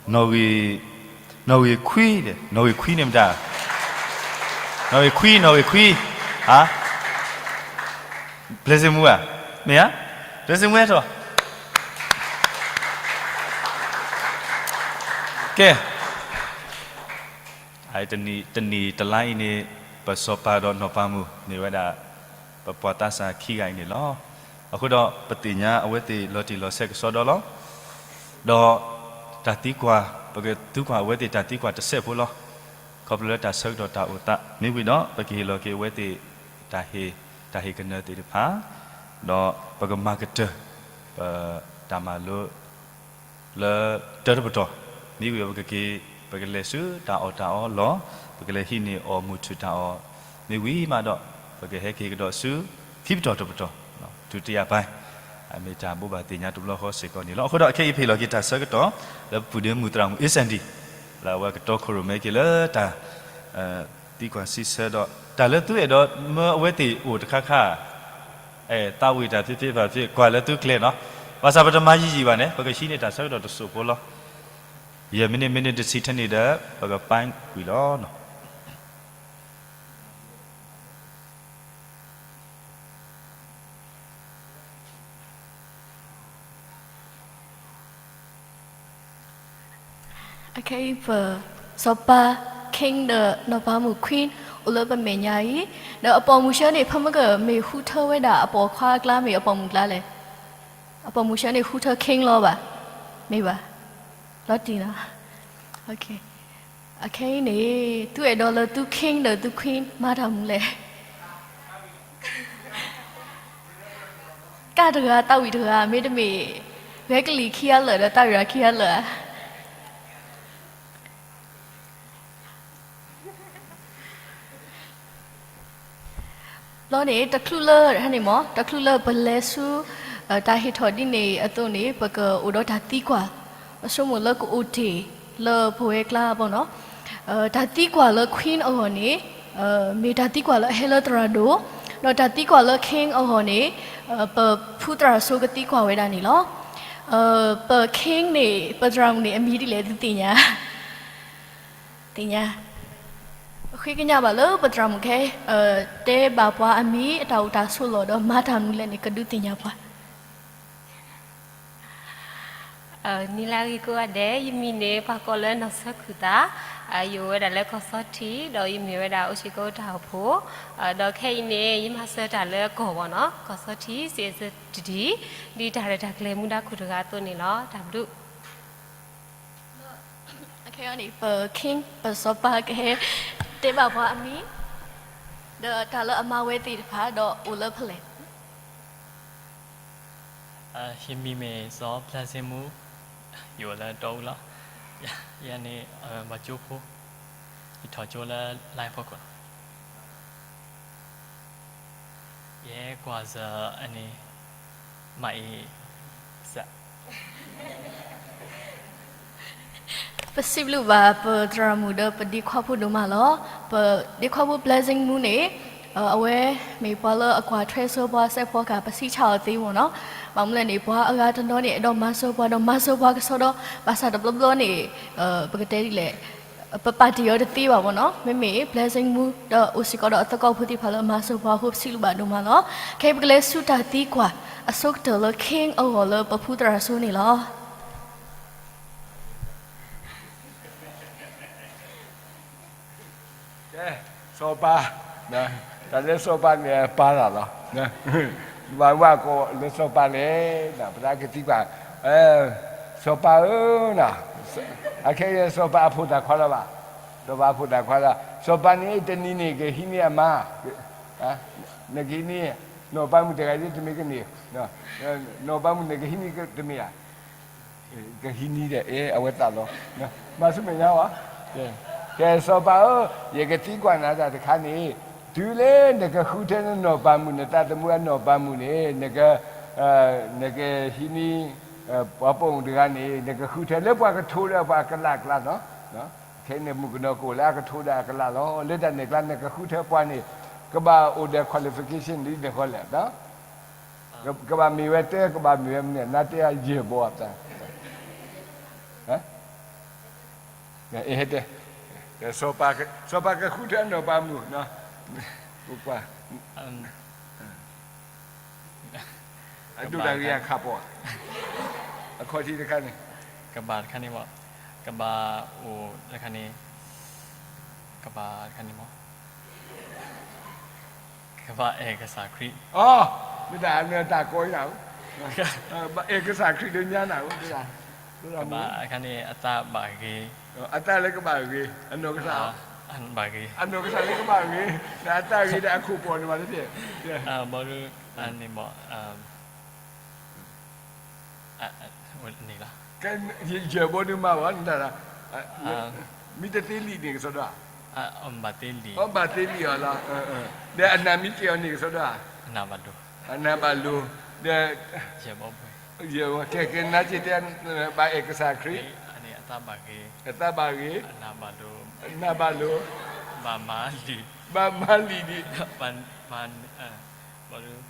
နီၣ်ဂံၢ်, နီၣ်ဂံၢ်ခွံ, နီၣ်ဂံၢ်ခွံန့ၣ်မတၤ, နီၣ်ဂံၢ်ခွံ, နီၣ်ဂံၢ်ခွံ, ဟါ, ဘျဲစ့မူဧါ, မ့ၢ်ဧါ, ဘျဲစ့မူဟဲထီၣ် ကဲ, တနံၤတလါအံၤန့ၣ် ပစီၤပၤဒီးနီၢ်ပၤမုၣ်မ့ၢ်ဝဲဒၣ် ပပှၤသးစၢ်ခံဂၤအံၤန့ၣ်လီၤ. အဃိဒီး ပသ့ၣ်ညါအဝဲသ့ၣ်လီၤတံၢ်လီၤဆဲးကစီဒီလီၤ. ဒီးတၢ်သံကွၢ်, ပကသံကွၢ်အဝဲသ့ၣ်တၢ်သံကွၢ်တစဲးဖိလီၤ. ခီဖျိလၢတၢ်ဆၢကတီၢ်တၢ်အိၣ်သး မ့ၢ်ဝံၤဒီး ပကဟ့ၣ်လီၤက့ၤအဝဲသ့ၣ် တၢ်ဟ့ၣ်, တၢ်ဟ့ၣ်ကနၢၤသ့ၣ်တဖၣ်, ဒီးပကမၤကတၢၢ် ပတၢ်မၤလိ လၢတၢတပတီၢ်, မ့ၢ်ဝံၤပကက့ၤ, ပကလဲၤဆူတၢ်အီၣ်တၢ်အီလီၢ်, ပကလဲၤဟံးန့ၢ်အီၣ်မုၢ်ထူၣ်တၢ်အီၣ်, မ့ၢ်ဝံၤမးဒီး ပကဟဲက့ၤကဒီးဆူ ခံပတီၢ်တပတီၢ်, တုတယၢ်ပၢၢ်, အမ့ၢ်တၢ်ဘိးဘၣ်သ့ၣ်ညါတဘျီဃီစ့ၢ်ကီးန့ၣ်လီၤ. အဃိဒီးအခဲအံၤ ပဟ့ၣ်လီၤက့ၤတၢ်ဆၢကတီၢ် လၢပပုၢ်ဒ့မုၣ်သရၣ်မုၣ် အ့စၣ်ဒံၣ်, လၢအဝဲကတီခိၣ်ရိၣ်မဲက့ၤလၢတၢ် သံကွၢ်စံးဆၢဒီး တၢ်လၢသုအဲၣ်ဒိးမၢအဝဲသ့ၣ်အိၣ်တခါခါ, သးဝံၣ်တၢ်သ့သ့ဘၣ်သ့ ကွၢ်လၢသုကျဲနီၤ, ဘၣ်ဆၣ်ပတမၤယံာ်ယံာ်ဘၣ်န့ၣ် ပကဟံးန့ၢ်တၢ်ဆၢကတီၢ်တစိၢ်ဖိလီၤ. ယဲၢ်မံးနံး မံးနံးတဆံထဲန့ၣ်ဒီး ပကပာ်ကွံာ်လီၤနီၤ. အခဲအံၤ ပစီၤပၤ King ဒီးနီၢ်ပၤမုၣ် Queen အိၣ်လၢပမဲာ်ညါအံၤ, ဒီးအပိာ်မုၣ်ဆှၢန့ၣ် ဖဲမ့ၢ်ကမ့ၢ်ဃုထၢဝဲဒၣ်အပိာ်ခွါအကျါ မ့ၢ်အပိာ်မုၣ်ကျါလဲၣ်. အပိာ်မုၣ်ဆှၢန့ၣ်ဃုထၢ King လီၤဘၣ်, မ့ၢ်ဘၣ်, လီၤတံၢ်နီၤ. အခဲအံၤန့ၣ် သုအဲၣ်ဒိးလၢသု King ဒီးသု Queen မၤတၢ်မနုၤလဲၣ်. ကၢ်တဂၤ သးဝံၣ်တဂၤ မ့တမ့ၢ် ဂဲၤကလံၤခံဂၤလၢာ်ဒီး သးဝံၣ်တဂၤခံဂၤလၢာ်ဧါ. ဘျီန့ၣ် တချုးလၢန့ၣ်မ့ၢ် တချုးလၢပလဲၤဆူ တၢ်ဟ့ၣ်ထီၣ်ဒ်န့ၣ်အသိးန့ၣ် ပကအိၣ်ဒီးတၢ်သံကွၢ် ပဆိကမိၣ်လၢကအိၣ်တ့ၢ်လၢပဝဲကျါဘၣ်နီၤ. တၢ်သံကွၢ်လၢ Queen အဂီၢ်န့ၣ် မ့ၢ်တၢ်သံကွၢ်လၢအဟဲလၢသရၣ်ဒိၣ်, ဒီးတၢ်သံကွၢ်လၢ King အဂီၢ်န့ၣ် ပဖုသရၣ်စိကသံကွၢ်ဝဲဒၣ်န့ၣ်လီၤ. ပ King န့ၣ် ပသရၣ်မုၣ်န့ၣ် အမံၤဒ်လဲၣ် သုသ့ၣ်ညါ သ့ၣ်ညါ, ပဃ့ကညးဘၣ်လၢပသရၣ်မုၣ်ခဲအံၤ တဲဘၣ်ပှၤအမံၤ အတၢ်အိၣ်တၢ်ဆိးလီၢ်ဒီးမၤတၢ်မနုၤလဲၣ်န့ၣ် ကဒုးသ့ၣ်ညါပှၤ. နံၤလၢအဂ့ၤကိးဂၤဒဲး, ယမံၤန့ၣ် ပှၤကိးလၢနီၢ်ဆၢခုၣ်သး, ယအိၣ်ဝဲဒၣ်လၢကီၢ်စီထံး, ဒီးယမ့ၢ်ဝဲဒၣ်အိၣ်စ့ၢ်ကီးတၢ်အိၣ်ဖှိၣ်, ဒီးခဲအံၤန့ၣ် ယမၤစၢၤတၢ်လၢကီၢ်ဘၣ်နီၤ, ကီၢ်စီထံး စံးစတံ, ဒ်တၢ်ရဲၣ်တၢ်ကျဲၤမူဒါခိၣ်တဂၤအသိးန့ၣ်လီၤ. တၢ်ဘျုး ခဲအံၤန့ၣ် ပ King ပစီၤပၤကဟဲ တဲဘၣ်ပှၤအမံၤ, ဒီးတၢ်လၢအမၤဝဲသ့ၣ်တဖၣ် ဒီးအိၣ်လၢဖဲလဲၣ်. ယမံၤမ့ၢ်စီၤ Blessing Mu, ယအိၣ်လၢတီအူလီၤ. ယၤန့ၣ် ဘၣ်ကၠိဖိ, ယထီၣ်ကၠိလၢ line ဖီခိၣ်လီၤ. ယကွၢ်စၢၤအန့ၣ် မၤအံၤစၢ် ပစံးဘျုးဘၣ်ပသရၣ်မုၣ်ဒီးပဒ့ခွါဖိဒိၣ်မးလီၤ. ပဒ့ခွါဖိ Blessing Mu န့ၣ် အဝဲမ့ၢ်ပှၤလၢအကွၢ်ထွဲဆှၢပှၤစဲးဖီကဟၣ် ပစံးဆၣ်အီၤသ့မ့ၢ်နီၤ. ဘၣ်မနုၤလဲၣ်န့ၣ် ပှၤအဂၤတနီၤန့ၣ် အဲၣ်ဒိးမၤစၢၤပှၤဒီးမၤစၢၤပှၤကစီဒီ, ဘၣ်ဆၣ်တဘျီဘျီန့ၣ် ပကတဲဒ်လဲၣ် ပပာ်တ့ၢ်အီၤတသ့ဘၣ်မ့ၢ်နီၤ. မ့မ့ၢ် Blessing Mu ဒီးအိၣ်စ့ၢ်ကီးဒီးအသကိးဖိသ့ၣ်တဖၣ်လၢအမၤစၢၤပှၤအဃိ ပစံးဘျုးဘၣ်ဒိၣ်မးလီၤ. ခဲအံၤပကလဲၤဆူတၢ်သံကွၢ် အဆိကတၢၢ်လၢ King အဂီၢ်လၢပဖုသရၣ်စိန့ၣ်လီၤ. ကဲ, စီၤပၤ, တၢ်လၢစီၤပၤန့ၣ်ပာ်လၢ်လီၤ. ဘၣ်မနုၤအကိးလၢစီၤပၤလဲၣ်, ပသးကသံကွၢ်, စီၤပၤဧၢ, အခဲအံၤစီၤပၤအဖိသၣ်ခွါလၢၤဘၣ်, စီၤပၤအဖိသၣ်ခွါလၢၤ, စီၤပၤန့ၣ်တနံၤန့ၣ် ကဟံးန့ၢ်အမါ, နကဟံးန့ၢ် နီၢ်ပၤမုၣ်တဂၤအံၤ တမ့ၢ်ကန့ၢ်, နီၢ်ပၤမုၣ်န့ၣ် ကဟံးန့ၢ်တမ့ၢ်ဧါ. ကဟံးန့ၢ်ဒီး အဲ အဝဲသးလီၤ, မၤဆူမဲာ်ညါဝဲ, ကဲစီၤပၤဧၢ, ယကသံကွၢ်နၤတၢ်တခါန့ၣ်, တုၤလၢနကဃုထၢနနီၢ်ပၤမုၣ် နသးသမူအနီၢ်ပၤမုၣ်န့ၣ် နက, နကဟံးန့ၢ် ပှၤပိာ်မုၣ်တဂၤန့ၣ် နကဃုထၢလၢပှၤကထိဒီးပှၤကလးကျါနီၤ. ခဲအံၤန့ၣ်မုၣ်ကနီၤကအိၣ်လၢအကထိဒီးအကလးလီၤ. လၢတၢ်န့ၣ်ကျါ နကဃုထၢပှၤန့ၣ် ကဘၣ်အိၣ်ဒီး qualification ဒ်န့ၣ်ဃီလဲၣ် ကဘၣ်မ့ၢ်ဝဲတၢ် ကဘၣ်မ့ၢ်ဝဲမနုၤ နတဲယဲၢ်ဘီအသး, စီၤပၤကဃုထၢနီၢ်ပၤမုၣ်, အဒိၣ်တၢ်ဂ့ၢ်အခါပီ, အခီၣ်ထံးတခါန့ၣ်, ကဘၣ်တခါန့ၣ်ဘၣ်, ကဘၣ်အိၣ်တခါန့ၣ်, ကဘၣ်တခါန့ၣ်မ့ၢ်, ကဘၣ်အဲၣ်ကစၢ်ခရံာ်, အ မ့ၢ်တၢ်အတၢ်ကိးအံၤနၤ, အဲၣ်ကစၢ်ခရံာ်လၢညါနၤ, ကဘၣ်တခါန့ၣ် အသးဘၣ်ဂ့ၤ, အသးလၢကဘၣ်ဂ့ၤ, အနီၢ်ကစၢ်, ဘၣ်ဂ့ၤ, အနီၢ်ကစၢ်လၢကဘၣ်ဂ့ၤ, ဒီးအသးဂ့ၤဒီးအခိၣ်ပှီၢ်န့ၣ်ဘၣ်တက့ၢ်, ဘီဒုန့ၣ်မ့ၢ် န့ၣ်လီၤ. ယဲၢ်ဘီဒုမၤဘၣ်နတၢ်, မ့ၢ်တသ့လံာ်န့ၣ်ကစီဒီဧါ, ဘၣ်သ့လံာ်, ဘၣ်သ့လံာ်အီၤလီၤ, ဒီးအနၢ်မ့ၢ်က့ၤအီၤန့ၣ်ကစီဒီဧါ, အနၢ်ဘၣ်လိၤ, ဒီး ကဲကဲနၤက့ၤတဲ, ဘၣ်အဲၣ်ကစၢ်ခရံာ်, အသးဘၣ်ဂ့ၤ, နၢ်ဘၣ်လိၤ, ဘၣ်မၤလံာ်ဒံး, ဘၣ်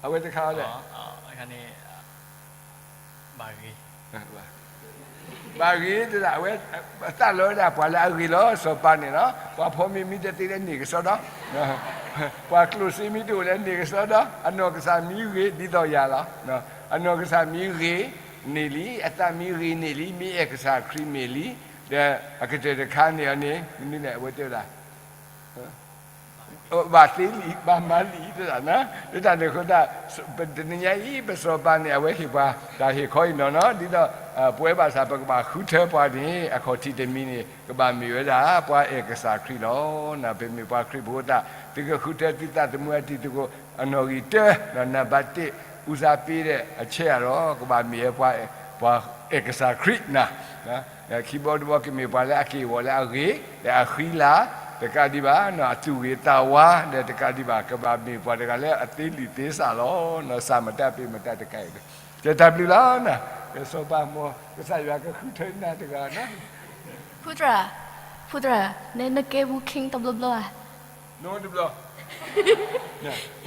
အဝဲတခါလဲၣ်, ဘၣ်ဂ့ၤ, ဘၣ်ဂ့ၤတဒၣ်ဝဲ, သးလီၤဝဲဒၣ်ပှၤလၢအဂ့ၤလီၤစီၤပၤန့ၣ်လီၤ. ပှၤဖီမ့ၤမ့ၢ်တသ့လၢန့ၣ်ကစီဒီ, ပှၤကျိၣ်စ့မ့ၢ်တအိၣ်လၢန့ၣ်ကစီဒီ, အနီၢ်ကစၢ်မ့ၢ်ဂ့ၤဒ်သိးယၤလီၤ. အနီၢ်ကစၢ်မ့ၢ်ဂ့ၤန့ၣ်လံ, အသးမ့ၢ်ဂ့ၤန့ၣ်လံ, မ့ၢ်အဲၣ်ကစၢ်ခရံာ်န့ၣ်လံ, ဒီးအကတၢၢ်တခါန့ၣ်အီၤန့ၣ် မနုၤလဲၣ် အဝဲတဲဝဲဒၣ် ဘၣ်သ့လံာ်, ဘၣ်မၤလံာ်သဒၣ်, လၢတၢ်န့ၣ်အဃိသတး, တနံၤညါအံၤ ပစီၤပၤန့ၣ် အဝဲဟ့ၣ်ပှၤတၢ်ဟ့ၣ်ခီအံၤနီၢ်နီၢ်, ဒ်သိးပဝဲဘၣ်ဆၣ် ပကဘၣ်ဃုထၢပှၤန့ၣ် အခီၣ်ထံးတမံၤန့ၣ် ကဘၣ်မ့ၢ်ဝဲဒၣ် ပှၤအဲၣ်ကစၢ်ခရံာ်လီၤ. ပမ့ၢ်ပှၤခရံာ်ဖိအဃိသတး, သုကဃုထၢသုသးသမူအတံၤသကိး အနီၣ်ဂံၢ်တၢ, ဒီးနံပါတ်တစ် ဦးစားပေးတဲ့အချက်အရတော့ ကဘၣ်မ့ၢ်ဝဲပှၤ, ပှၤအဲၣ်ကစၢ်ခရံာ်နၤ ခံဘီတဘီ ကမ့ၢ်ပှၤလၢအက့ၢ်အဂီၤလၢအဂ့ၤ, ဒီးအဃံလၤ, တကးဒံးဘၣ် အသူၣ်ဂ့ၤသးဝါ, ဒီးတကးဒံးဘၣ် ကဘၣ်မ့ၢ်ပှၤတဂၤလၢအသ့လံာ်သ့စးလီၤ. စးမတၤပ့ၤမတၤတကးအံၤ, ကဲတၢ်ဘျုးလီၤ. ကဲစီၤပၤမိၢ် ကစၢ်ယွၤကဃုထၢနၤတဂၤ, ဖုသရၣ်, ဖုသရၣ်, နကဲပူၤ king တဘျီဘျီဧါ, နီတဘျီ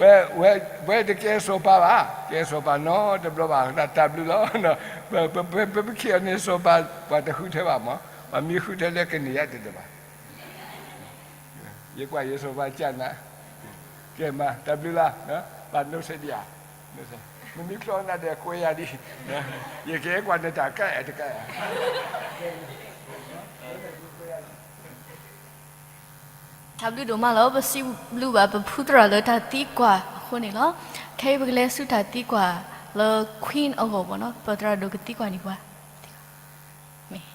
ဝဲ, ဝဲတကဲစီၤပၤဘၣ်, ကဲစီၤပၤနီတဘျီဘၣ်, တၢ်ဘျုးလီၤ. ပ, ပ, ပ, ပ, ပခံအီၤန့ၣ် စီၤပၤ ပှၤတဃုထၢဘၣ်မး, ပှၤမ့ၢ်ဃုထၢလၢကန့ၢ်ယၤတဒၢးဘၣ်. ယကွၢ်ယဲစီၤပၤကနၤ, ကဲမး တၢ်ဘျုးလီၤ, ဘၣ်နိးဆဲးဒံးဧါ, မ့မ့ၢ်ချီနၤဒီးကွဲးယၤဒံး, ယကဟဲကွၢ်နတၢ်ကဲတကဲဧါ. တၢ်ဘျုးဒိၣ်မးလီၤ. ပစံးဘျုးဘၣ်ပဖုသရၣ်လၢတၢ်သံကွၢ်အဃိန့ၣ်လီၤ. ခဲအံၤပကလဲၤဆူတၢ်သံကွၢ်လၢ Queen အဂီၢ်ဘၣ်နီၤ, ပသရၣ်ဒိၣ်ကသံကွၢ်န့ၢ်ပှၤ, မ့ၢ်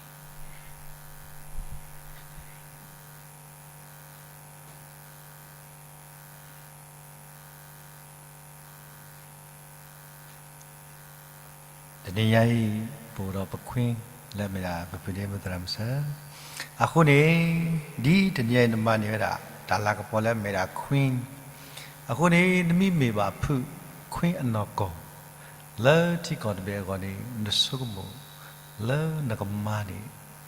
တနံၤညါအံၤ ပအိၣ်ဒီးပ Queen လၢအမ့ၢ်ဒၣ် ပဖုဒ့မုၣ်သရၣ်မုၣ်ဆၢ, အဃိန့ၣ် ဒ်တနံၤညါအံၤ နမၤန့ၢ်ဝဲဒၣ် တၢ်လၤကပီၤလၢအမ့ၢ်ဒၣ် Queen အဃိန့ၣ် နမ့ၢ်မ့ၢ်ဘၣ်ဖု Queen အနီၢ်ကီၢ် လၢထံကီၢ်တဘ့ၣ်အဂီၢ်န့ၣ် နဆိကမိၣ် လၢနကမၤန့ၢ်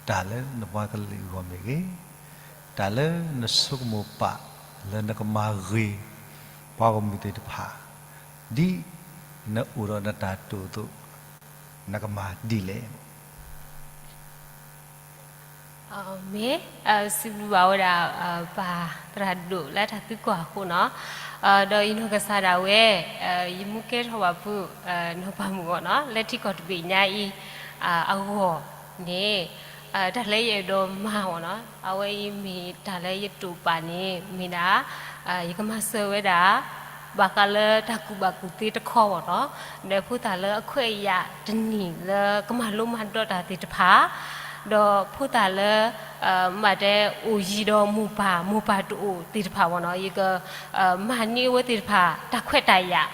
တၢ်လၢနပှၤကလုာ်အဂီၢ်မ့ၢ်ဂ့ၤ, တၢ်လၢနဆိကမိၣ်ပာ် လၢနကမၤဂ့ၤ ပှၤဂီၢ်မုၢ်သ့ၣ်တဖၣ် ဒ်နအိၣ်ဒီးနတၢ်တိာ်အသိး နကမၤဒ်လဲၣ်. မ့ၢ် စံးဘျုးဘၣ်ဝဲဒၣ် ပၢ်သရၣ်ဒိၣ်လၢတၢ်သံကွၢ်အဃိနီၤ, ဒီးယနီၢ်ကစၢ်ဒၣ်ဝဲ ယမူကဲထီၣ်ဘၣ်ဖု နီၢ်ပၤမုၣ်အဂီၢ်နီၤ, လၢထံကီၢ်တဘ့ၣ်ညါအံၤ အဂီၢ်န့ၣ် တၢ်လၢယအဲၣ်ဒိးမၤအီၤနီၤ, အဝဲအံၤမ့ၢ်တၢ်လၢယတိာ်ပာ်န့ၣ် မ့ၢ်ဒၣ် ယကမၤစၢၤဝဲဒၣ် ဘၣ်ဃးလၢတၢ်ကူၣ်ဘၣ်ကူၣ်သ့တခီဘၣ်နီၤ, ဒီးဖိသၣ်လၢအခွဲးအယာ်တနံၣ်လၢကမၤလိမၤဒိးတၢ်သ့ၣ်တဖၣ်, ဒီးဖိသၣ်လၢ မ့ၢ်တဲအိၣ်ယံၤဒီးမိၢ်ပၢ် မိၢ်ပၢ်တအိၣ်သ့ၣ်တဖၣ်ဘၣ်နီၤ, ယက မၤန့ၢ်အဝဲသ့ၣ်တဖၣ် တၢ်ခွဲးတၢ်ယာ်,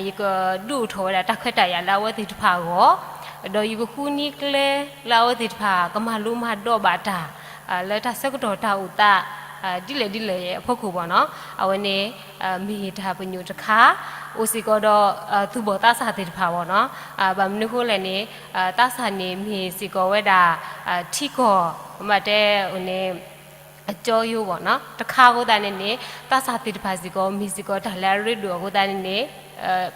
ယကဒုးအိၣ်ထီၣ်ဝဲဒၣ်တၢ်ခွဲးတၢ်ယာ်လၢအဝဲသ့ၣ်တဖၣ်အဂီၢ်, ဒီးယကဃုန့ၢ်ကျဲလၢအဝဲသ့ၣ်တဖၣ် ကမၤလိမၤဒိးဘၣ်တၢ် လၢတၢ်ဆၢကတီၢ်တၢ်အိၣ်သး ဒ်လဲၣ်ဒ်လဲၣ်အဖီခိၣ်ဘၣ်နီၤ, အဝဲန့ၣ် မ့ၢ်တၢ်ပညိၣ်တခါ, အိၣ်စ့ၢ်ကီးဒီး သူၣ်ဘီၣ်သးစၢ်သ့ၣ်တဖၣ်ဘၣ်နီၤ, ဘၣ်မနုၤအဃိလဲၣ်န့ၣ် သးစၢ်န့ၣ်မ့ၢ်စ့ၢ်ကီးဝဲဒၣ် ထံကီၢ် မ့ၢ်တဲန့ၣ် အကၠီယိဘၣ်နီၤ, တခါအဃိသတးန့ၣ်န့ၣ် သးစၢ်သ့ၣ်တဖၣ်စ့ၢ်ကီး မ့ၢ်စ့ၢ်ကီးတၢ်လၢအရ့ဒိၣ်အဃိသတးန့ၣ်န့ၣ်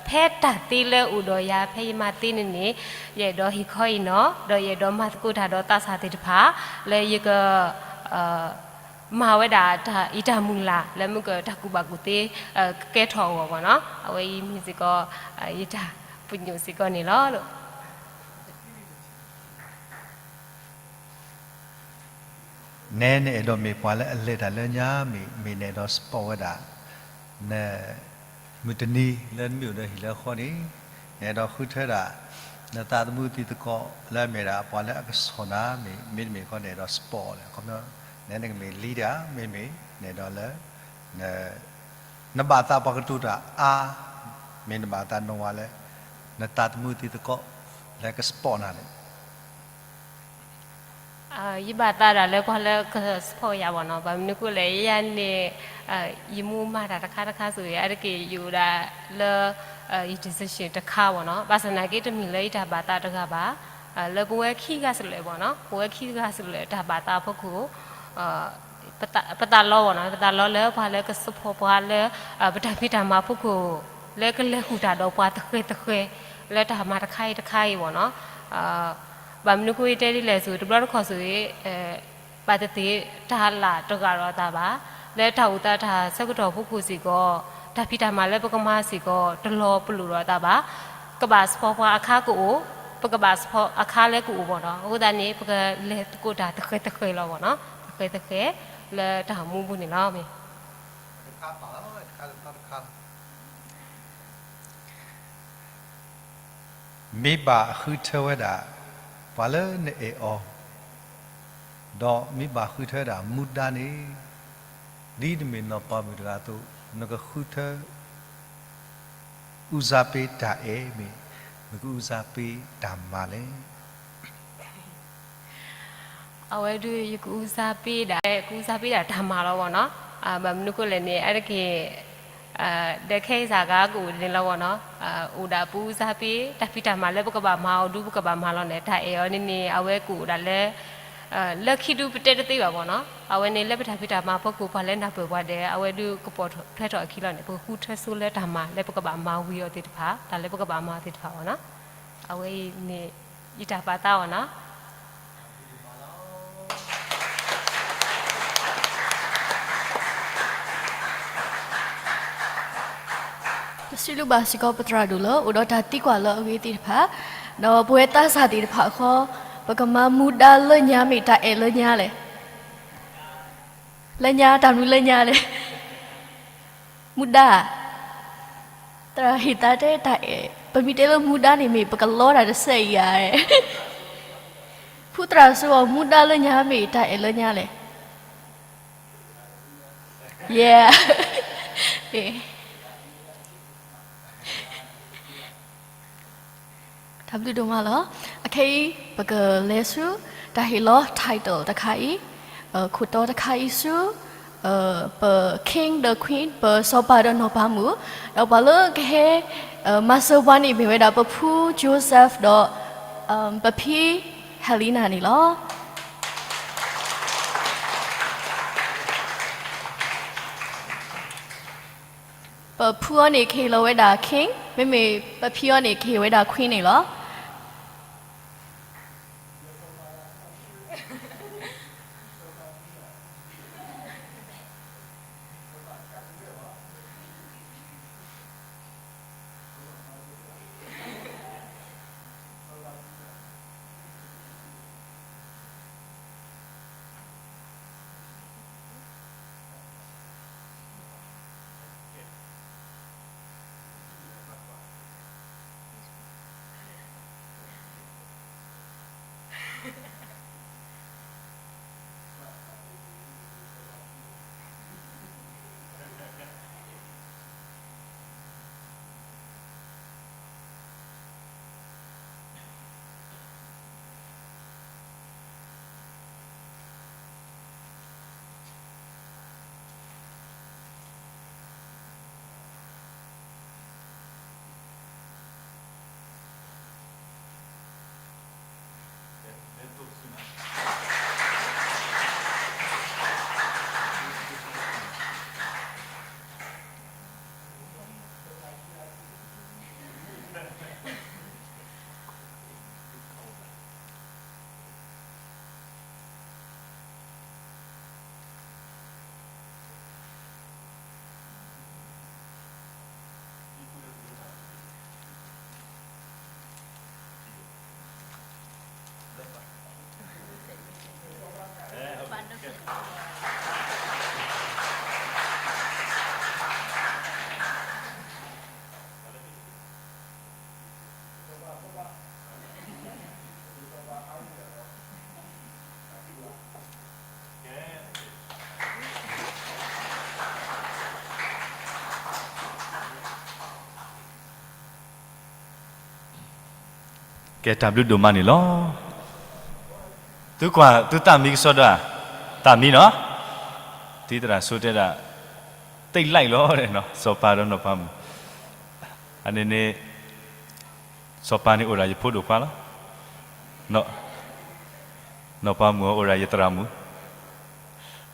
ဖဲတၢ်သ့လၢအိၣ်ဒီးယၤ ဖဲယမၤသ့န့ၣ်န့ၣ် ယအဲၣ်ဒိးဟ့ၣ်ခီအံၤနီၤ, ဒီးယအဲၣ်ဒိးမၤသကိးတၢ်ဒီးသးစၢ်သ့ၣ်တဖၣ် လၢယက မၤဝဲဒၣ်တၢ်အံၤတၢ်မုၢ်လၢ် လၢမုၢ်ကတၢ်ကူၣ်ဘၣ်ကူၣ်သ့ ကကဲထီၣ်အဂီၢ်ဘၣ်နီၤ, အဝဲအံၤမ့ၢ်စ့ၢ်ကီး ယတၢ်ပညိၣ်စ့ၢ်ကီးန့ၣ်လီၤ. နဲနအဲၣ်ဒိးမ့ၢ်ပှၤလၢအလဲၤတၢ်လၢညါမ့ၢ် မ့ၢ်နအဲၣ်ဒိး support ဝဲဒၣ် န မုၢ်တနံၤလၢနမ့ၢ်အိၣ်ဒီးဟံၣ်လၢဃီန့ၣ် နအဲၣ်ဒိးဃုထၢဒၣ် နသးသမူသံသကိးလၢအမ့ၢ်ဒၣ်ပှၤလၢအကဆီၣ်နၤမ့ၢ် မ့တမ့ၢ်ဃီနအဲၣ်ဒိး support လဲၣ် အခီပညီ နဲနကမ့ၢ် leader မ့မ့ၢ် နအဲၣ်ဒိးလၢ နဘၣ်သးပှၤကတိၤတၢ်အါ မ့ၢ်နဘၣ်သးနီၢ်ဝဲလၢ နသးသမူသံသကိးလၢက support နၤန့ၣ် ယဘၣ်သးဒၣ်လၢပှၤလၢက support ယၤဘၣ်နီၤ, ဘၣ်မနုၤဃိလဲၣ် ယၤန့ၣ် ယမူမၤတၢ်တခါတခါဆိၣ်ဂ့ၤ အါတက့ၢ်ယအိၣ်ဒၣ်လၢ ယ decision တခါဘၣ်နီၤ, ဘၣ်ဆၣ်နာ်က့တမ့ၢ်လၢယတၢ်ဘၣ်သးတဂၤဘၣ်, လၢပဝဲခံဂၤစလဲၣ်ဘၣ်နီၤ, ပဝဲခံဂၤစလဲၣ်တၢ်ဘၣ်သးအဖီခိၣ် ပသးလီဘၣ်နီၤ, ပသးလီလၢပှၤလၢက support ပှၤလၢ ပတၢ်ဖံးတၢ်မၤအဖီခိၣ် လၢကလဲၤဃုာ်တၢ်ဒီးပှၤသဃဲၤသဃဲၤ လၢတၢ်မၤတခါအံၤတခါအံၤဘၣ်နီၤ, ဘၣ်မနုၤဃိတဲဒ်လဲၣ်ဆိၣ် တဘျီတခီၣ်ဆိၣ်ဂ့ၤ ဘၣ်သ့ၣ်သ့ၣ်တၢ်လၢ်တဂၤဒီးအသးဘၣ်, လၢတၢ်အိၣ်သးတၢ်ဆၢကတီၢ်အဖီခိၣ်စ့ၢ်ကီး တၢ်ဖံးတၢ်မၤလၢပကမၤစ့ၢ်ကီး တလီၤပလိာ်ဒီးအသးဘၣ်, ကဘၣ် support ပှၤအခါကအိၣ်, ပကဘၣ် support အခါလၢကအိၣ်ဘၣ်နီၤ, အဃိသတးန့ၣ် ပကလဲၤသကိးတၢ်သဃဲၤသဃဲၤလီၤဘၣ်နီၤ, သဃဲၤသဃဲၤ လၢတၢ်မူပူၤန့ၣ်လီၤ. မ့ၢ်ဘၣ်ဃုထၢဝဲဒၣ် ပှၤလၢနအဲၣ်အီၤ, ဒီးမ့ၢ်ဘၣ်ဃုထၢဝဲဒၣ်မူဒါန့ၣ်, ဒ်နမ့ၢ်နီၢ်ပၤမုၣ်တဂၤအသိး နကဃုထၢ ဦးစားပေးတၢ်အဲၣ်မ့ၢ် နကဦးစားပေးတၢ်မၤလဲၣ်. အဝဲဒုးယကဦးစားပေးဒၣ် ကဦးစားပေးဒၣ်တၢ်မၤလီၤဘၣ်နီၤ, ဘၣ်မနုၤဃိလဲၣ်န့ၣ် အါတက့ၢ် ဒီးခဲအံၤစ့ၢ်ကီးကအိၣ်န့ၣ်လီၤဘၣ်နီၤ, အိၣ်ဒၣ်ပဦးစားပေး တၢ်ဖံးတၢ်မၤလၢပကဘၣ်မၤအီၤဒုး ပကဘၣ်မၤလီၤန့ၣ် တၢ်အဲၣ်အီၤန့ၣ်န့ၣ် အဝဲကအိၣ်ဒၣ်လၢ လၢခံဒုးပတဲတသ့ဘၣ်ဘၣ်နီၤ, အဝဲန့ၣ်လၢပတၢ်ဖံးတၢ်မၤအဖီခိၣ် ပှၤလၢနၢ်ပၢၢ်ပှၤဒီး အဝဲဒုးကပိာ်ထွဲထီၣ်အခံလီၤန့ၣ် ပကဃုထၢဆိလၢတၢ်မၤလၢပကဘၣ်မၤဝံၤအီၤသ့ၣ်တဖၣ် တၢ်လၢပကဘၣ်မၤအီၤသ့ၣ်တဖၣ်ဘၣ်နီၤ, အဝဲအံၤန့ၣ် ယတၢ်ပာ်သးအီၤနီၤ. ပစံးဘျုးဘၣ်စ့ၢ်ကီးပသရၣ်ဒိၣ်လၢ အိၣ်ဒီးတၢ်သံကွၢ်လၢအဂ့ၤသ့ၣ်တဖၣ်, ဒီးပဝဲသးစၢ်သ့ၣ်တဖၣ်အဃီ, ပကမၤမူဒါလၢညါမ့ၢ်တၢ်အဲၣ်လၢညါလဲၣ်. လၢညါ တၢ်မနုၤလၢညါလဲၣ်. မူဒါ သရၣ်ဟ့ၣ်သးတဲတၢ်အဲၣ် ပမ့ၢ်တဲလၢမူဒါန့ၣ်မ့ၢ် ပကလီတၢ်တစဲးအံၤဧါ. ဖုသရၣ်စိအီၤ မူဒါလၢညါမ့ၢ်တၢ်အဲၣ်လၢညါလဲၣ်. ယဲ တၢ်ဘျုးဒိၣ်မးလီၤ. အခဲအံၤ ပကလဲၤဆူ တၢ်ဟ့ၣ်လီၤ title တခါအံၤ, ခိၣ်တီတခါအံၤဆူ ပ King ဒီး Queen ပစီၤပၤဒီးနီၢ်ပၤမုၣ်, ဒီးပှၤလၢကဟဲ မၤစၢၤပှၤန့ၣ်မ့ၢ်ဝဲဒၣ် ပဖု Joseph ဒီး ပဖံ Helena န့ၣ်လီၤ. ပဖုအီၤန့ၣ် ကဟ့ၣ်လီၤဝဲဒၣ် King, မ့မ့ၢ်ပဖံအီၤန့ၣ် ကဟ့ၣ်ဝဲဒၣ် Queen န့ၣ်လီၤ. ကဲတၢ်ဘျုးဒိၣ်မးန့ၣ်လီၤ. သုကွၢ်သုသးမံကစီဒီဧါ, သးမံနီၤ, တံၤသရၣ်ဆိတဲဒၣ်, သ့ၣ်လဲၣ်လီၤနီၤ စီၤပၤဒီးနီၢ်ပၤမုၣ်, အန့ၣ်န့ၣ် စီၤပၤန့ၣ်အိၣ်ဒၣ်ယဖိဒိၣ်ခွါလီၤ. နီၢ်ပၤမုၣ်အိၣ်ဒၣ်ယသရၣ်မုၣ်,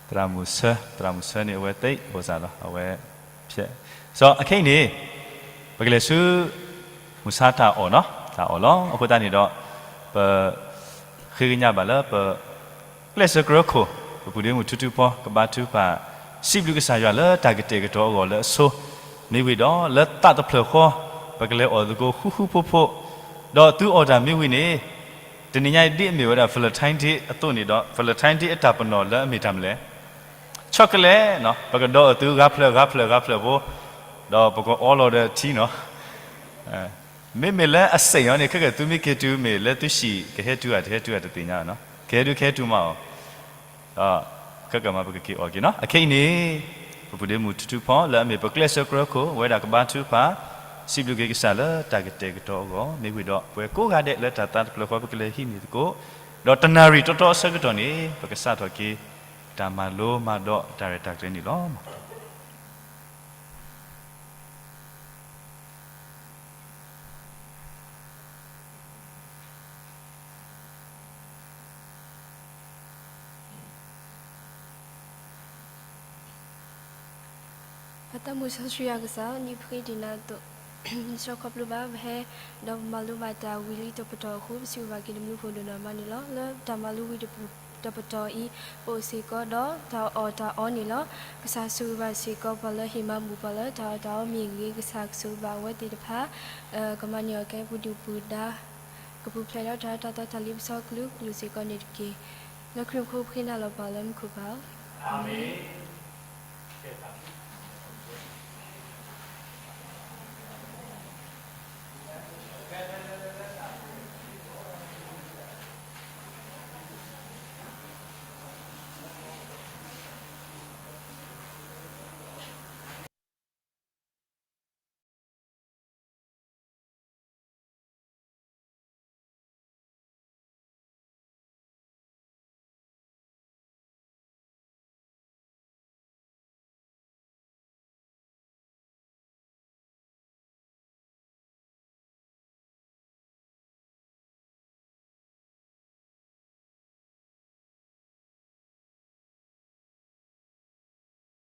သရၣ်မုၣ်ဆၢ, သရၣ်မုၣ်ဆၢန့ၣ် အဝဲသ့ၣ်အိၣ်စၢ်လီၤ, အဝဲဖျဲး, စီၤအခဲအံၤန့ၣ် ပကလဲၤဆူ မုၢ်ဆါတၢ်အီၣ်နီၤ, တၢ်အီၣ်လီၤ. အဃိသတးန့ၣ်ဒီး ပ ဃ့ကညးဘၣ်လၢပ ကျဲးစၢးကြၢးခိၣ်, ပပုၢ်ဒ့မုၣ်ထူထူဖီ ကဘါထုကဖၣ် စံးဘျုးကစၢ်ယွၤလၢတၢ်ကတဲာ်ကတီၤအဂီၢ်လၢအဆိ, မ့ၢ်ဝံၤဒီးလၢသးတဖျၢၣ်ဃီ ပကလဲၤအီၣ်သကိးဃူဃူဖိးဖိး, ဒီးသုအီၣ်တၢ်မ့ၢ်ဝံၤန့ၣ် တနံၤညါအံၤဒ်အမ့ၢ်ဝဲဒၣ် Valentine Day အသိးန့ၣ်ဒီး Valentine Day အတၢ်ပနီၣ်လၢအမ့ၢ်တၢ်မနုၤလဲၣ်, chocolate နီၤ, ပကဒီးအီၣ်သုဂၤဖျၢၣ်ဂၤဖျၢၣ်ဂၤဖျၢၣ်ဖိ, ဒီးပကအီလီၤဒီးထံနီၤ မ့မ့ၢ်လၢအစဲးအီၤန့ၣ် ခဲကဲသုမ့ၢ်က့ၤတုၤမ့ၢ်လၢသုဟံၣ် ကဟဲတုၤဧါတဟဲတုၤဧါတသ့ၣ်ညါနီၤ, ကဟဲတုၤကဟဲတုၤမးအီၤ, ဒီးခဲကဲမးပကက့ၤအီၣ်က့ၤနီၤ. အခဲအံၤန့ၣ် ပပုၢ်ဒ့မုၣ်ထူထူဖီလၢအမ့ၢ်ပကျဲးစၢးကြၢးခိၣ် ဝဲဒၣ်ကဘါထုကဖၣ် စံးဘျုးက့ၤကစၢ်လၢတၢ်ကတဲာ်ကတီၤအဂီၢ် မ့ၢ်ဝံၤဒီးပဝဲကိးဂၤဒဲးလၢတၢ်သးတဖျၢၣ်ဃီပကလဲၤဟံးန့ၢ်သကိး, ဒီးတနၣ်ရံၣ်တီတီအဆၢကတီၢ်န့ၣ် ပကစးထီၣ်က့ၤ တၢ်မၤလိမၤဒိးတၢ်ရဲၣ်တၢ်ကျဲၤန့ၣ်လီၤ. ပသးမုၢ်စီဆှံယွၤကစၢ်, နံၣ်ဖှံဒံးနၤအသိး, နဆိခီဖျိဘၣ်ပဟဲ, ဒီးပမၤလိဘၣ်တၢ်ဝံၤလံတပတီၢ်အဃိ ပစံးဘျုးဘၣ်က့ၤနဘျုးဖှိၣ်ဒိၣ်နီၢ်မးန့ၣ်လီၤ. လၢတၢ်မၤလိဝံၤတပတီၢ်အံၤ, ပအိၣ်စ့ၢ်ကီးဒီးတၢ်အီၣ်တၢ်အီန့ၣ်လီၤ. ကစၢ်ဆိၣ်ဂ့ၤဘၣ်စ့ၢ်ကီးပှၤလၢဟ့ၣ်မၤဘူၣ်ပှၤလၢတၢ်အီၣ်တၢ်အီမ့ၢ်ဂ့ၤ, ကစၢ်ကဆိၣ်ဂ့ၤဘၣ်အဝဲသ့ၣ်တဖၣ်, ကမၤန့ၢ်အီၤကဲပှၤဒုၣ်ပှၤဒါ, ကပူၤဖျဲးဒီးတၢ်အၢတၢ်သီတၢ်လ့ပစီကလုာ်ကလုာ်စ့ၢ်ကီးန့ၣ်တက့ၢ်. လၢခရံာ်ဖိပဃ့နၤလီၤပှၤလၢမူခိၣ်ဘၣ်ဧၢ, အၤမ့ၣ်.